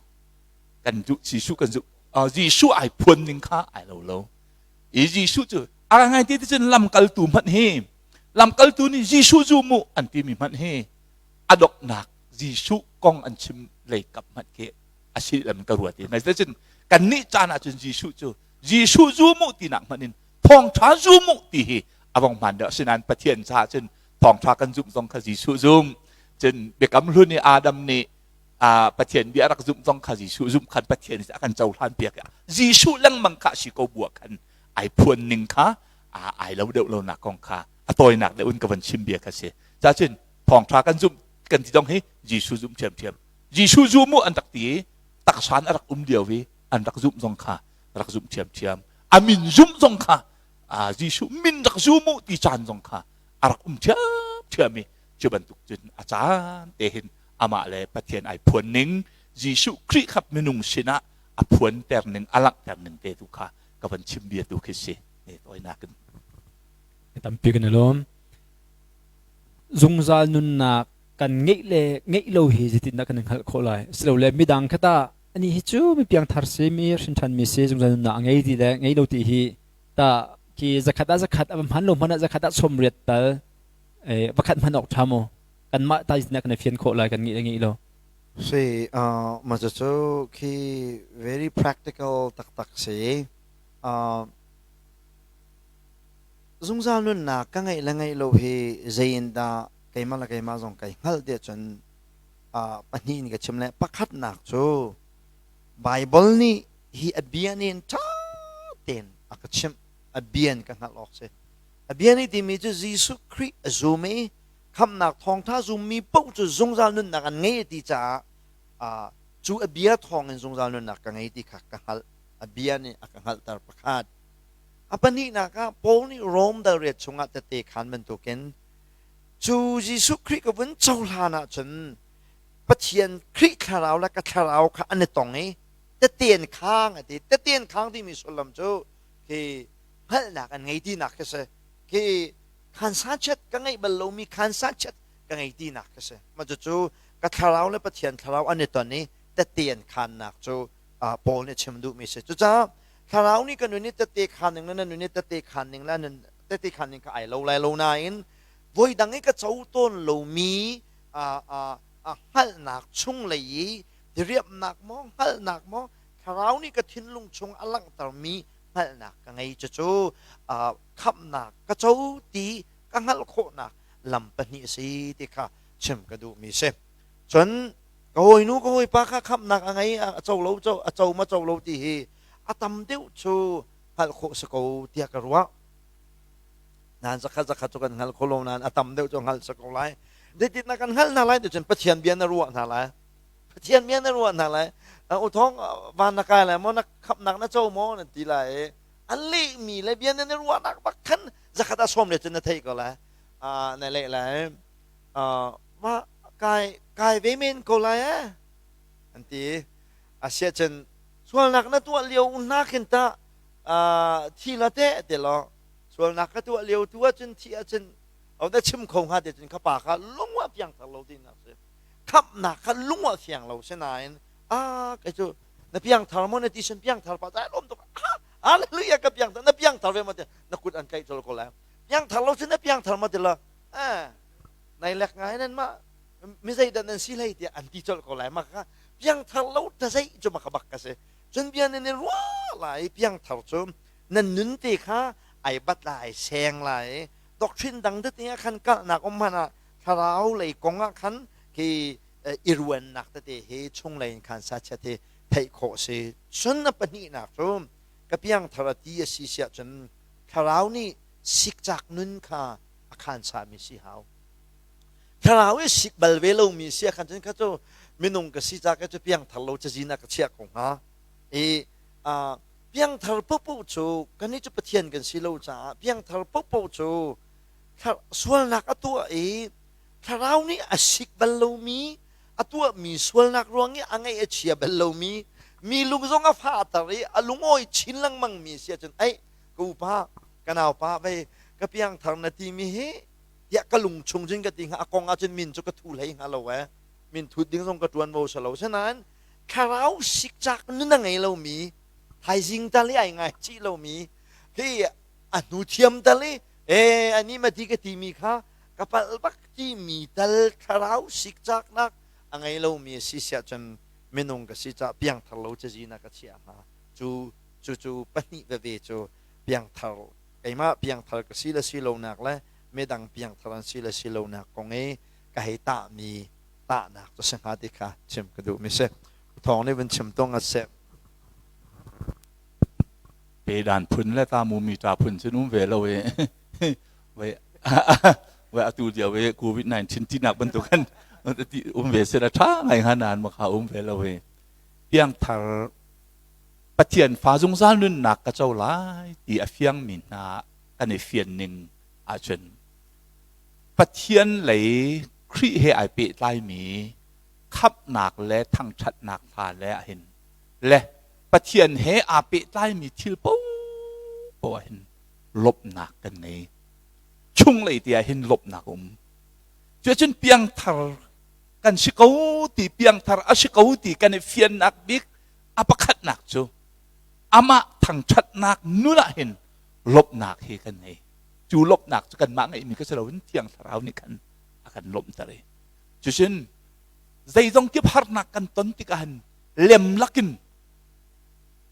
S2: kan duh Jesuh kan zumh Jesuh ai phuan ning kha ai lo lo i Jesuh cu a ngai ti cun lamkaltu hmanh hi lamkaltu nih Jesuh zum mu an timi hmanh hi a donghnak Jesuh kong an chim lei kap hmanh khi a si lam ka ruat i cun kannih caan ah cun Jesuh cu Jesuh zum mu tinak hmanh in thawngṭha zum mu ti hi a vong hmaan deuh asinain Pathian caah cun thawngṭha kan zumh zong kha Jesuh zum cun biakam hlun i Adam nih Pathian bia rak zumh zong kha Jesuh zumh khan Pathian a kan cohlan piak Jesuh lengmang kha si ko bua khan ai phuan ning kha ai lo deuh lo nak kong kha a tawinak deuh in ka van chim bia kha si ca cun thawngṭha kan zumh kan ti dong hi Jesuh zumh ṭhiamṭhiam Jesuh zum mu an rak ti i taksan a rak um lio i an rak zumh zong kha rak zumh ṭhiamṭhiam a min zumh zong kha Jesuh min rak zum u ti caan zong kha a rak um ṭhiamṭhiam i cu bantuk cun a caan te hin amah le Pathian ai phuan ning Jesuh Khrih kha minung sinah a phuanter ning a langhter ning te tu kha ka van chim bia tu khi si ne tawinak in
S1: Tampi kan i lawm. Zungzal nunnak kan ngeih le ngeih lo hi zeitindah kan hngalh khawh lai? Silole midang kha tah anih hi cu mi piangthar si, mi hrinṭhan mi si, zungzal nunnak a ngei ti le ngei lo ti hi tah khi zakhat ah zakhat a hman lo hmanh ah zakhat ah 80 tal. Pakhat hman awk ṭha maw? Kanmah ta zeitindah kan i fian khawh lai kan ngeih le ngeih lo?
S3: Si, mah cucu khi very practical taktak si. Zungzal nunnak ka ngeih le ngeih lo hi zei in dah keimah le keimah zong kai hngalh tiah cun pahnih in ka chim le pakhatnak cu Baibal nih hi a bia nih ṭha tein a ka chimh. A bia in ka hngalh awk si. A bia nih timi cu Jesuh Khrih a zum i khamhnak thawngṭha zummi paoh cu zungzal nunnak an ngei ti caah cu a bia thawngin zungzal nunnak ka ngei ti kha ka hngalh. A bia nih a ka hngalhter pakhat. A pahnihnak ah Paul nih Rom dal riat chungah tette khaan bantukin cu Jesuh Khrih ka vun cohlan ahcun Pathian Khrih thlarau le ka thlarau kha an i tong i teten khang a ti. Teten khang timi sullam cu khi hngalhnak an ngei tinak khi si. Khi khansa chiat ka ngeih bal lomi khansa chiat ka ngei tinak khi si. Mah cucu ka thlarau le Pathian thlarau an i ton i tette an khannak cu Paul nih chim duhmi si. Cucaah thlarau nih ka nun i tette khan ning le na nun i tette khan ning le nan tette khan ning kha ai lo lai lo nain voi dang i ka co tawn lomi hngalhnak chunglei i diriamhnak maw hngalhnak maw thlarau nih ka thinlung chung a langhtermi hngalhnak ka ngei. Cucu khamhnak ka co ti ka hngalh khawhnak lam pahnih a si ti kha chim ka duhmi si. Cun ka hawinu ka hawipa kha khamhnak a ngei a co lo a co ma co lo ti hi a tam deuh cu hngalh khawh si ko tiah ka ruah. Nain zakhat zakhat cu kan hngal kho lo nain a tam deuh cu hngalh si ko lai. Zeitin na kan hngalh hna lai ti cun Pathian bia na ruah hna lai. Pathian bia na ruah hna lai. U thong van na kai lai maw na khamhnak na co maw nan ti lai i an lehmi le bia na ruahnak bak khan zakhat a sawm le cun na theih ko lai. Na leh lai. Mah kai kai ve men ko lai eh an ti. Asiah cun sualnak na tuah lio hna khin tah thi la teh ti law sualnak ka tuah lio tu ahcun thi ahcun na chim kho hnga te cun kha pa kha lung ah piangthar lo tinak si. Khamhnak kha lung ah fiang lo si nain a kei cu na piangthar maw na ti sin piangthar pa cai lawm tuk hallelujah ka piangthar na piangthar ve ma ti na kut an tlaih col ko lai piangthar lo cun na piangthar ma ti la eh nai lek ngai nan ma mi zei dah nan si hlei tiah an ti colh ko lai ma kha piangthar lo ta zei cu ma ka bak ka si cun bia nan i ruah lai piangthar cu nan nun te kha ai bat lai seng lai doctrine dang tete ah khan kalhnak um hmanh ah thlarau lei kong ah khan khi i ruannak tete hi chunglei in khan sachiat hi theih khawh si. Cun a pahnihnak cu ka piangthar a ti a si siah cun thlarau nih sikcak nun kha a khan sami si hau. Thlarau i sik bal ve lomi si ah khan cun kha cu minung ka si ca ka cu piangthar lo cazin ah ka chiah ko hnga. I piangthar popoh cu kannih cu Pathian kan si lo caah piangthar popoh cu sualnak a tuah i thlarau nih a sik bal lomi a tuahmi sualnak ruang i a ngaih a chia bal lomi mi lung zong a fahter i a lungawi chin lengmang mi si ahcun ei ka upa ka naupa vei ka piangthar na timi hi tiah ka lung chung cun ka ti hnga a kong ahcun min cu ka thu hlei hnga lo eh min thut ding zong ka ṭuanvo si lo sinain thlarau sikcak nun a ngei lomi thaizing tal i ai ngai chih lomi hi a hnu thiam tal i e ani ma ti ka timi kha ka palh bak timi tal thlarau sikcaknak a ngei lomi a si siah cun minung ka si caah piangthar lo cazin ah ka chiah hnga. Cu cu cu pahnih veve cu piangthar keimah piangthar ka si le si lonak le midang piangthar an si le si lonak kong i ka hei tahmi tahnak cu si hnga ti kha chim ka duhmi si. Thawng nih vun chim tung a si.
S2: Pedan phun le tamu mi ta phun cun um ve lo i vai vai atu lio i COVID-19 tinak bantuk kan um ve se la tha ngai hnga nain ma kha um ve lo i piangthar Pathian fa zungzal nunnak ka co lai ti a fiang mi hna kan i fian ning ahcun Pathian lei Khrih he ai pehtlai mi khamhnak le thangṭhatnak hla le ahin le Pathian he aa pehtlaimi thil paohpaoh ah hin lawmhnak kan ngei. Chunglei te ah hin lawmhnak a um. Cuacun piangthar kan si ko ti piangthar a si ko ti kan i fiannak bik a pakhatnak cu amah thangṭhatnak nun ah hin lawmhnak hi kan ngei. Cu lawmhnak cu kanmah ngeihmi ka si loin Thiang Thlarau nih khan a kan lawmhter i cucun zeizong kip harnak kan ton tikah hin lem lakin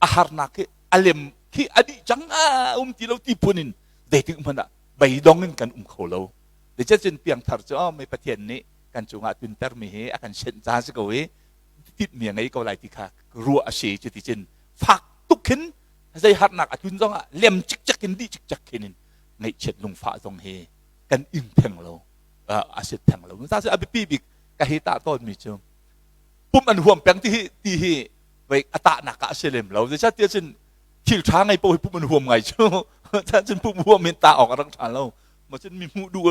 S2: a harnak hi a lem khi a dih cang a um ti lo ti phun in zeitik hmanh ah beidong in kan um kho lo. Zeicahcun piangthar cu oh, mei Pathian nih kan cungah tuntermi hi a kan senh ca si ko i tinhmi a ngei ko lai ti kha ruah a si. Cuticun fak tuk khin zei harnak a tlun zong ah lem cikcek in dih cikcek khin in ngaihchiat lungfah zong hi kan ing theng lo, a si theng lo. Cu a biapi bik ka hi tah tawnmi cu pum an huam peng ti hi ti hi vei a tahnak ah a si lem lo. Zeicahtiah cun thil ṭha ngei paoh hi pum an huam ngai cu. Cun pum huam in tah awk a rak ṭha lo. Ma cun mi hmuh duh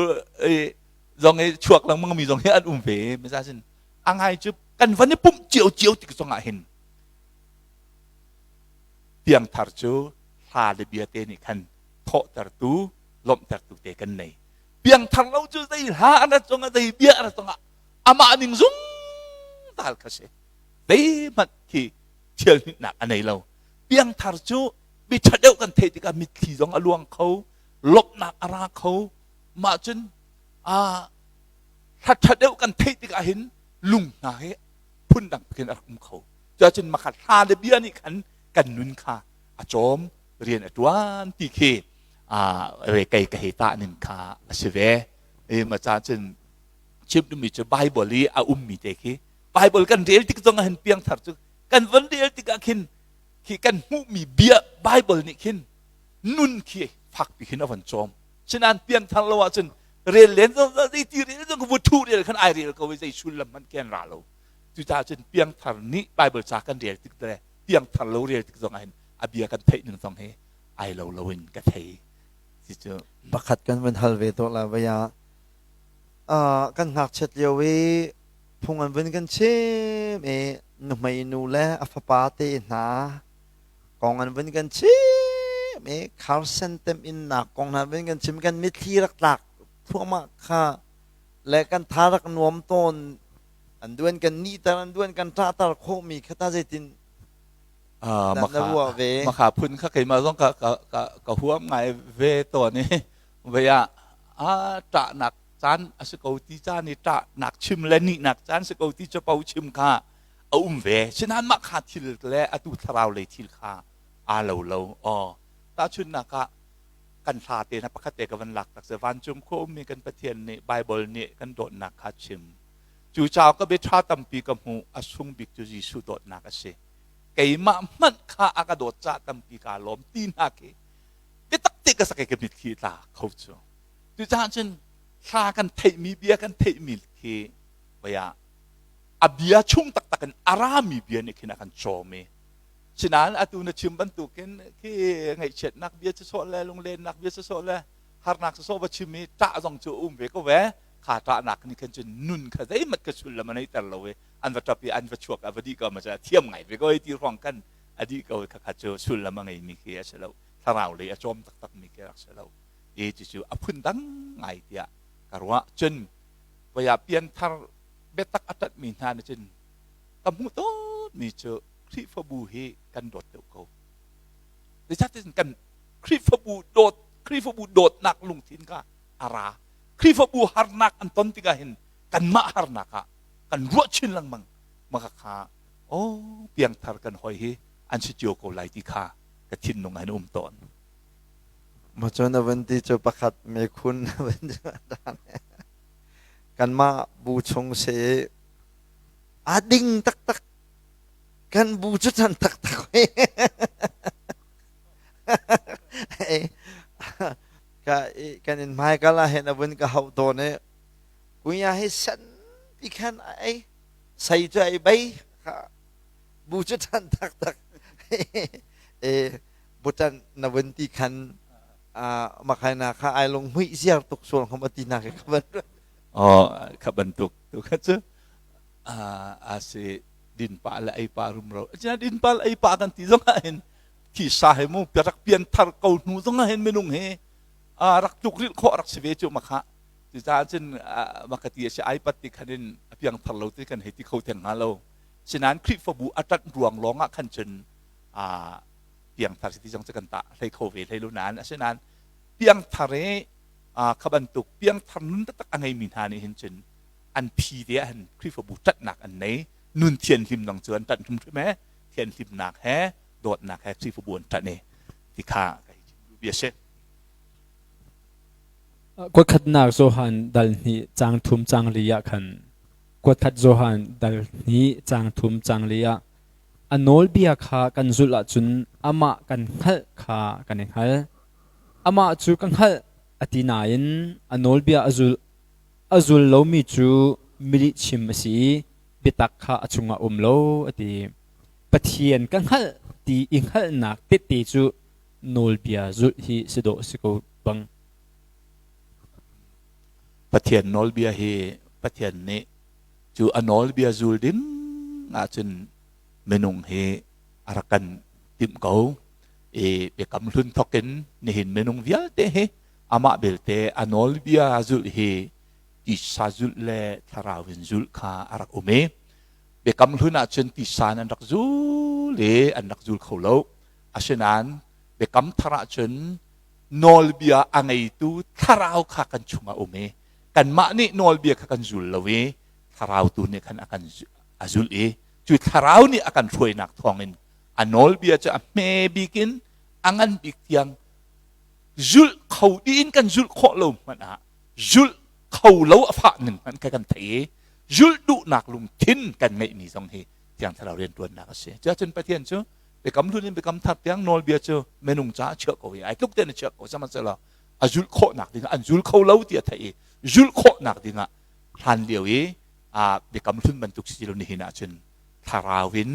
S2: zong i chuak lengmang mi zong hi an um ve. Misa cun a ngai cu kan van i pumh cio cio tik zong ah hin piangthar cu hla le bia te nih khan thawhtertu lawmhtertu te kan nei. Piangthar lo cu zei hla an rat zongah, zei bia an rat zongah amah ning zungzal kha si, zeihmanh khi thial hnitnak a nei lo. Piangthar cu mi ṭha deuh kan theih tikah mitthli zong a luang kho, lawmhnak a ra kho. Mah cun a hla ṭha deuh kan theih tikah hin lung hna hi phundang pikin a rak um kho. Cuacun makhat hla le bia nih khan kan nun kha a cawm, rian a ṭuan ti khi re kei ka hei tah ning kha a si ve. E ma ca cun chim duhmi cu Bible i a ummi te khi Bible kan rel tik zong ah hin piangthar cu kan von rel tikah khin khi kan hmuhmi bia Bible nih khin nun khi fakpi khin a von cawm. Sinain piangthar lo ahcun rel len zong zei ti rel zong vu thu rel khan ai rel ko i zei sullam hmanh khi an ra lo. Cucaah cun piangthar nih Bible ca kan rel tik le piangthar lo rel tik zong ah hin a bia kan theih ning zong hi ai lo lo in ka thei. Cucu
S3: Pakhat kan vun hal ve tuah la vaya. Kan ngakchiat lio i phung an vun kan chim i nuhmei nu le a fapa te hna kong an vun kan chim i Carson temhinnak kong hna vun kan chim, kan mitthli rak tlak thluahmah kha le kan tha rak nuam tawn. An duan kan nihter, an duan kan ṭahter khawhmi kha ta zeitin dah na ruah ve?
S2: Makha phun kha keimah zong ka ka ka ka huam ngai ve tawn i vei ah a ṭahnak caan a si ko ti caan i ṭahnak chim le nihnak caan si ko ti capo chim kha a um ve. Sinain mah kha thil le atu thlarau lei thil kha aa lo lo. Aw, tahchunhnak ah kan hla te na pakhat te ka van lak tak se vancung khua ummi kan Pathian nih Bible nih kan dawtnak kha chim. Cu cauk ka bia ṭha tampi ka hmuh, a sung bik cu Jesuh dawtnak a si. Keimah hmanh kha a ka dawt caah tampi kaa lawm ti hna khi biatak te ka sak i ka mitthli tla kho cu. Cucaah cun hla kan theihmi, bia kan theihmi khi voi ah a bia chung taktak in a rami bia nih khin a kan cawm i sinain atu na chim bantukin khi ngaihchiatnak bia sisawh le lunglennak bia sisawh le harnak sisawh va chim i ṭah zong cu a um ve ko ve. Kha ṭahnak nih khan cun nun kha zeihmanh ka sullam a neiter lo i an va ṭap i an va chuak a va dih ko ma thiam ngai ve ko i ti ruang kan a dih ko kha kha cu sullam a ngeimi khi a si lo, thlarau lei a cawm taktak mi khi rak si lo i cucu a phun dang ngai tiah ka ruah. Cun voi ah pianthar biatak a ṭanhmi hna nih cun ka hmuh tawnmi cu Khrihfabu hi kan dawt deuh ko. Zeicahtiah kan Khrihfabu dawt, Khrihfabu dawtnak lungthin kha a ra. Khrihfabu harnak an ton tikah hin kanmah harnak ah kan ruah chin lengmang. Maka kha oh, piangthar kan hoi hi an si cio ko lai ti kha ka thinlung ah hin um tawn.
S3: Ma cun a vun ti cu pakhat mekhun a vun kanmah bu chung si a ding taktak, kan bu cu chan taktak. Ka kan in hmaikal ah hin a vun ka hauh tawn i kuya hi san pi khan ai sei cu ai bei bu cu ṭhan taktak e butan na vun ti khan makhaina kha ai lung hmuih ziar tuk sual ngam ati na ke kha ban.
S2: Oh, kha bantuk tu kha cu a si din pa le ei pa rumro din pa le ei pa kan ti zong ah hin thisa he mu rak pian thar ko hnu zong ah hin minung he rak tluk rilh khawh rak si ve cu makha. Cucaah cun maka ti a si ai pat ti khan in a piang thar lo ti kan hei ti kho theng hnga lo. Sinain Khrihfabu a ṭanh ruang lawng ah khan cun piangthar si ti zong cu kan tah hlei kho ve hlei lo nain asinain piangthar i. Kha bantuk piangthar nun taktak a ngeimi hna nih hin cun an phi te ah hin Khrihfabu ṭanhnak an nei. Nun thianhlim dang cu an ṭanh hrimhrim he thianhlimnak he dawtnak he Khrihfabu an ṭanh i ti kha ka hi chim duh bia si.
S1: Kuatkhatnak Johan dal hnih caang thum caang li ah khan kuatkhat Johan dal hnih caang thum caang li ah a nawlbia kha kan zulh ahcun amah kan hngalh kha kan i hngal. Amah cu ka hngalh a ti nain a nawlbia a zul a zul lomi cu milihchim a si i biatak kha a chungah um lo a ti. Pathian ka hngalh ti i hngalhnak tehte cu nawlbia zulh hi si dawh si ko bang.
S2: Pathian nawlbia hi Pathian nih cu a nawlbia zul ding ahcun minung hi a rak kan timh ko. I biakam hlun thawk in nihin minung vialte hi amah belte a nawlbia zulh hi tisa zulh le thlarau in zulh kha a rak um i biakam hlun ahcun tisa in an rak zul i an rak zul kho lo. Asinain biakam thar ahcun nawlbia a ngeitu thlarau kha kan chungah um i kanmah nih nawlbia kha kan zul lo i thlarau tu nih khan a kan a zulh i cu thlarau nih a kan hruainak thawngin a nawlbia cu a hme bik in a ngan bik tiang zulh kho dih in kan zulh khawh lo hmanh ah zulh kho lo a fah ning hmanh kha kan theih i zulh duhnak lungthin kan ngeihmi zong hi thiang thlarau rianṭuannak a si. Cuahcun Pathian cu biakam hlun in biakam thar tiang nawlbia cu minung caah a chiah ko i ai tluk tein a chiah ko sihmanhsehlaw a zulh khawhnak dingah an zul kho lo ti a theih i zulh khawhnak dingah hlan lio i biakam hlun bantuk si lo nihin ahcun thlarau in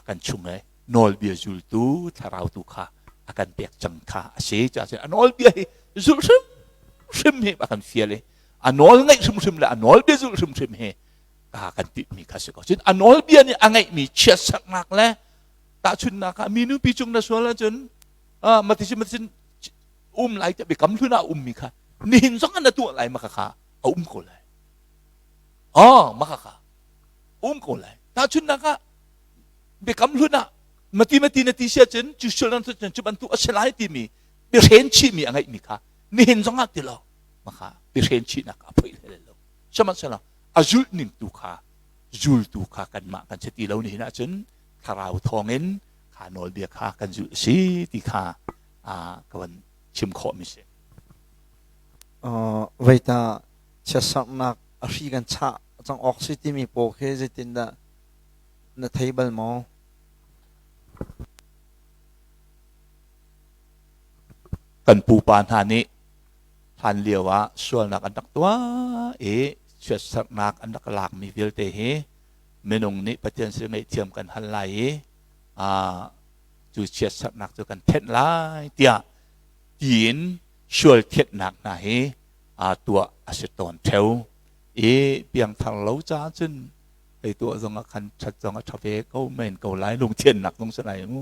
S2: kan chung i nawlbia zultu thlarau tu kha a kan pek cang kha a si. Cuahcun a nawlbia hi zulh hrimhrim hi a kan fial i a nawl ngaih hrimhrim le a nawlbia zulh hrimhrim hi ka kan tihmi kha si ko. Cun a nawlbia nih a ngeihmi chiatserhnak le tahchunhnak ah mi nupi cung na sual ahcun matisin matisin um lai tiah biakam hlun ah ummi kha nihin zong ah na tuah lai maka kha a um ko lai. Oh, maka kha um ko lai. Tahchunhnak ah biakam hlun ah mati mati na ti sia cun cu sual nan cun cu bantuk a si lai timi biahren chihmi a ngeihmi kha nihin zong ah ti lo maka biahren chihnak a phoih hlei lo. Sihmanhsehlaw a zulh ning tu kha zultu kha kanmah kan si ti lo nihin ahcun thlarau thawngin kha nawlbia kha kan zulh si ti kha ka van chim khawh mi si.
S3: Veita chiatserhnak a hri kan chah cang awk si timi paw khi zeitindah na thei bal maw?
S2: Kan pupa hna nih hlan lio ah sualnak an rak tuah i chiatserhnak an rak lakmi vialte hi minung nih Pathian sin ngaihthiam kan hal lai i cu chiatserhnak cu kan thenh lai tiah tiin sual thianhnak hna hi tuah a si tawn theo i piangthar lo caah cun hei tuah zong ah khan ṭhat zong a ṭha ve ko men ko lai lungthiannak zong si lai mu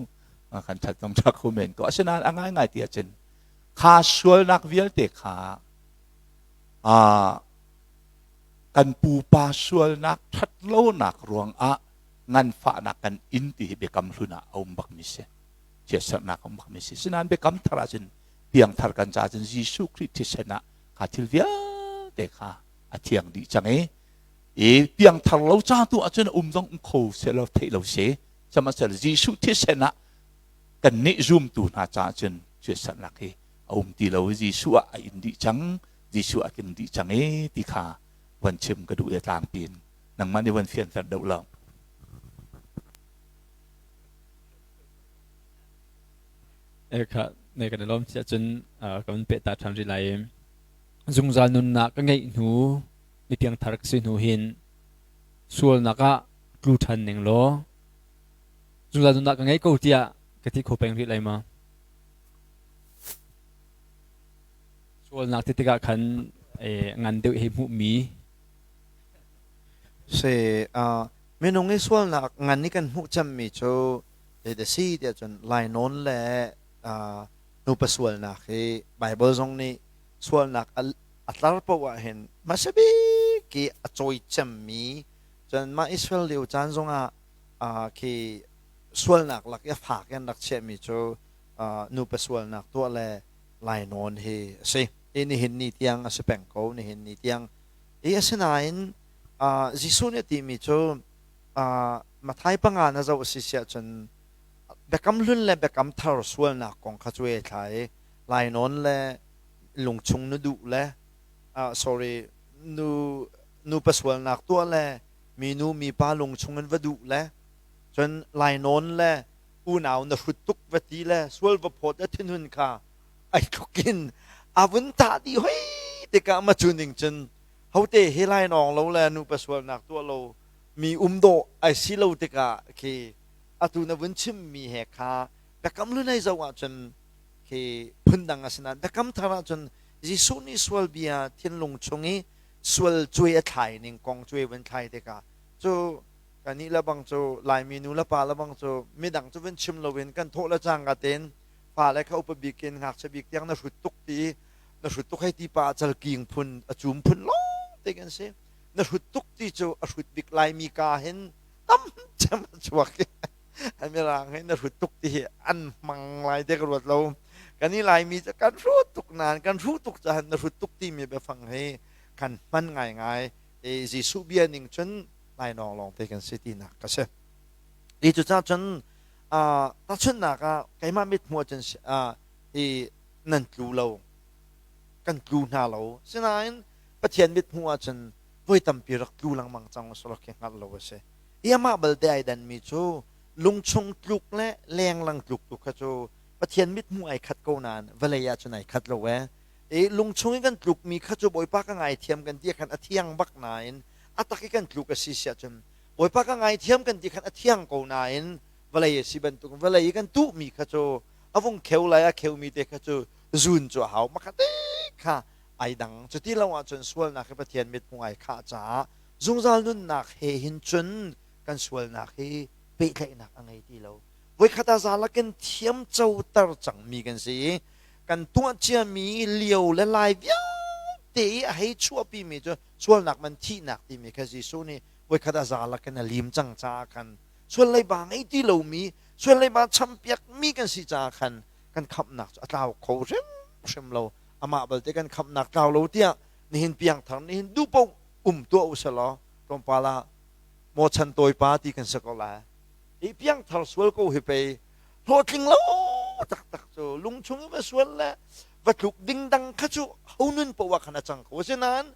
S2: khan ṭhat zong ṭha kho men ko asinain a ngaingai ti ahcun kha sualnak vialte kha kan pupa sualnak ṭhatlonak ruangah nganfahnak kan in ti hi biakam hlun ah a um bakmi si chiatserhnak a um bakmi si sinain biakam thar ahcun piangthar kan ca cun Jesuh Khrih thisen ah kha thil vialte kha a thiang dih cang i i piangthar lo ca tu ahcun um zong um kho seh lo theih lo si sihmanhsehlaw Jesuh thisen ah kannih zumtu hna caah cun chiatserhnak hi a um ti lo Jesuh ah a in dih cang Jesuh a tling dih cang e ti kha van chim ka duh e tlangpi in nangmah nih van fianter deuh lo.
S1: E kha ne kan lom sia cun ka van pe ta ṭhan rih lai zungzal nunnak ka ngeih hnu mi piangthar ka si hnu hin sualnak ah tlu ṭhan ning law zungzal nunnak ka ngei ko tiah ka ti kho peng rih lai ma? Sualnak ti tikah khan ngan deuh hei hmuhmi
S3: Si minung i sualnak ngan i kan hmuh cemmi cu zeidah si tiah cun lainawn le nupa sualnak hi Bible zong nih sualnak a tlar paoh ah hin hmasa bik i a cawi cemmi cun mah Israel lio caan zongah khi sualnak lak i a fak in rak chiahmi cu nupa sualnak tuah le lainawn hi a si. I nihin ni tiang a si peng ko nihin ni tiang. I asinain Jesuh nih a timi cu Matthai panga na zoh a si siah cun Biakam Hlun le Biakam Thar sualnak kong kha cu e thla i lainawn le lungchung nu duh le sorry nu nupa sualnak tuah le minu mipa lungchung in va duh le cun lainawn le unau na hrut tuk va ti le sual va phawt le thinhun kha ai tluk in a vun tah dih hoi tikah ma cu ning cun hote he lainawng lo le nupa sualnak tuah lo mi um dawh ai si lo tikah khi atu na vun chimmi he kha biakam hlun ai zoh ahcun khi phundang a si nain biakam thar ahcun Jesuh nih sual bia thinlung chung i sual cuai a thlai ning kong cuai vun thlai tikah cu kannih le bang cu Laimi nu le pa le bang cu midang cu vun chim loin kan thawh le cangka tein fale kha upa bik in ngakchia bik tiang na hrut tuk ti na hrut tuk hei ti pa calking phun a cum phun lawng te kan si. Na hrut tuk ti cu a hrut bik Laimi ka hin tam cem a chuak i Mirang hi na hrut tuk ti hi an hmang lai te ka ruat lo. Kan i Laimi cu kan hrut tuk nain kan hruh tuk caah na hrut tuk timi biafang hi kan hman ngaingai. I Jesuh bia ning cun lainawng lawng te kan si tinak ka si. I cucaah cun tahchunhnak ah keimah mithmuh ahcun i nan tlu lo kan tlu hna lo. Sinain Pathian mithmuh ahcun voi tampi rak tlu lengmang cang usulaw khi hngalh lo a si. I amah balte ai danmi cu lungchung tluk le lenglang tluk tu kha cu Pathian mithmuh ai khat ko nain vawlei ah cun ai khat lo ee. I lungchung i kan tlukmi kha cu Bawipa ka ngaithiam kan ti khan a thiang bak nain a tak i kan tluk a si siah cun Bawipa ka ngaithiam kan ti khan a thiang ko nain vawlei a si bantuk vawlei i kan tuhmi kha cu a vung kheu lai a kheumi te kha cu zun cu a hau makhat kha ai dang. Cuti lo ahcun sualnak hi Pathian mithmuh ai khah caah zungzal nunnak he hin cun kan sualnak hi pehtlaihnak a ngei ti lo. Voikhat ah zalak in thiam coter cangmi kan si i kan tuah ciami lio le lai vialte i a hei chuahpimi cu sualnak man thihnak timi kha Jesuh nih voikhat ah zalak in a lim cang caah khan sual leiba ngei ti lomi sual leiba champiakmi kan si caah khan kan khamhnak cu a tlau kho hrimhrim lo. Amah balte kan khamhnak tlau lo tiah nihin piangthar nihin duhpoh um tuah u selaw tlawmpal ah maw chan tawi pa ti kan si ko lai. I piangthar sual ko hi pei hlawhtling lo taktak cu lungchung i va sual le va tluk ding dang kha cu ho nun poah ah khan a cang ko. Asinain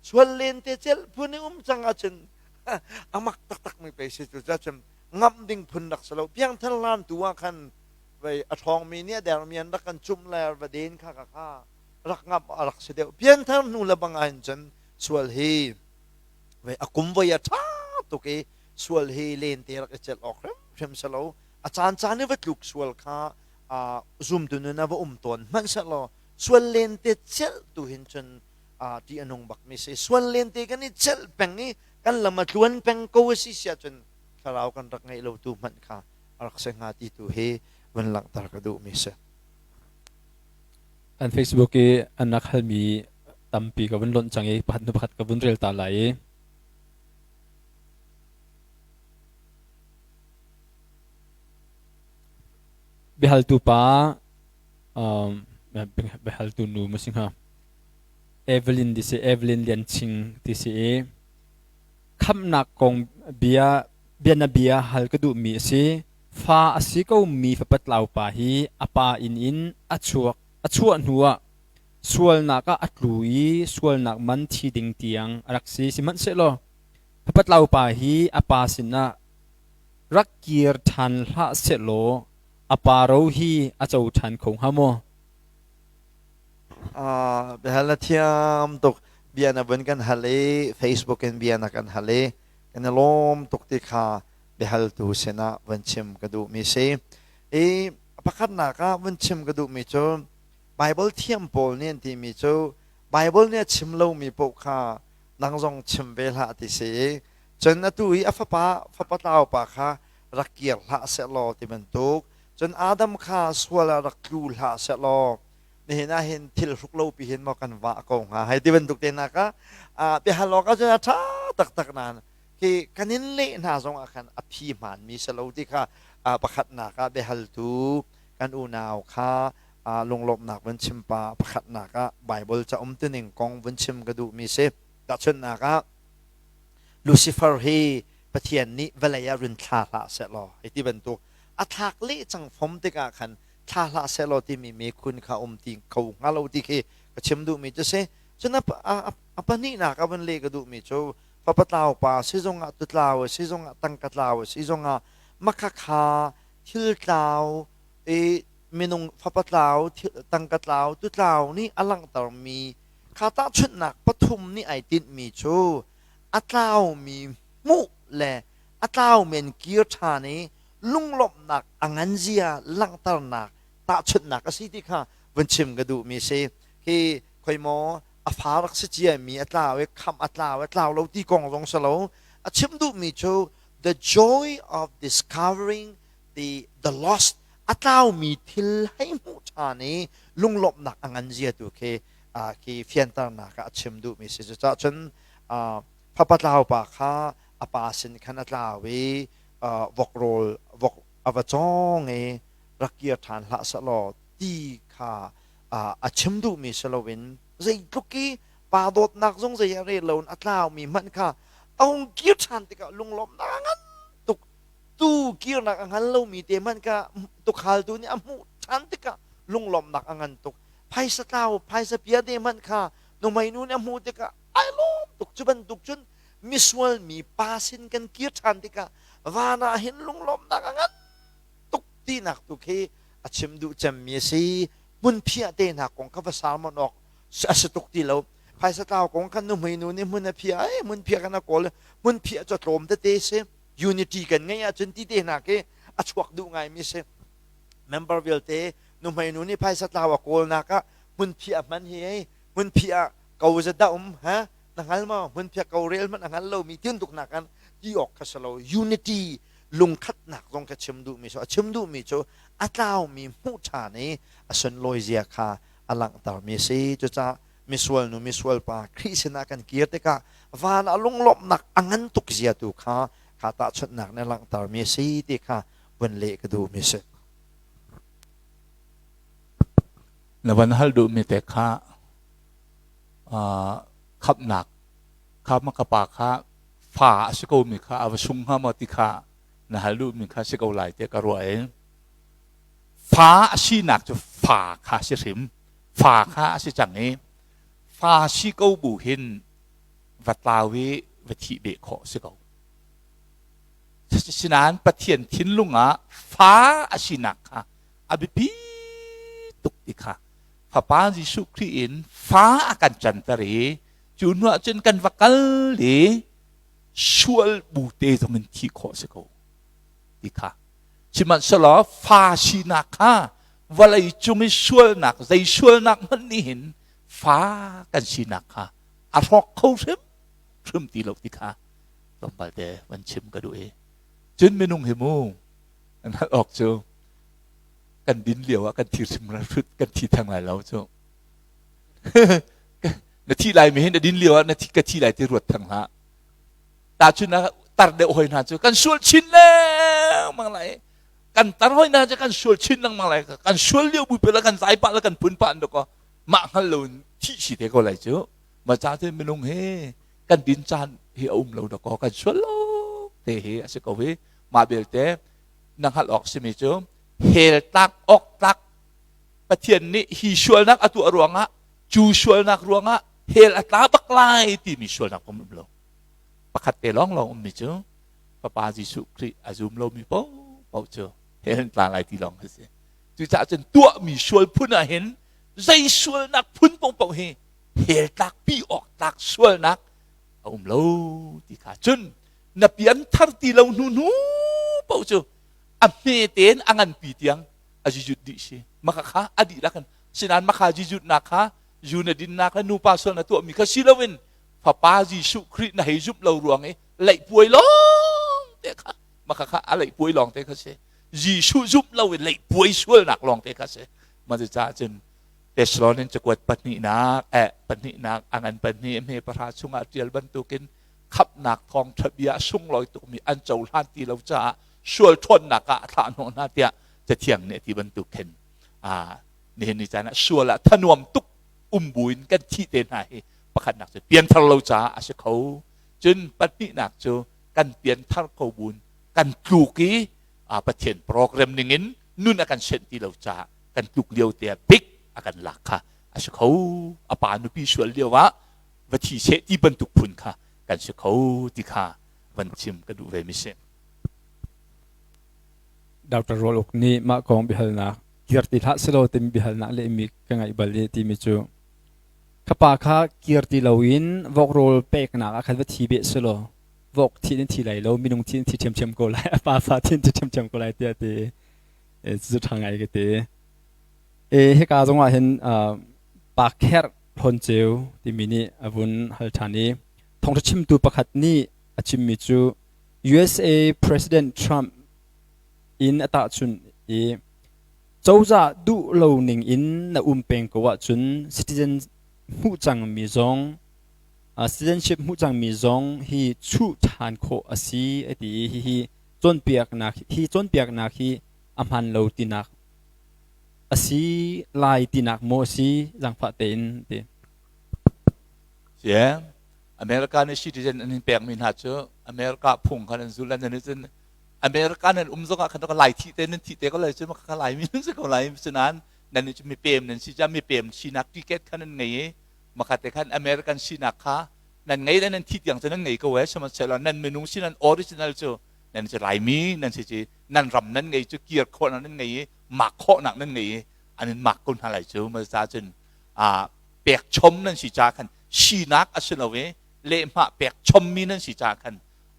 S3: sual len te celh phun i um cang ahcun a mak taktak mi pei si cu cun ngamh ding phun rak si lo. Piangthar hlan tu ah khan vei a ṭhawngmi nih a dermi an rak kan cumh le va den kha ka kha rak ngamh a rak si deuh. Pianthar hnu le bang ahhin cun sual hi vei a kum voi a ṭha tuk i sual hi lente rak i celh awk hrimhrim si lo. A caan caan i va tluk sual kha zumtu nun ah va um tawn hmanhsehlaw sual lente celh tu hin cun ṭih a nung bakmi si. Sual lente kan i celh peng i kan lam a tluan peng ko a si siah cun thlarau kan rak ngeih lo tu hmanh kha a rak si hnga ti tu hi vun langhter ka duhmi si.
S1: An Facebook i an rak halmi tampi ka vun lonh cang i pakhat hnu pakhat ka vun rel ta lai i biahaltu pa biahaltu nu ma si hnga Evelyn ti si Evelyn Lian Ching ti si i khamhnak kong bia bianabia hal ka duhmi a si. Fa a si komi fapatlau pa hi a pa inn in a chuak a chuah hnuah sualnak ah a tlu i sualnak man thi ding tiang a rak si. Sihmanhsehlaw fapatlau pa hi a pa sinah rak kir ṭhan hlah sehlaw a pa ro hi a co ṭhan kho hnga maw?
S3: Biahal na thiam tuk. Bia na vun kan hal i Facebook in bia na kan hal i kan i lawm tuk ti kha biahaltu sinah vun chim ka duhmi si. I pakhatnak ah vun chim ka duhmi cu Bible thiam pawl nih an timi cu Bible nih a chim lomi paoh kha nang zong chim ve hlah ti si i cun atu i a fapa fapa tlau pa kha rak kir hlah sehlaw ti bantuk cun Adam kha sual ah rak tlu hlah sehlaw nihin ah hin thil hruk lo pi hin maw kan vah ko hnga hei ti bantuk te hna kha biahal awk ah cun a ṭha taktak nain khi kan in leh hna zong ah khan a phi hmaanmi si lo ti kha pakhatnak ah biahaltu kan unau kha. Lunglawmhnak vun chim pa pakhatnak ah Bible ca umtuning kong vun chim ka duhmi si. Tahchunhnak ah Lucifer hi Pathian nih vawlei ah run thla hlah sehlaw hei ti bantuk a thlak leh cang fom tikah khan thla hlah sehlaw timi mekhun kha um ti kho hnga lo ti khi ka chim duhmi cu si. Cun a pahnihnak a vun leh ka duhmi cu fapa tlau pa si zongah tutlau a si zongah tangka tlau a si zongah makhakha thil tlau i minung fapa tlau tangka tlau tutlau nih a langhtermi kha tahchunhnak pathum nih ai tinhmi cu a tlaumi hmuh le a tlau men kir ṭhan i lunglawmhnak a ngan zia langhternak tahchunhnak a si ti kha vun chim ka duhmi si. Hi khoi maw a fa rak si ciami a tlau i khamh a tlau a tlau lo ti kong zong si lo. A chim duhmi cu the joy of discovering the lost, a tlaumi thil hei hmuh ṭhan i lunglawmhnak a ngan zia tu khi khi fianternak ah a chim duhmi si. Cucaah cun fapa tlau pa kha a pa sin khan a tlau i vok rawl vok a va cawng i rak kir ṭhan hlah sehlaw ti kha a chim duhmi si loin zeitluk i pa dawtnak zong zei ah rel loin a tlaumi hmanh kha a hung kir ṭhan tikah lunglawmhnak a ngan tuk. Tu kirnak a hngal lomi te hmanh kha tukhaltu nih a hmuh ṭhan tikah lunglawmhnak a ngan tuk. Phaisa tlau phaisa pia te hmanh kha nuhmeinu nih a hmuh tikah ai lawm tuk. Cu bantuk cun misual mi pa sin kan kir ṭhan tikah van ah hin lunglawmhnak a ngan tuk tinak tu khi a chim duh cemmi a si. Hmunphiah te hna kong kha va sermon awk a si tuk ti lo. Phaisa tlau kong khan nuhmeinu nih hmun a phiah ai, hmunphiah kan a kawl, hmunphiah cu a tlawm tete si. Unity kan ngeih ahcun ti te hna khi a chuak duh ngaimi si. Member vialte nuhmeinu nih phaisa tlau a kawlnak ah hmunphiah hman hi ei, hmunphiah ko za dah um ha, na hngal maw? Hmunphiah ko rel hmanh a hngal lomi tintuk nak kan ti awk kha si lo. Unity lungkhatnak zong kha chim duhmi cu a chim duhmi cu a tlaumi hmuh ṭhan i a sunlawi zia kha a langhtermi a si. Cucaah misual nu misual pa Khrih sinah kan kir tikah van a lunglawmhnak a ngan tuk zia tu kha kha tahchunhnak nih a langhtermi a si ti kha vun leh ka duhmi a si.
S2: Na van hal duhmi te kha khamhnak kha ka pa kha fa a si komi kha a va sung hnga maw ti kha na hal duhmi kha si ko lai tiah ka ruah i fa a sinak cu fa kha si hrim, fa kha a si cang i fa si ko bu hin va tlau i va thih beh khawh si ko. Sinain Pathian thinlung ah fa a sinak kha a biapi tuk ti kha Fapa Jesuh Khrih in fa a kan canter i cu hnu ah cun kan va kal i sual bu te zong in thih khawh si ko ti kha. Sihmanhsehlaw fa sinak kha vawlei cung i sualnak, zei sualnak hmanh nih hin fa kan sinak kha a hrawk kho hrim hrim ti lo ti kha tlawmpal te van chim ka duh i cun minung hi mu an hal awk cu kan din lio ah kan thi hrim kan thi theng lai lo cu. Na thi lai mi hin na din lio ah na thi ka thi lai ti ruat theng hlah. Ta cu na tar deuh hoi hna cu kan sual chin lengmang lai, kan tar hoi hna cu kan sual chin lengmang lai, kan sual lio bu pe la kan zai pah la kan phun pah ko mah hngal lo in thi si te ko lai cu. Ma ca te minung he kan din caan hi a um lo da ko, kan sual lo te hi a si ko hi. Mah belte na hngalh awk simi cu hell tlak awk tlak Pathian nih hi sualnak a tuah ruangah, cu sualnak ruangah hell a tla bak lai timi sualnak um lo. Pakhat te lawng lawng ummi cu Fapa Jesuh Khrih a zum lomi paohpaoh cu hell an tla lai ti lawng a si. Cucaah cun tuahmi sual phun ah hin zei sualnak phun paohpaoh hi hell tlakpi awk tlak sualnak a um lo ti kha. Cun na pian thar ti lo hnu hnu paoh cu a hme tein a nganpi tiang a jijut dih si. Maka kha a dihlak in sinain makha jijutnak kha zu na dinnak le nupa sual na tuahmi kha si loin Fapa Jesuh Khrih na hei zumh lo ruang i leihpuai lawng te kha, maka kha a leihpuai lawng te kha si. Jesuh zumh lo in leihpuai sualnak lawng te kha si. Mah caah cun Thessalonian cakuat pahnihnak eh pahnihnak a ngan pahnih hme pahra chungah ṭial bantukin khamhnak thawngṭha bia sunglawi tukmi an cohlan ti lo caah sual ṭhawnnak ah a thlah hnawh hna tiah Cathiang nih a ti bantuk khin. Nihin ni caan ah sual ah thanuam tuk um buin kan thih te hna hi pakhatnak cu pianthar lo caah a si kho. Cun pahnihnak cu kan pianthar ko buin kan tluk i Pathian program ningin nun a kan senh ti lo caah kan tluk lio te ah bik a kan lak kha a si kho. A pa nupi sual lio ah va thi seh ti bantuk phun kha kan si kho ti kha van chim ka duh ve mi si.
S1: Dr. Rual Uk nih mah kong biahalnak kir ti hlah selaw timi biahalnak lehmi ka ngaih bal i timi cu ka pa kha kir ti loin vok rawl peknak ah khan va thi beh selaw vok thi in thi lai lo minung thi in thi ṭhiamṭhiam ko lai a pa fa thi in thi ṭhiamṭhiam ko lai tiah ti cu ṭha ngai ka ti. E hika zongah hin pa kherh hlawn ceu timi nih a vun hal ṭhan i thawngṭha chimtu pakhat nih a chimmi cu USA President Trump in a tahchunh i cozah duh lo ning in na um peng ko ahcun citizen hmuh cangmi zong citizenship hmuh cangmi zong hi chuh ṭhan khawh a si a ti i hihi cawnpiaknak hi cawnpiaknak hi a hmaan lo tinak a si lai tinak maw a si zaangfah tein ti.
S2: Yeah. America nih citizen an in pekmi hna cu America phung khan an zul an nih cun America nan um zongah khan ka lai thi te nan thi te ko lai cu ka lai mi nan si ko lai sinain nan nih cu mipem nan si ca mipem sinak ticket khan nan ngei i makhat te khan American sinak kha nan ngei le nan thi tiang cu nan ngei ko eh sihmanhsehlaw nan minung si nan original cu nan si Laimi nan si ci nan ram nan ngei cu kir khawhnak nan ngei i mak khawhnak nan ngei i an in mak ko hna lai cu ma ca cun a pek chom nan si ca khan sinak a si lo i lehhmah pek chommi nan si ca khan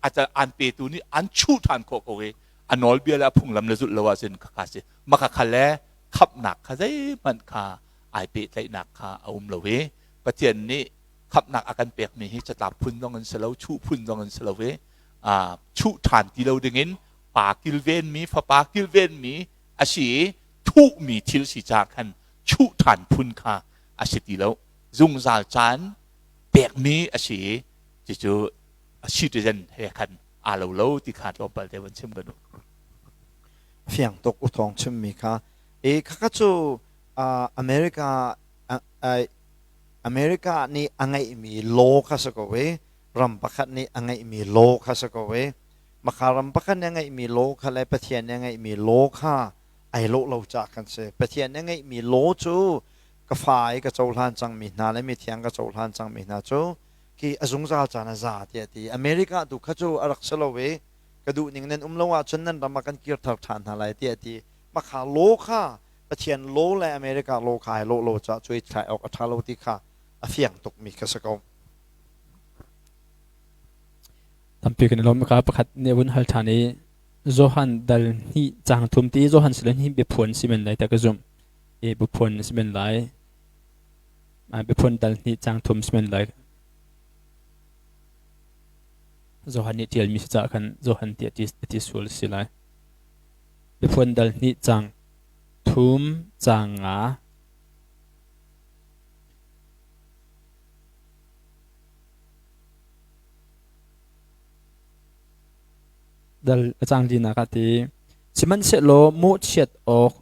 S2: a an petu nih an chuh ṭhan khawh ko i a nawlbia le a phunglam le zulh lo ahcun khakha si maka kha le khamhnak kha zeihmanh kha ai pehtlaihnak kha a um lo i Pathian nih khamhnak a kan pekmi hi catlap phun zong in si lo chuh phun zong in si lo i chuh ṭhan ti lo dingin pa kilvenmi fapa kilvenmi a si i thuhmi thil si ca khan chuh ṭhan phun kha a si ti lo zungzal caan pekmi a si i cucu a citizen he khan aa lo lo ti kha tlawmpal te van chim ka duh.
S3: Fiang tuk u thawng chimmi kha e khakha cu America America nih a ngeihmi law kha si ko i ram pakhat nih a ngeihmi law kha si ko i makha ram pakhat nih a ngeihmi law kha le Pathian nih a ngeihmi law kha ai lawh lo caah kan si. Pathian nih a ngeihmi law cu ka fa i ka cohlan cangmi hna le mithiang ka cohlan cangmi hna cu khi a zungzal caan a za tiah a ti. America tu kha cu a rak si lo i ka duh ning nan um lo ahcun nan ram ah kan kirter ṭhan hna lai tiah a ti. Makha law kha Pathian law le America law kha ai lawh lo caah cuai thlai awk a ṭha lo ti kha a fiang tukmi kha si ko.
S1: Tampi kan i lawm ka pakhat nih vun hal ṭhan i Johan dal hnih caang thum ti Johan siloin hi biaphuan si men lai tiah ka zumh. I biaphuan si men lai. Biaphuan dal hnih caang thum si men lai. Johan nih ṭialmi si caah khan Johan ti a ti sual si lai. Biaphuan dal hnih caang thum caang nga. Dal a cang linak ah ti sihmanhsehlaw mawhchiat awk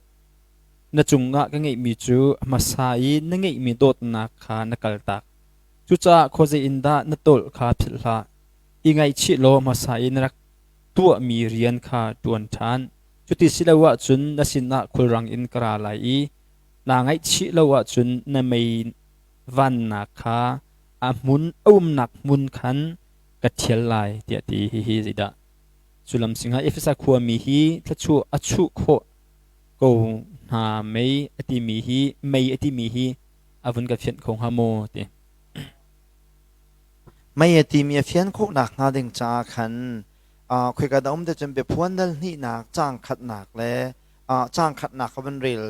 S1: na cungah ka ngeihmi cu a hmasa i na ngeihmi dawtnak kha na kaltak. Cucaah khuazei in dah na tawlh kha philh hlah. I ngaihchih law hmasa i na rak tuahmi rian kha ṭuan ṭhan. Cuti si lo ahcun na sinah khulrang in ka ra lai i naa ngaihchih lo ahcun na mei vannak kha a hmun a umnak hmun khan ka ṭhial lai tiah ti. Hihi zeidah cu lam singah Efesa khuami hi thluachuah a chuh khawh ko hna mei a timi hi mei a timi hi a vun ka fianh kho hnga maw ti.
S3: Mei a timi a fian khawhnak hnga ding caah khan khoika dah um te cun biaphuan dal hnihnak caang khatnak le caang khatnak kha van rel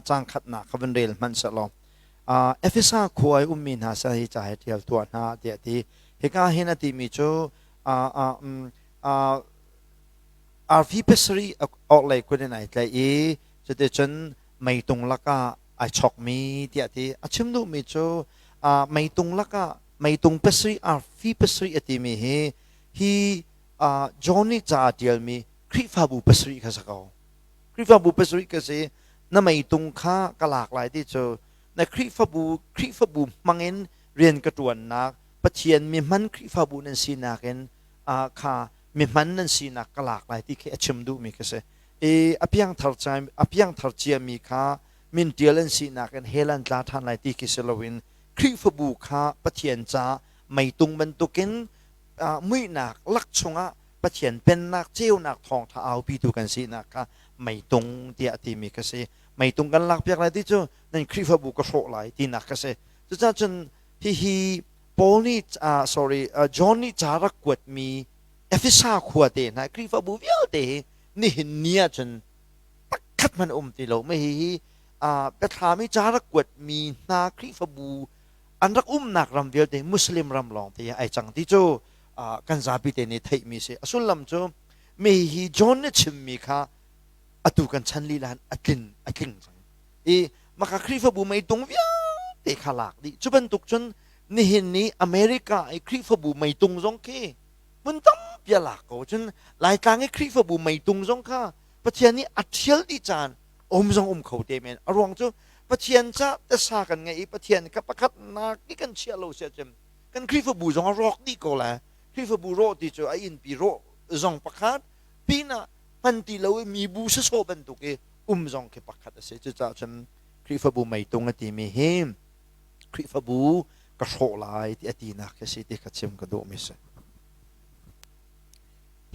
S3: caang khatnak kha van rel hmanh sehlaw Efesa khua i ummi hna sal hi ca hi ṭial tuah hna tiah a ti. Hika hin a timi cu arfi pasarih orhlei kut in ai tlaih i cuticun meitung lakah ai chokmi tiah a ti. A chim duhmi cu meitung lakah meitung pasarih arfi pasarih a timi hi hi John nih ca a ṭialmi Khrihfabu pasarih kha si ko. Khrihfabu pasarih ka si. Na meitung kha ka lak lai ti cu na Khrihfabu Khrihfabu hmangin rian ka ṭuannak Pathian mihman Khrihfabu nan sinak in kha mihman nan sinak ka lak lai ti khi a chim duhmi khi si. I a piangthar a piangthar ciami kha min ṭial an sinak in hell an tla ṭhan lai ti khi si loin Khrihfabu kha Pathian ca meitung bantukin muihnak lak chungah Pathian pennak ceunak thawngṭha aupitu kan sinak kha meitung tiah timi ka si. Meitung kan lakpiak lai ti cu nan Khrihfabu ka hrawh lai tinak ka si. Cucaah cun hihi Paul nih sorry John nih ca rak kuatmi Efesa khua te hna Khrihfabu vialte hi nihin ni ahcun pakhat hmanh um ti lo. Mah hihi biathlam i ca rak kuatmi hna Khrihfabu an rak umnak ram vialte Muslim ram lawng te ai cang ti cu kan zapi te nih theihmi si. A sullam cu mi hi John nih chimmi kha atu kan chan lila a tlin a tling cang. I maka Khrihfabu meitung vialte kha lak dih. Cu bantuk cun nihin ni America i Khrihfabu meitung zong khi hmun tampi a lak ko. Cun Laitlang i Khrihfabu meitung zong kha Pathian nih a ṭhial dih caan um zong um kho te men. A ruang cu Pathian ca tasa kan ngeih i Pathian kha pakhatnak i kan chiah lo si ahcun kan Khrihfabu zong a rawk dih ko lai. Khrihfabu rawh ti cu a innpi rawh zong pakhat pinah hman ti lo i mibu sasawh bantuk i um zong khi pakhat a si. Cucaah cun Khrihfabu meitung a timi hi Khrihfabu ka hrawh lai ti a tinak khi si ti kha chim ka duhmi si.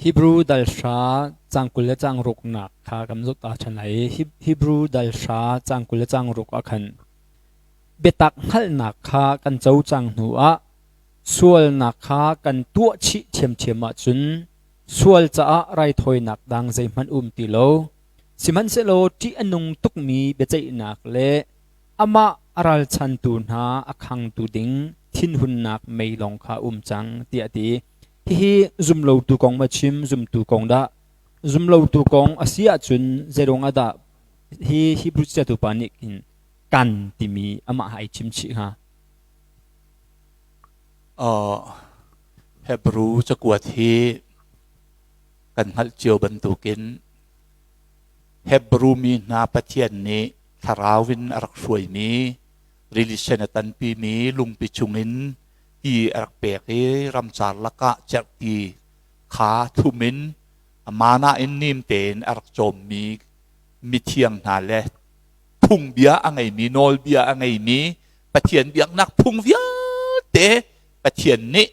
S1: Hebrew dal hra cang 20 le cang ruknak kha kan zoh ta ṭhan lai i Hebrew dal hra cang 20 le cang ruk ah khan biatak hngalhnak kha kan co cang hnu ah sualnak kha kan tuah chih ṭhiamṭhiam ahcun sual caah raithawinak dang zeihmanh um ti lo. Sihmanhsehlaw ṭih a nung tukmi biaceihnak le amah a ralchantu hna a khangtu ding thinhunnak mei lawng kha um cang tiah a ti. Hihi zumlotu kong ma chim, zumtu kong dah? Zumlotu kong a si ahcun zeiruang ah dah hi Hebrew caṭialtu pa nih hin kan timi amah ai chim chih hnga?
S2: Hebrew cakuat hi kan hngalh cio bantukin Hebrew mi hna Pathian nih thlarau in a rak hruaimi rili sen a tanpimi lungpi chungin ti a rak pek i ramcar lakah cerhti kha thum in mana in nim tein a rak cawmmi mithiang hna le phungbia a ngeimi nawlbia a ngeimi Pathian biaknak phung vialte Pathian nih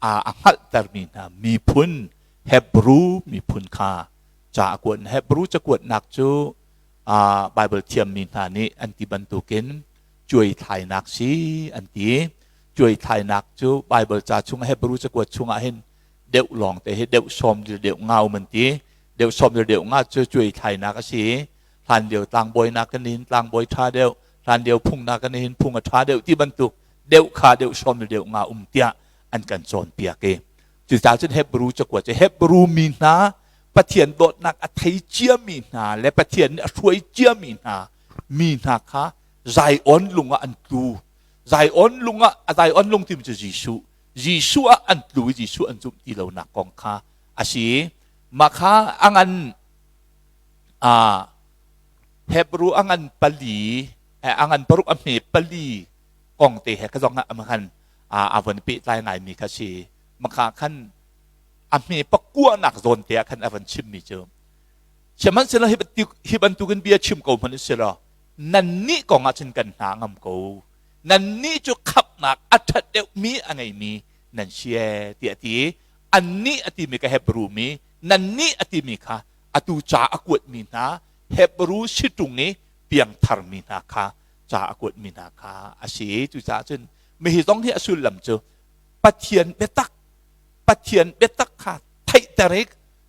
S2: a hngalhtermi hna miphun Hebrew miphun kha ca a kuat. Hebrew cakuatnak cu Bible thiammi hna nih an ti bantukin cuaithlainak si an ti. Cuaithlainak cu Bible ca chung Hebrew cakuat chungah hin deuh lawng te hi deuh sawm deuh nga um an ti. Deuh sawm deuh nga cu cuaithlainak a si. Hlan lio tlangbawi nakin hin tlangbawi ṭha deuh, hlan lio phung nakin hin phung a ṭha deuh ti bantuk deuh kha deuh sawm le deuh nga um tiah an kan cawnpiak i cucaah cun Hebrew cakuat cu Hebrew mi hna Pathian dawtnak a thei ciami hna le Pathian nih a hruai ciami hna mi hna kha Zion lung ah an tlu. Zion lung ah a Zion lung timi cu Jesuh. Jesuh ah an tlu i Jesuh an zumh ti lonak kong kha a si. Mah kha a ngan Hebrew a ngan pali a ngan paruk a hme pali kong te he ka zong ah khan a von pehtlai ngaimi kha si. Maka khan a hme pakuanak zawn te ah khan a van chimmi cu sihmanhsehlaw hi bantukin bia chim ko hmanh selaw nannih kong ah cun kan hna ngam ko nannih cu khamhnak a ṭhat deuhmi a ngeimi nan si ee tiah a ti annih a timi ka Hebrew mi nannih a timi kha atu ca a kuatmi hna Hebrew si ṭung i piangtharmi hna kha ca a kuatmi hna kha a si. Cucaah cun mihi zong hi a sullam cu Pathian biatak Pathian biatak kha theihter i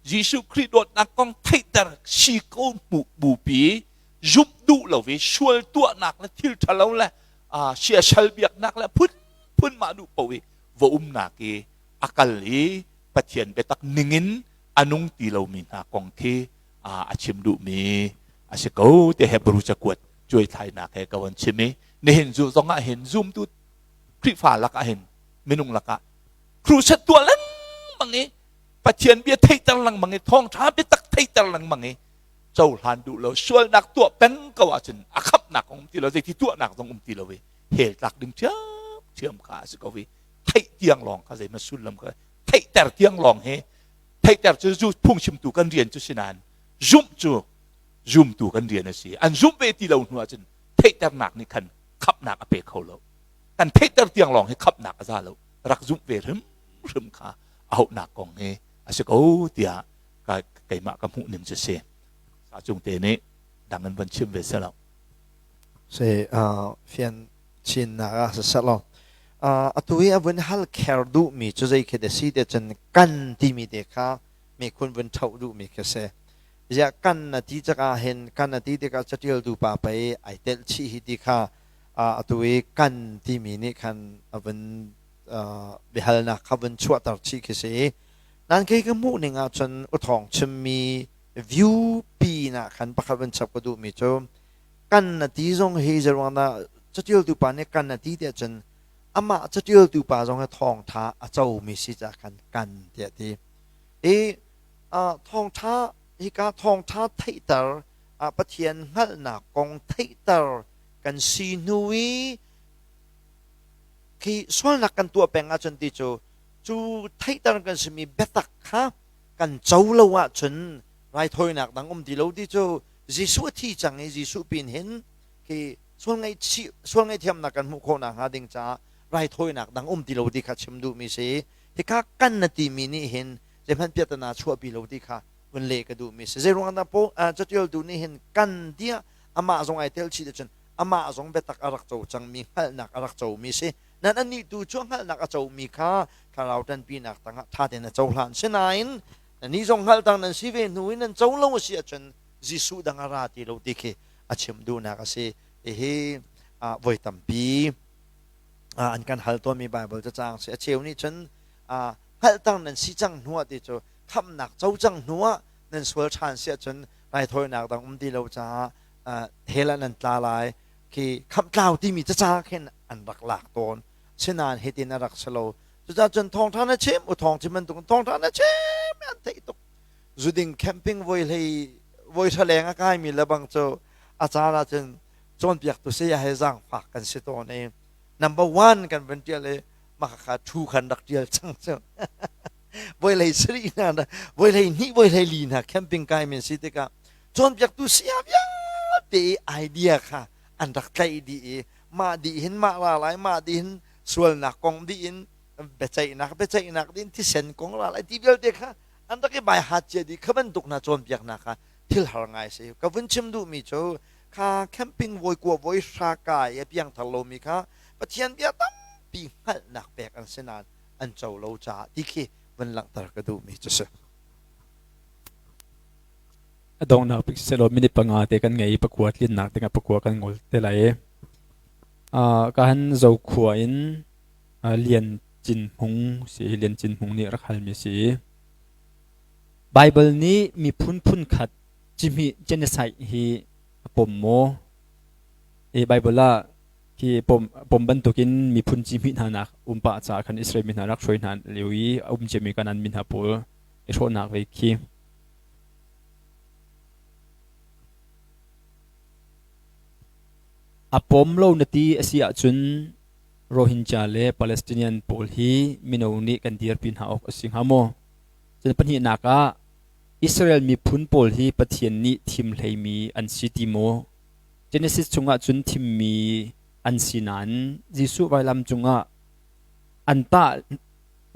S2: Jesuh Khrih dawtnak kong theihter si ko hmuh bupi zumh duh lo i sual tuahnak le thil ṭhalo le siasal biaknak le phunphun mah duh paoh i va umnak i a kal i Pathian biatak ningin a nung ti lomi hna kong khi a chim duhmi a si ko ti Hebrew cakuat cuaithlainak he ka von chim i nihin zu zong ah hin zumtu Khrihfa lakah hin minung lakah crusade tuah lengmang i Pathian bia theihter lengmang i thawngṭha biatak theihter lengmang i. Cohlan duh lo, sualnak tuah peng ko ahcun a khamhnak um ti lo, zeiti tuahnak zong um ti lo i hell tlak ding ṭhiamṭhiam kha a si ko i theih tiang lawng kha zeihmanh sullam kha theihter tiang lawng hi theihter cu zu phungchimtu kan rian cu si nain zumh cu zumtu kan rian a si. An zumh ve ti lo hnu ahcun theihternak nih khan khamhnak a pe kho lo. Kan theihter tiang lawng hi khamhnak a za lo. Rak zumh ve hrimhrim kha a hauhnak kong hi a si ko tiah keimah ka hmuh ning cu si. Sa cung te nih dang in van chim ve selaw.
S3: Si fian chinnak ah siselaw atu i a vun hal kher duhmi cu zei khi si te cun kan timi te kha mikhun vun ṭhoh duhmi khi si. Ziah kan na ti cakah hin kan na ti tikah catialtu pa pei ai telh chih hi ti kha atu i kan timi nih khan a vun biahalnak kha vun chuahter chih khi si. Nan kei ka hmuh ning ahcun uthawng chimmi view pi na khan pakhat vun chap ka duhmi cu kan na ti zong hi zeruang dah catialtu pa nih kan na ti tiah cun amah catialtu pa zong hi thawngtha a comi si ca khan kan tiah ti. I thawngtha hika thawngtha theihter Pathian hngalhnak kong theihter kan si hnu i khi sualnak kan tuah peng ahcun ti cu cu theihter kan simi biatak kha kan co lo ahcun raithawinak dang um ti lo ti cu Jesuh a thi cang i Jesuh pin hin khi sual ngaihchih sual ngaihthiamnak kan hmuh khawh nakhnga ding caah raithawinak dang um ti lo ti kha chim duhmi si. Hika kan na timi nih hin zeihmanh piahtana chuahpi lo ti kha vun leh ka duhmi si. Zeiruang dah po catialtu nih hin kan tiah amah zong ai tel chih cun amah zong biatak a rak co cangmi hngalhnak a rak comi si. Nan anih tu cu hngalhnak a comi kha thlarau ṭanpinak tangah ṭha tein a cohlan. Sinain nannih zong hngalh tang nan si ve hnu in nan co lo a si ahcun Jesuh dang a ra ti lo ti khi a chim duhnak a si. Hihi voi tampi an kan hal tawnmi Baibal cacang si. A cheu nih cun hngalhtang nan si cang hnu ah ti cu khamhnak co cang hnu ah nan sual ṭhan si ahcun raithawinak dang um ti lo caah hell ah nan tla lai khi khamhtlau timi caca khin an rak lak tawn. Sinain hitin a rak si lo. Cucaah cun thawngṭha na chim u thawng chim bantuk thawngṭha na chim an theih tuk. Zuding camping voi hlei voi hra leng a kaimi le bang cu a caan ahcun cawnpiaktu saya he zaangfak kan si tawn i number one kan van ṭial i mah kha thu khan rak ṭial cang cu. Voi hlei sarih hna voi hlei hnih voi hlei li hna camping kai men si tikah cawnpiaktu saya vialte i idea kha an rak tlaih dih i mah dih hin mah ra lai mah dih hin sualnak kong dih in biaceihnak biaceihnak dih in thisen kong ra lai ti vialte kha an rak i bai hat cia dih kha bantuk hna cawnpiaknak kha thil har ngai si. Ka vun chim duhmi cu kha camping voi kua voi hra kai a piangthar lomi kha Pathian bia tampi hngalhnak pek an si nain an co lo caah ti khi vun langhter ka duhmi cu si.
S1: A donghnak bik selaw minute panga te kan ngei i pakua tlinnak dingah pakua kan ngol te lai i ka han Zokhua in Lian Cin Hmung si Lian Cin Hmung nih rak halmi si i Baibal nih miphun phunkhat cihmih genocide hi a pom maw? I Baibal ah hi pom bantukin miphun cihmih hna nak um pah caah khan Israel mi hna rak hruai hna lio i a um ciami Kanaan mi hna pawl i hrawhnak ve khi. A pom lo na ti a si ahcun Rohingya le Palestinian pawl hi mino nih kan dirpi hna awk a si hnga maw? Cun pahnihnak ah Israel miphun pawl hi Pathian nih thim hleimi an si ti maw? Genesis chungah cun thimmi an si nain Jesuh vailam cungah an tah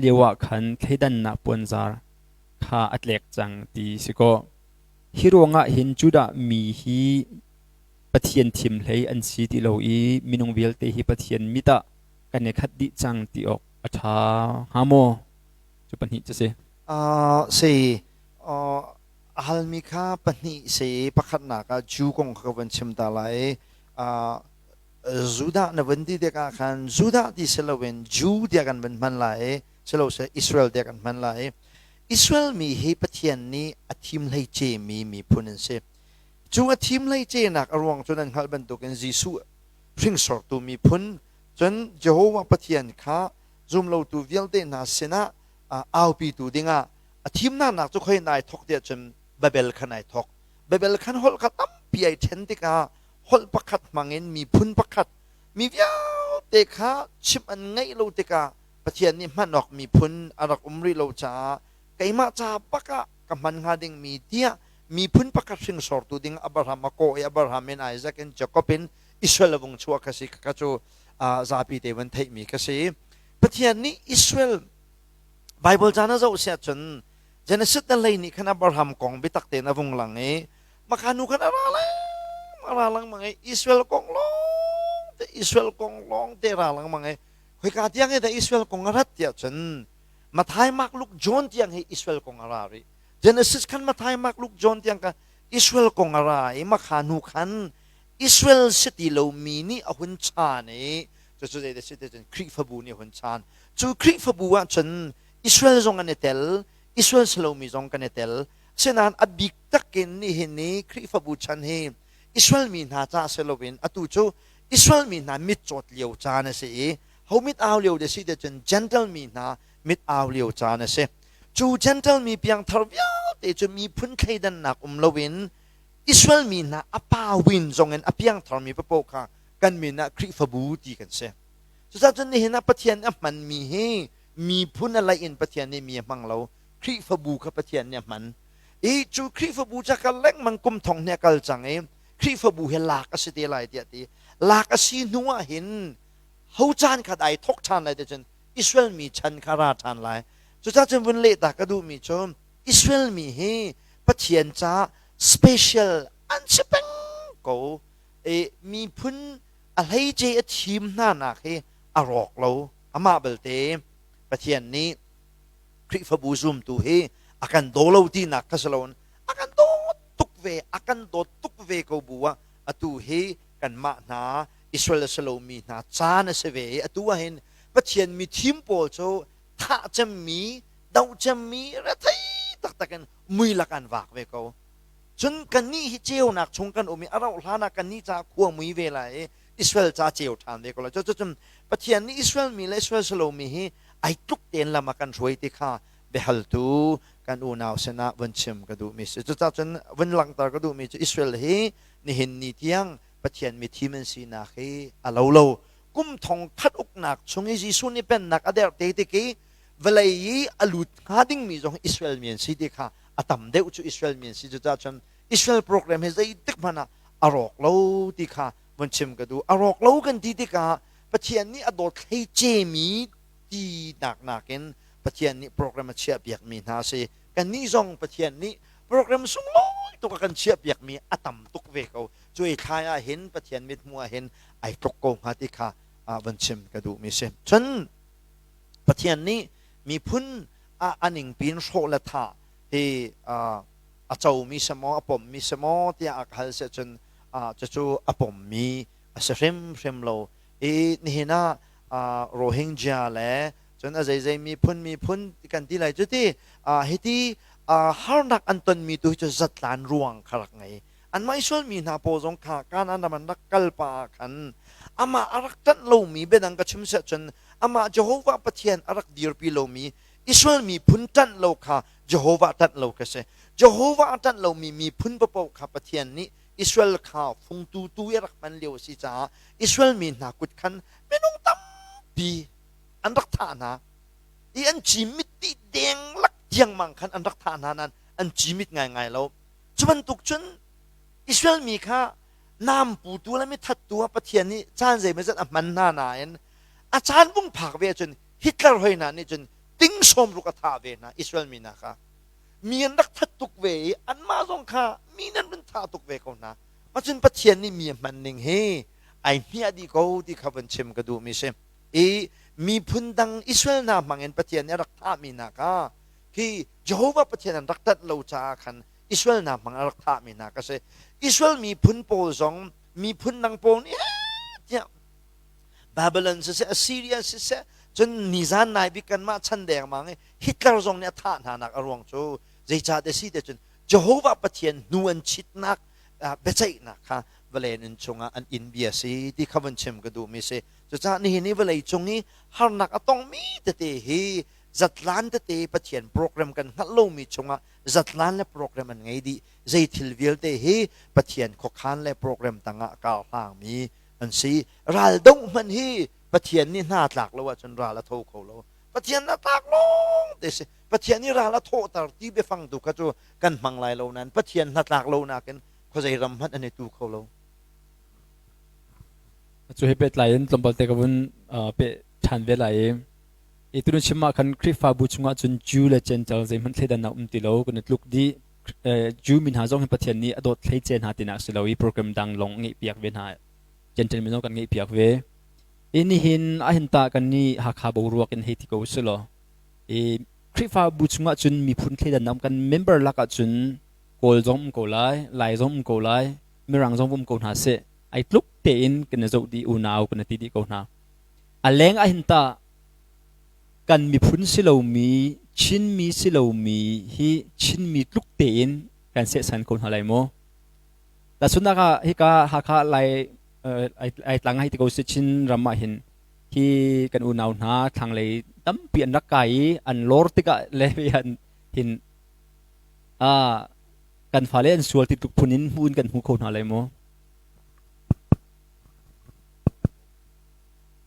S1: lioah khan thleidannak puanzar kha a tlek cang ti si kaw hi ruangah hin Judah mi hi Pathian thim hlei an si ti lo i minung vialte hi Pathian mit ah kan i khat dih cang ti awk a ṭha hnga maw? Cu pahnih cu si.
S3: Si a halmi kha pahnih si pakhatnak ah Jew kong kha ka van chim ta lai. Judah na van ti tikah khan Judah ti si loin Jew tiah kan van hman lai i siloseh Israel tiah kan hman lai. Israel mi hi Pathian nih a thim hleice mi miphun an si. Cu a thim hleicenak a ruang cu nan hngalh bantukin Jesuh hringsortu miphun cun Jehovah Pathian kha zumlotu vialte hna sinah aupitu dingah a thimnak nak cu khoi nai thok tiah cun Babel kha nai thok. Bible khan holh kha tampi ai ṭhen tikah holh pakhat hmangin miphun pakhat mi vialte kha chimh an ngaih lo tikah Pathian nih hman awk miphun a rak um rih lo caah keimah ca bak ah ka hman hnga dingmi tiah miphun pakhat hringsortu ding Abraham a kawh i Abraham in Isaac in Jacob in Israel a vung chuah kha si kha cu zapi te van theihmi ka si. Pathian nih Israel Bible caan a zoh siah cun Genesis na lei nih khan Abraham kong biatak tein a vung lang i maka nu khan a ra lengmang a ra lengmang i Israel kong lawng te Israel kong lawng te ra lengmang i khoika tiang hi dah Israel kong a rat tiah cun Matthai, Mark, Luke, John tiang hi Israel kong a ra rih. Genesis khan Matthai, Mark, Luke, John tiang kha Israel kong a ra i makha hnu khan Israel si ti lomi nih a hun chaan i cucu zei si ti cun Khrihfabu nih a hun chaan. Cu Khrihfabu ah cun Israel zong an i tel, Israel si lomi zong kan i tel. Asinain a bik takin nihin ni Khrihfabu chan hi Israel mi hna ca si loin atu cu Israel mi hna mitcawt lio caan a si i ho mit au lio de si te cun Gentle mi hna mit au lio caan a si. Cu Gentle mi piangthar vialte cu miphun thleidannak um loin Israel mi hna a pawin zongin a piangthar mi paoh kha kan min ah Khrihfabu ti kan si. Cucaah cun nihin ah Pathian a hmanmi hi miphun a laih in Pathian nih mi a hmang lo. Khrihfabu kha Pathian nih a hman. I cu Khrihfabu ca kal lengmang kum thong hnih a kal cang i Khrihfabu hi lak a si te lai tiah ti. Lak a si hnu ah hin ho caan kha ai thok ṭhan lai ti cun Israel mi chan kha ra ṭhan lai. Cucaah cun vun leh ta ka duhmi cu Israel mi hi Pathian ca special an si peng ko. I miphun a hleice a thim hna nak hi a rawk lo. Amah belte Pathian nih Khrihfabu zumtu hi a kan daw lo tinak kha si loin a kan dawt tuk ve a kan dawt tuk ve ko bu ah atu hi kanmah hna Israel a si lomi hna caan a si ve i atu ah hin Pathian mithim pawl cu thah cemmi doh cemmi rethei taktak in mui lak an vak ve ko. Cun kannih hi ceunak chung kan um i a rauh hlan ah kannih ca khua mui ve lai i Israel ca ceu ṭhan ve ko lai. Cucun Pathian nih Israel mi le Israel si lomi hi ai tluk tein lam a kan hruai ti kha biahaltu kan unau sinah vun chim ka duhmi si. Cucaah cun vun langhter ka duhmi cu Israel hi nihin ni tiang Pathian mithim an sinak hi a lo lo. Kum thong khat uknak chung i Jesuh nih pennak a derh te tik i vawlei i a lut hnga dingmi zong Israel mi an si ti kha a tam deuh cu Israel mi an si. Cucaah cun Israel program hi zeitik hmanh ah a rawk lo ti kha vun chim ka duh. A rawk lo kan ti tikah Pathian nih a dawt hleicemi ti nak nakin Pathian nih program a chiahpiakmi hna a si. Kannih zong Pathian nih program sunglawi tuk a kan chiahpiakmi a tam tuk ve ko. Cu i thlai ah hin Pathian mithmuh ah hin ai tluk ko hnga ti kha van chim ka duhmi si. Cun Pathian nih miphun ah a ningpi in hrawh le thah hi a comi si maw a pommi si maw tiah a ka hal si ahcun cucu a pommi a si hrimhrim lo. I nihin ah Rohingya le cun a zeizei miphun miphun kan ti lai cu ti hiti harnak an tonmi tu hi cu zatlan ruang kha rak ngei. Anmah Israel mi hna pawl zong kha Kanaan ram an rak kal pah ah khan amah a rak ṭanh lomi biadang ka chim siah cun amah Jehovah Pathian a rak dirpi lomi Israel miphun ṭanh lo kha Jehovah ṭanh lo kha si. Jehovah a ṭanh lomi miphun paoh kha Pathian nih Israel kha fungtu tu i a rak hman lio a si caah Israel mi hna kut khan minung tampi an rak thah hna i an cimit dih deng lak tiangmang khan an rak thah hna nain an cimit ngaingai lo. Cu bantuk cun Israel mi kha nam putu le mithattu ah Pathian nih caan zeimawzat a hman hna nain a caan vung phak ve ahcun Hitler hoi hna nih cun ting sawm ruk a thah ve hna Israel mi hna kha. Mi an rak that tuk ve i anmah zong kha mi nan run thah tuk ve ko hna. Macun Pathian nih mi a hman ning hi ai hmiah dih ko ti kha vun chim ka duhmi si. I miphun dang Israel hna hmangin Pathian nih a rak thahmi hna kha khi Jehovah Pathian an rak ṭanh lo caah khan Israel hna hmang a rak thahmi hna ka si. Israel miphun pawl zong miphun dang pawl nih tiah Babylon siseh, Assyria siseh, cun nizan nai bik kanmah chan dengmang i Hitler zong nih a thah hna nak a ruang cu zeicah ti si te cun Jehovah Pathian hnu an chitnak biaceihnak kha vawlei nun chungah an inn bia si ti kha vun chim ka duhmi si. Cucaah nihin i vawlei cung i harnak a tongmi tete hi Zatlan tete Pathian program kan hngalh lomi chungah zatlan le program an ngei dih. Zei thil vialte hi Pathian khuakhan le program tangah kar hlangmi an si. Ral doh hmanh hi Pathian nih hna tlak lo ahcun ral a tho kho lo. Pathian a tlak lawng te si. Pathian nih ral a thawhter ti biafang tu kha cu kan hmang lai lo nain Pathian hnatlak lo nakin khuazei ram hmanh an i tu kho lo.
S1: Cu he pehtlai in tlawmpal te ka vun peh ṭhan ve lai i i tunu chim ah khan Khrihfabu chungah cun Jew le Gentile zeihmanh thleidannak um ti lo kan i tluk dih. Jew mi hna zong hi Pathian nih a dawt hleice hna tinak si lo i program dang lawng ngeih piak ve hna. Gentile mi zong kan ngeih piak ve. I nihin ahin ta kan nih Hakha boruak in hei ti ko si law i Khrihfabu chungah cun miphun thleidannak kan member lakah cun Kawl zong um ko lai, Lai zong um ko lai, Mirang zong um ko hna seh. Ai tluk tein kan i zoh dih unau kan i ti dih ko hna. A leng ah hin tah kan miphun si lomi Chinmi si lomi hi Chinmi tluk tein kan sehsan ko hna lai maw? Tahchunhnak ah hika Hakha Lai ai tlang hei ti ko si Chin ram ah hin hi kan unau hna thlanglei tampi an rak kai i an lor tikah le an hin kan fale an sual ti tluk phun in hmu in kan hmu kho hna lai maw?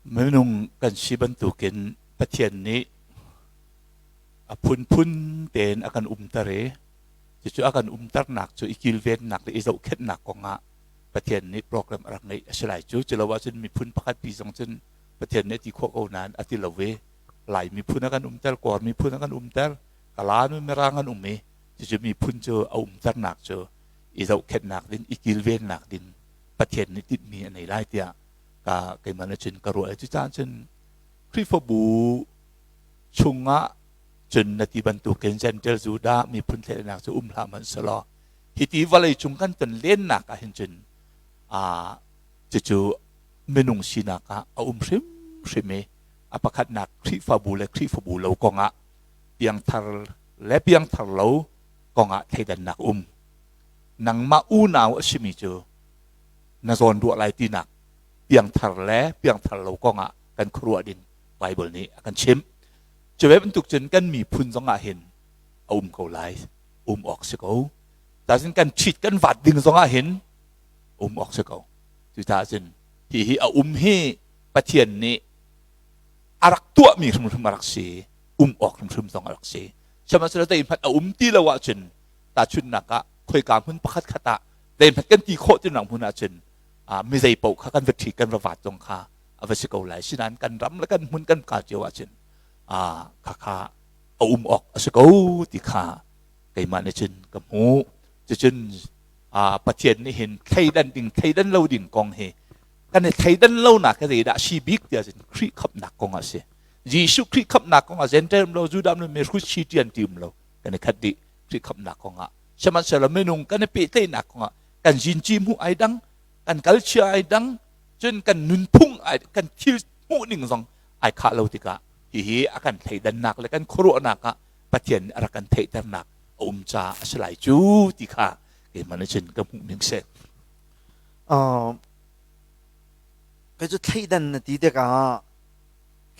S2: Minung kan si bantukin Pathian nih a phunphun tein a kan umter i cucu a kan umternak cu i kilvennak le i zohkhenhnak kongah Pathian nih program a rak ngeih a si lai cu. Culo ahcun miphun pakhat pi zong cun Pathian nih a ti khawh ko nain a ti lo i Lai miphun a kan umter, Kawl miphun a kan umter, Kala nu Mirang an um i cucu miphun cu a umternak cu i zohkhenhnak ding, i kilvennak ding Pathian nih tinhmi a nei lai tiah ka keimah nih cun ka ruah i cucaah cun Khrihfabu chungah cun na ti bantukin Gentile Judah miphun thleidannak cu um hlah hmanh selaw hiti vawlei cung kan ton lennak ah hin cun cucu minung sinak ah a um hrimhrim i a pakhatnak Khrihfabu le Khrihfabu lo kongah piangthar le piangthar lo kongah thleidannak um nangmah unau a simi cu na zawn ruah lai tinak piangthar le piangthar lo kongah kan khuaruah ding Bible nih a kan chimh. Cu ve bantuk cun kan miphun zong ah hin a um ko lai, um awk si ko. Tacun kan ṭhit kan vat ding zong ah hin um awk si ko. Cucaah cun hihi a um hi Pathian nih a rak tuahmi hrimhrim a rak si, um awk hrimhrim zong a rak si. Sihmanhsehlaw zeihmanh a um ti lo ahcun tahchunhnak ah khoika hmun pakhat khat ah zeihmanh kan ti khawh tinak hmun ahcun mi zei paoh kha kan va ṭhi kan va vat zong kha a va si ko lai. Sinain kan ram le kan hmun kan ka cio ahcun khakha a um awk a si ko ti kha keimah nih cun ka hmuh. Cucun Pathian nih hin thleidan ding thleidan lo ding kong hi kan i thleidan lonak hi zeidah si bik tiah cun Khrih khamhnak kong ah si. Jesuh Khrih khamhnak kong ah Gentile um lo Judah um lo mihrut si ṭian ti um lo kan i khat dih Khrih khamhnak kong ah. Sihmanhsehlaw minung kan i pehtlaihnak kong ah kan zinci hmuh ai dang, kan kalchia ai dang, cun kan nunphung ai kan thil hmuhning zong ai khah lo tikah hihi a kan thleidannak le kan khuaruahnak ah Pathian nih a rak kan theihternak a um caah a si lai cu ti kha keimah nih cun ka hmuh ning si.
S3: Kei cu thleidan na ti tikah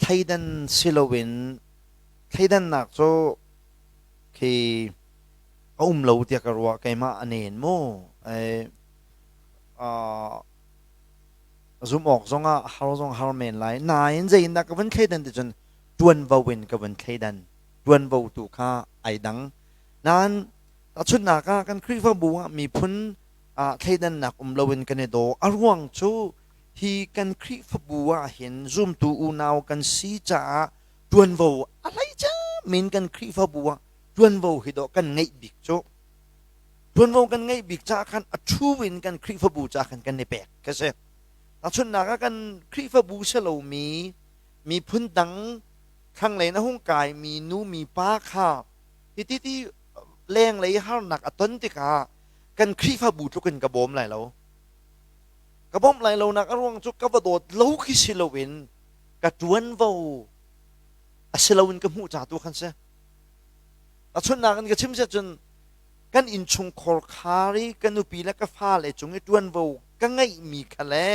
S3: thleidan si loin thleidannak cu khi a um lo tiah ka ruah keimah a nen mu zumh awk zongah har zong har men lai nain zeiindah ka vun thleidan ti cun ṭuanvo in ka vun thleidan ṭuanvo tu kha ai dang nain tahchunhnak ah kan Khrihfabu ah miphun thleidannak um loin kan i daw a ruang cu hi kan Khrihfabu ah hin zumtu unau kan si caah ṭuanvo a hlei min kan Khrihfabu ah ṭuanvo hi dawh kan ngeih bik cu ṭuanvo kan ngeih bik caah khan a ṭhu in kan Khrihfabu caah khan kan i pek ka si. Tahchunhnak ah kan Khrihfabu si lomi miphun dang thlanglei na hung kaimi nu mi pa kha hiti ti lenglei harnak a ton tikah kan Khrihfabu tluk in ka bawm lai lo. Ka bawmh lai lonak a ruang cu ka va dawt lo khi si loin ka ṭuanvo a si loin ka hmuh ca tu khan si. Tahchunhnak in ka chim siah cun kan innchungkhar khar i ka nupi le ka fale cung i ṭuanvo ka ngeihmi kha le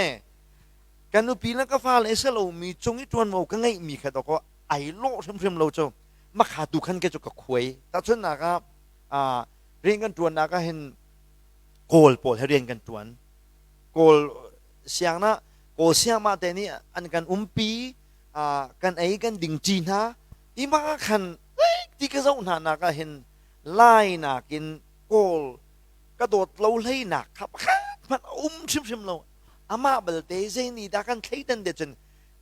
S3: ka nupi le ka fale si lomi cung i ṭuanvo ka ngeihmi kha dawkaw ai lawh hrimhrim lo cu. Makha tu khan ke cu ka khuai. Tahchunhnak ah rian kan ṭuannak ah hin Kawl pawl he rian kan ṭuan. Kawl siang na Kawl siangmah te nih an kan umpi, kan ei kan ding ṭi hna. I mah khan ti ka zoh hna nak ah hin Lai nakin Kawl ka dawt lo hleinak kha pakhat hmanh a um hrimhrim lo. Amah balte zei nih dah kan thleidan te cun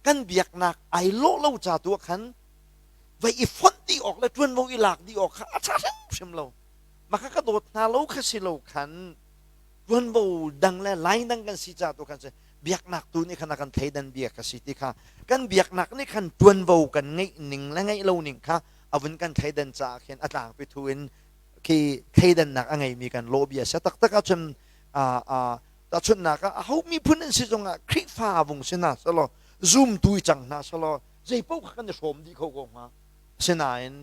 S3: kan biaknak ai lawh lo ca tu ah khan vai i fonh dih awk le ṭuanvo i lak dih awk kha a ṭha hrimhrim lo. Mah kha ka dawt hna lo kha si lo khan ṭuanvo dang le line dang kan si ca tu khan si biaknak tu nih khan a kan thleidan bia kha si ti kha kan biaknak nih khan ṭuanvo kan ngeih ning le ngeih lo ning kha a vun kan thleidan caah khin a tlangpi thu in khi thleidannak a ngeimi kan lawh bia si taktak ahcun tahchunhnak ah aho miphun an si zongah Khrihfa vung si hna selaw zumtu i cang hna selaw zei paoh kha kan i hrawm dih kho ko hnga. Asinain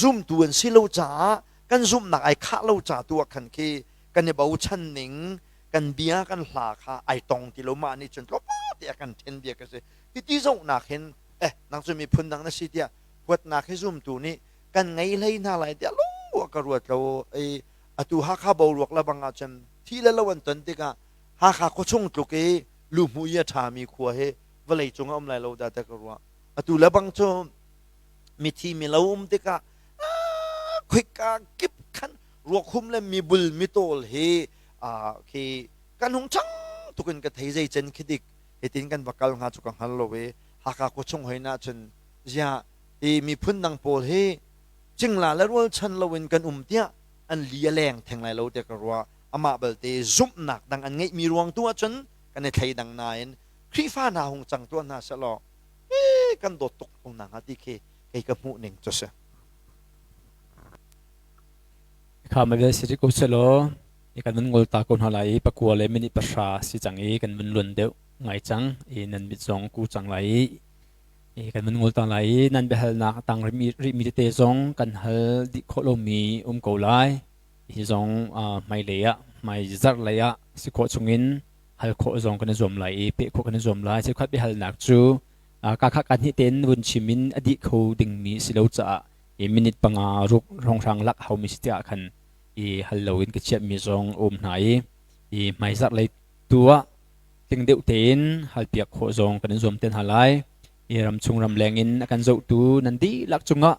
S3: zumtu an si lo caah kan zumhnak ai khah lo ca tu ah khan khi kan i bochan ning kan bia kan hla kha ai tong ti lo. Mah nih cun tlawmpal te a kan then bia ka si. Hiti zohnak hin eh nang cu miphun dang na si tiah huatnak hi zumtu nih kan ngei hlei hna lai tiah lung ka ruat lo. I atu Hakha boruak le bang ahcun thi le lo an ton tikah Hakha khuachung tluk i luhmuh i a ṭhami khua hi vawlei cung a um lai lo dah tiah ka ruah. Atu le bang cu mithi milo um tikah khoika kip khan ruakhum le mibul mitawl hi khi kan hung chang tukin ka thei. Zei cen khi dik hitin kan va kal hnga cu ka hngal lo i Hakha khuachung hoi na cun ziah hi miphun dang pawl hi cingla le rualchan loin kan um tiah an li a leng theng lai lo tiah ka ruah. Amah balte zumhnak dang an ngeihmi ruang tu ahcun kan i thleidang nain Khrihfa hna hung cang tuah hna sehlaw kan dawt tuk ko hna hnga ti khi kei ka hmuh ning cu si.
S1: Kha ma vial si ko selaw kan vun ngol ta ko hna lai i 9 le minute 10 si cang i kan vun luan deuh ngai cang i nan mit zong ku cang lai i kan vun ngol ta lai i nan biahalnak tang rihmi tete zong kan hal dih khawh lomi um ko lai. Hi zong hmailei ah hmai zarh lei ah si khawh chungin hal khawh zong kan i zuam lai i peh khawh kan i zuam lai. Cheukhat biahalnak cu ka kha kan hnih tein vun chim in a dih kho dingmi si lo caah i minute 5 ruk hrawnghrang lak haumi si tiah khan i hal loin ka chiahmi zong a um hna i i hmaizarh lei tu ah tling deuh tein halpiak khawh zong kan i zuam te hna lai. I ramchung ramleng in a kan zohtu nan dihlak cungah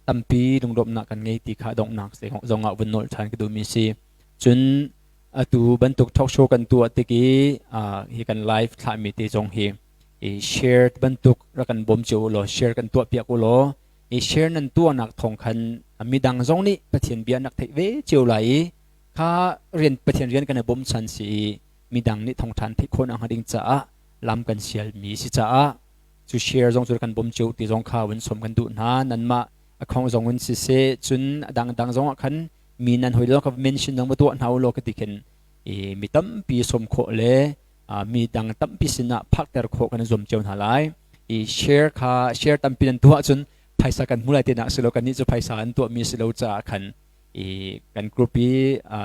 S1: tampi lunglawmhnak kan ngei ti kha donghnak zong ah vun nolh ṭhan ka duhmi si. Cun atu bantuk talk show kan tuah tik i hi kan live thlahmi te zong hi i share bantuk rak kan bawm cio u law, share kan tuah piak u law, i share nan tuahnak thawng khan midang zong nih Pathian bia nak theih ve cio lai i kha rian Pathian rian kan i bawmchan si i midang nih thawngṭhan theih khawh nak hnga ding caah lam kan sialmi si caah cu share zong cu kan bawm cio ti zong kha vun som kan duh hna. Nanmah account zong in siseh, cun a dangdang zong ah khan mi nan hoi lo ka mention zong va tuah hna u law ka ti khin i mi tampi som khawh le mi dang tampi sinah phakter khawh kan i zuam cio hna lai. I share kha share tampi nan tuah ahcun phaisa kan hmu lai ti nak si lo. Kannih cu phaisa an tuahmi si lo caah khan i kan group i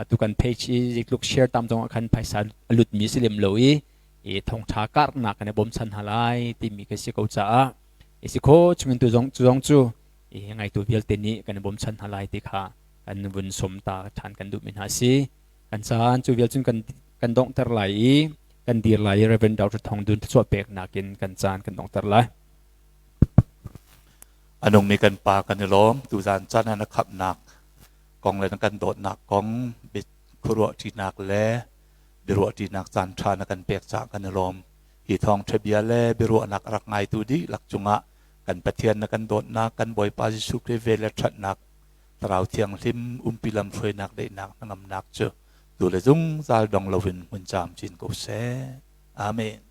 S1: tu kan page i zeitluk share tam zong ah khan phaisa a lutmi si lem lo i i thawngṭha karhnak kan i bawmchan hna lai timi ka si ko caah i si kho chungin tu zong cu zong cu i ngaitu vialte nih kan i bawmchan hna lai ti kha kan vun som ta ṭhan kan duhmi hna si. Kan caan cu vial cun kan kan donghter lai i kan dir lai i Reverend Dr. Thong Dun thluachuah peknak in kan caan kan donghter lai.
S2: A nungmi kan Pa, kan i lawm. Tuzaan caan ah na khamhnak kong le na kan dawtnak kong khuaruah ṭinak le biaruah ṭinak caan ṭha na kan pek caah kan i lawm. Hi thawngṭha bia le biaruahnak a rak ngaitu dihlak cungah kan Pathian na kan dawtnak, kan Bawipa Jesuh Khrih vel le ṭhatnak, Thlarau Thianghlim umpi lamhruainak daihnak hnangamnak cu tu le zungzal dong loin hmun camcin ko seh. Amen.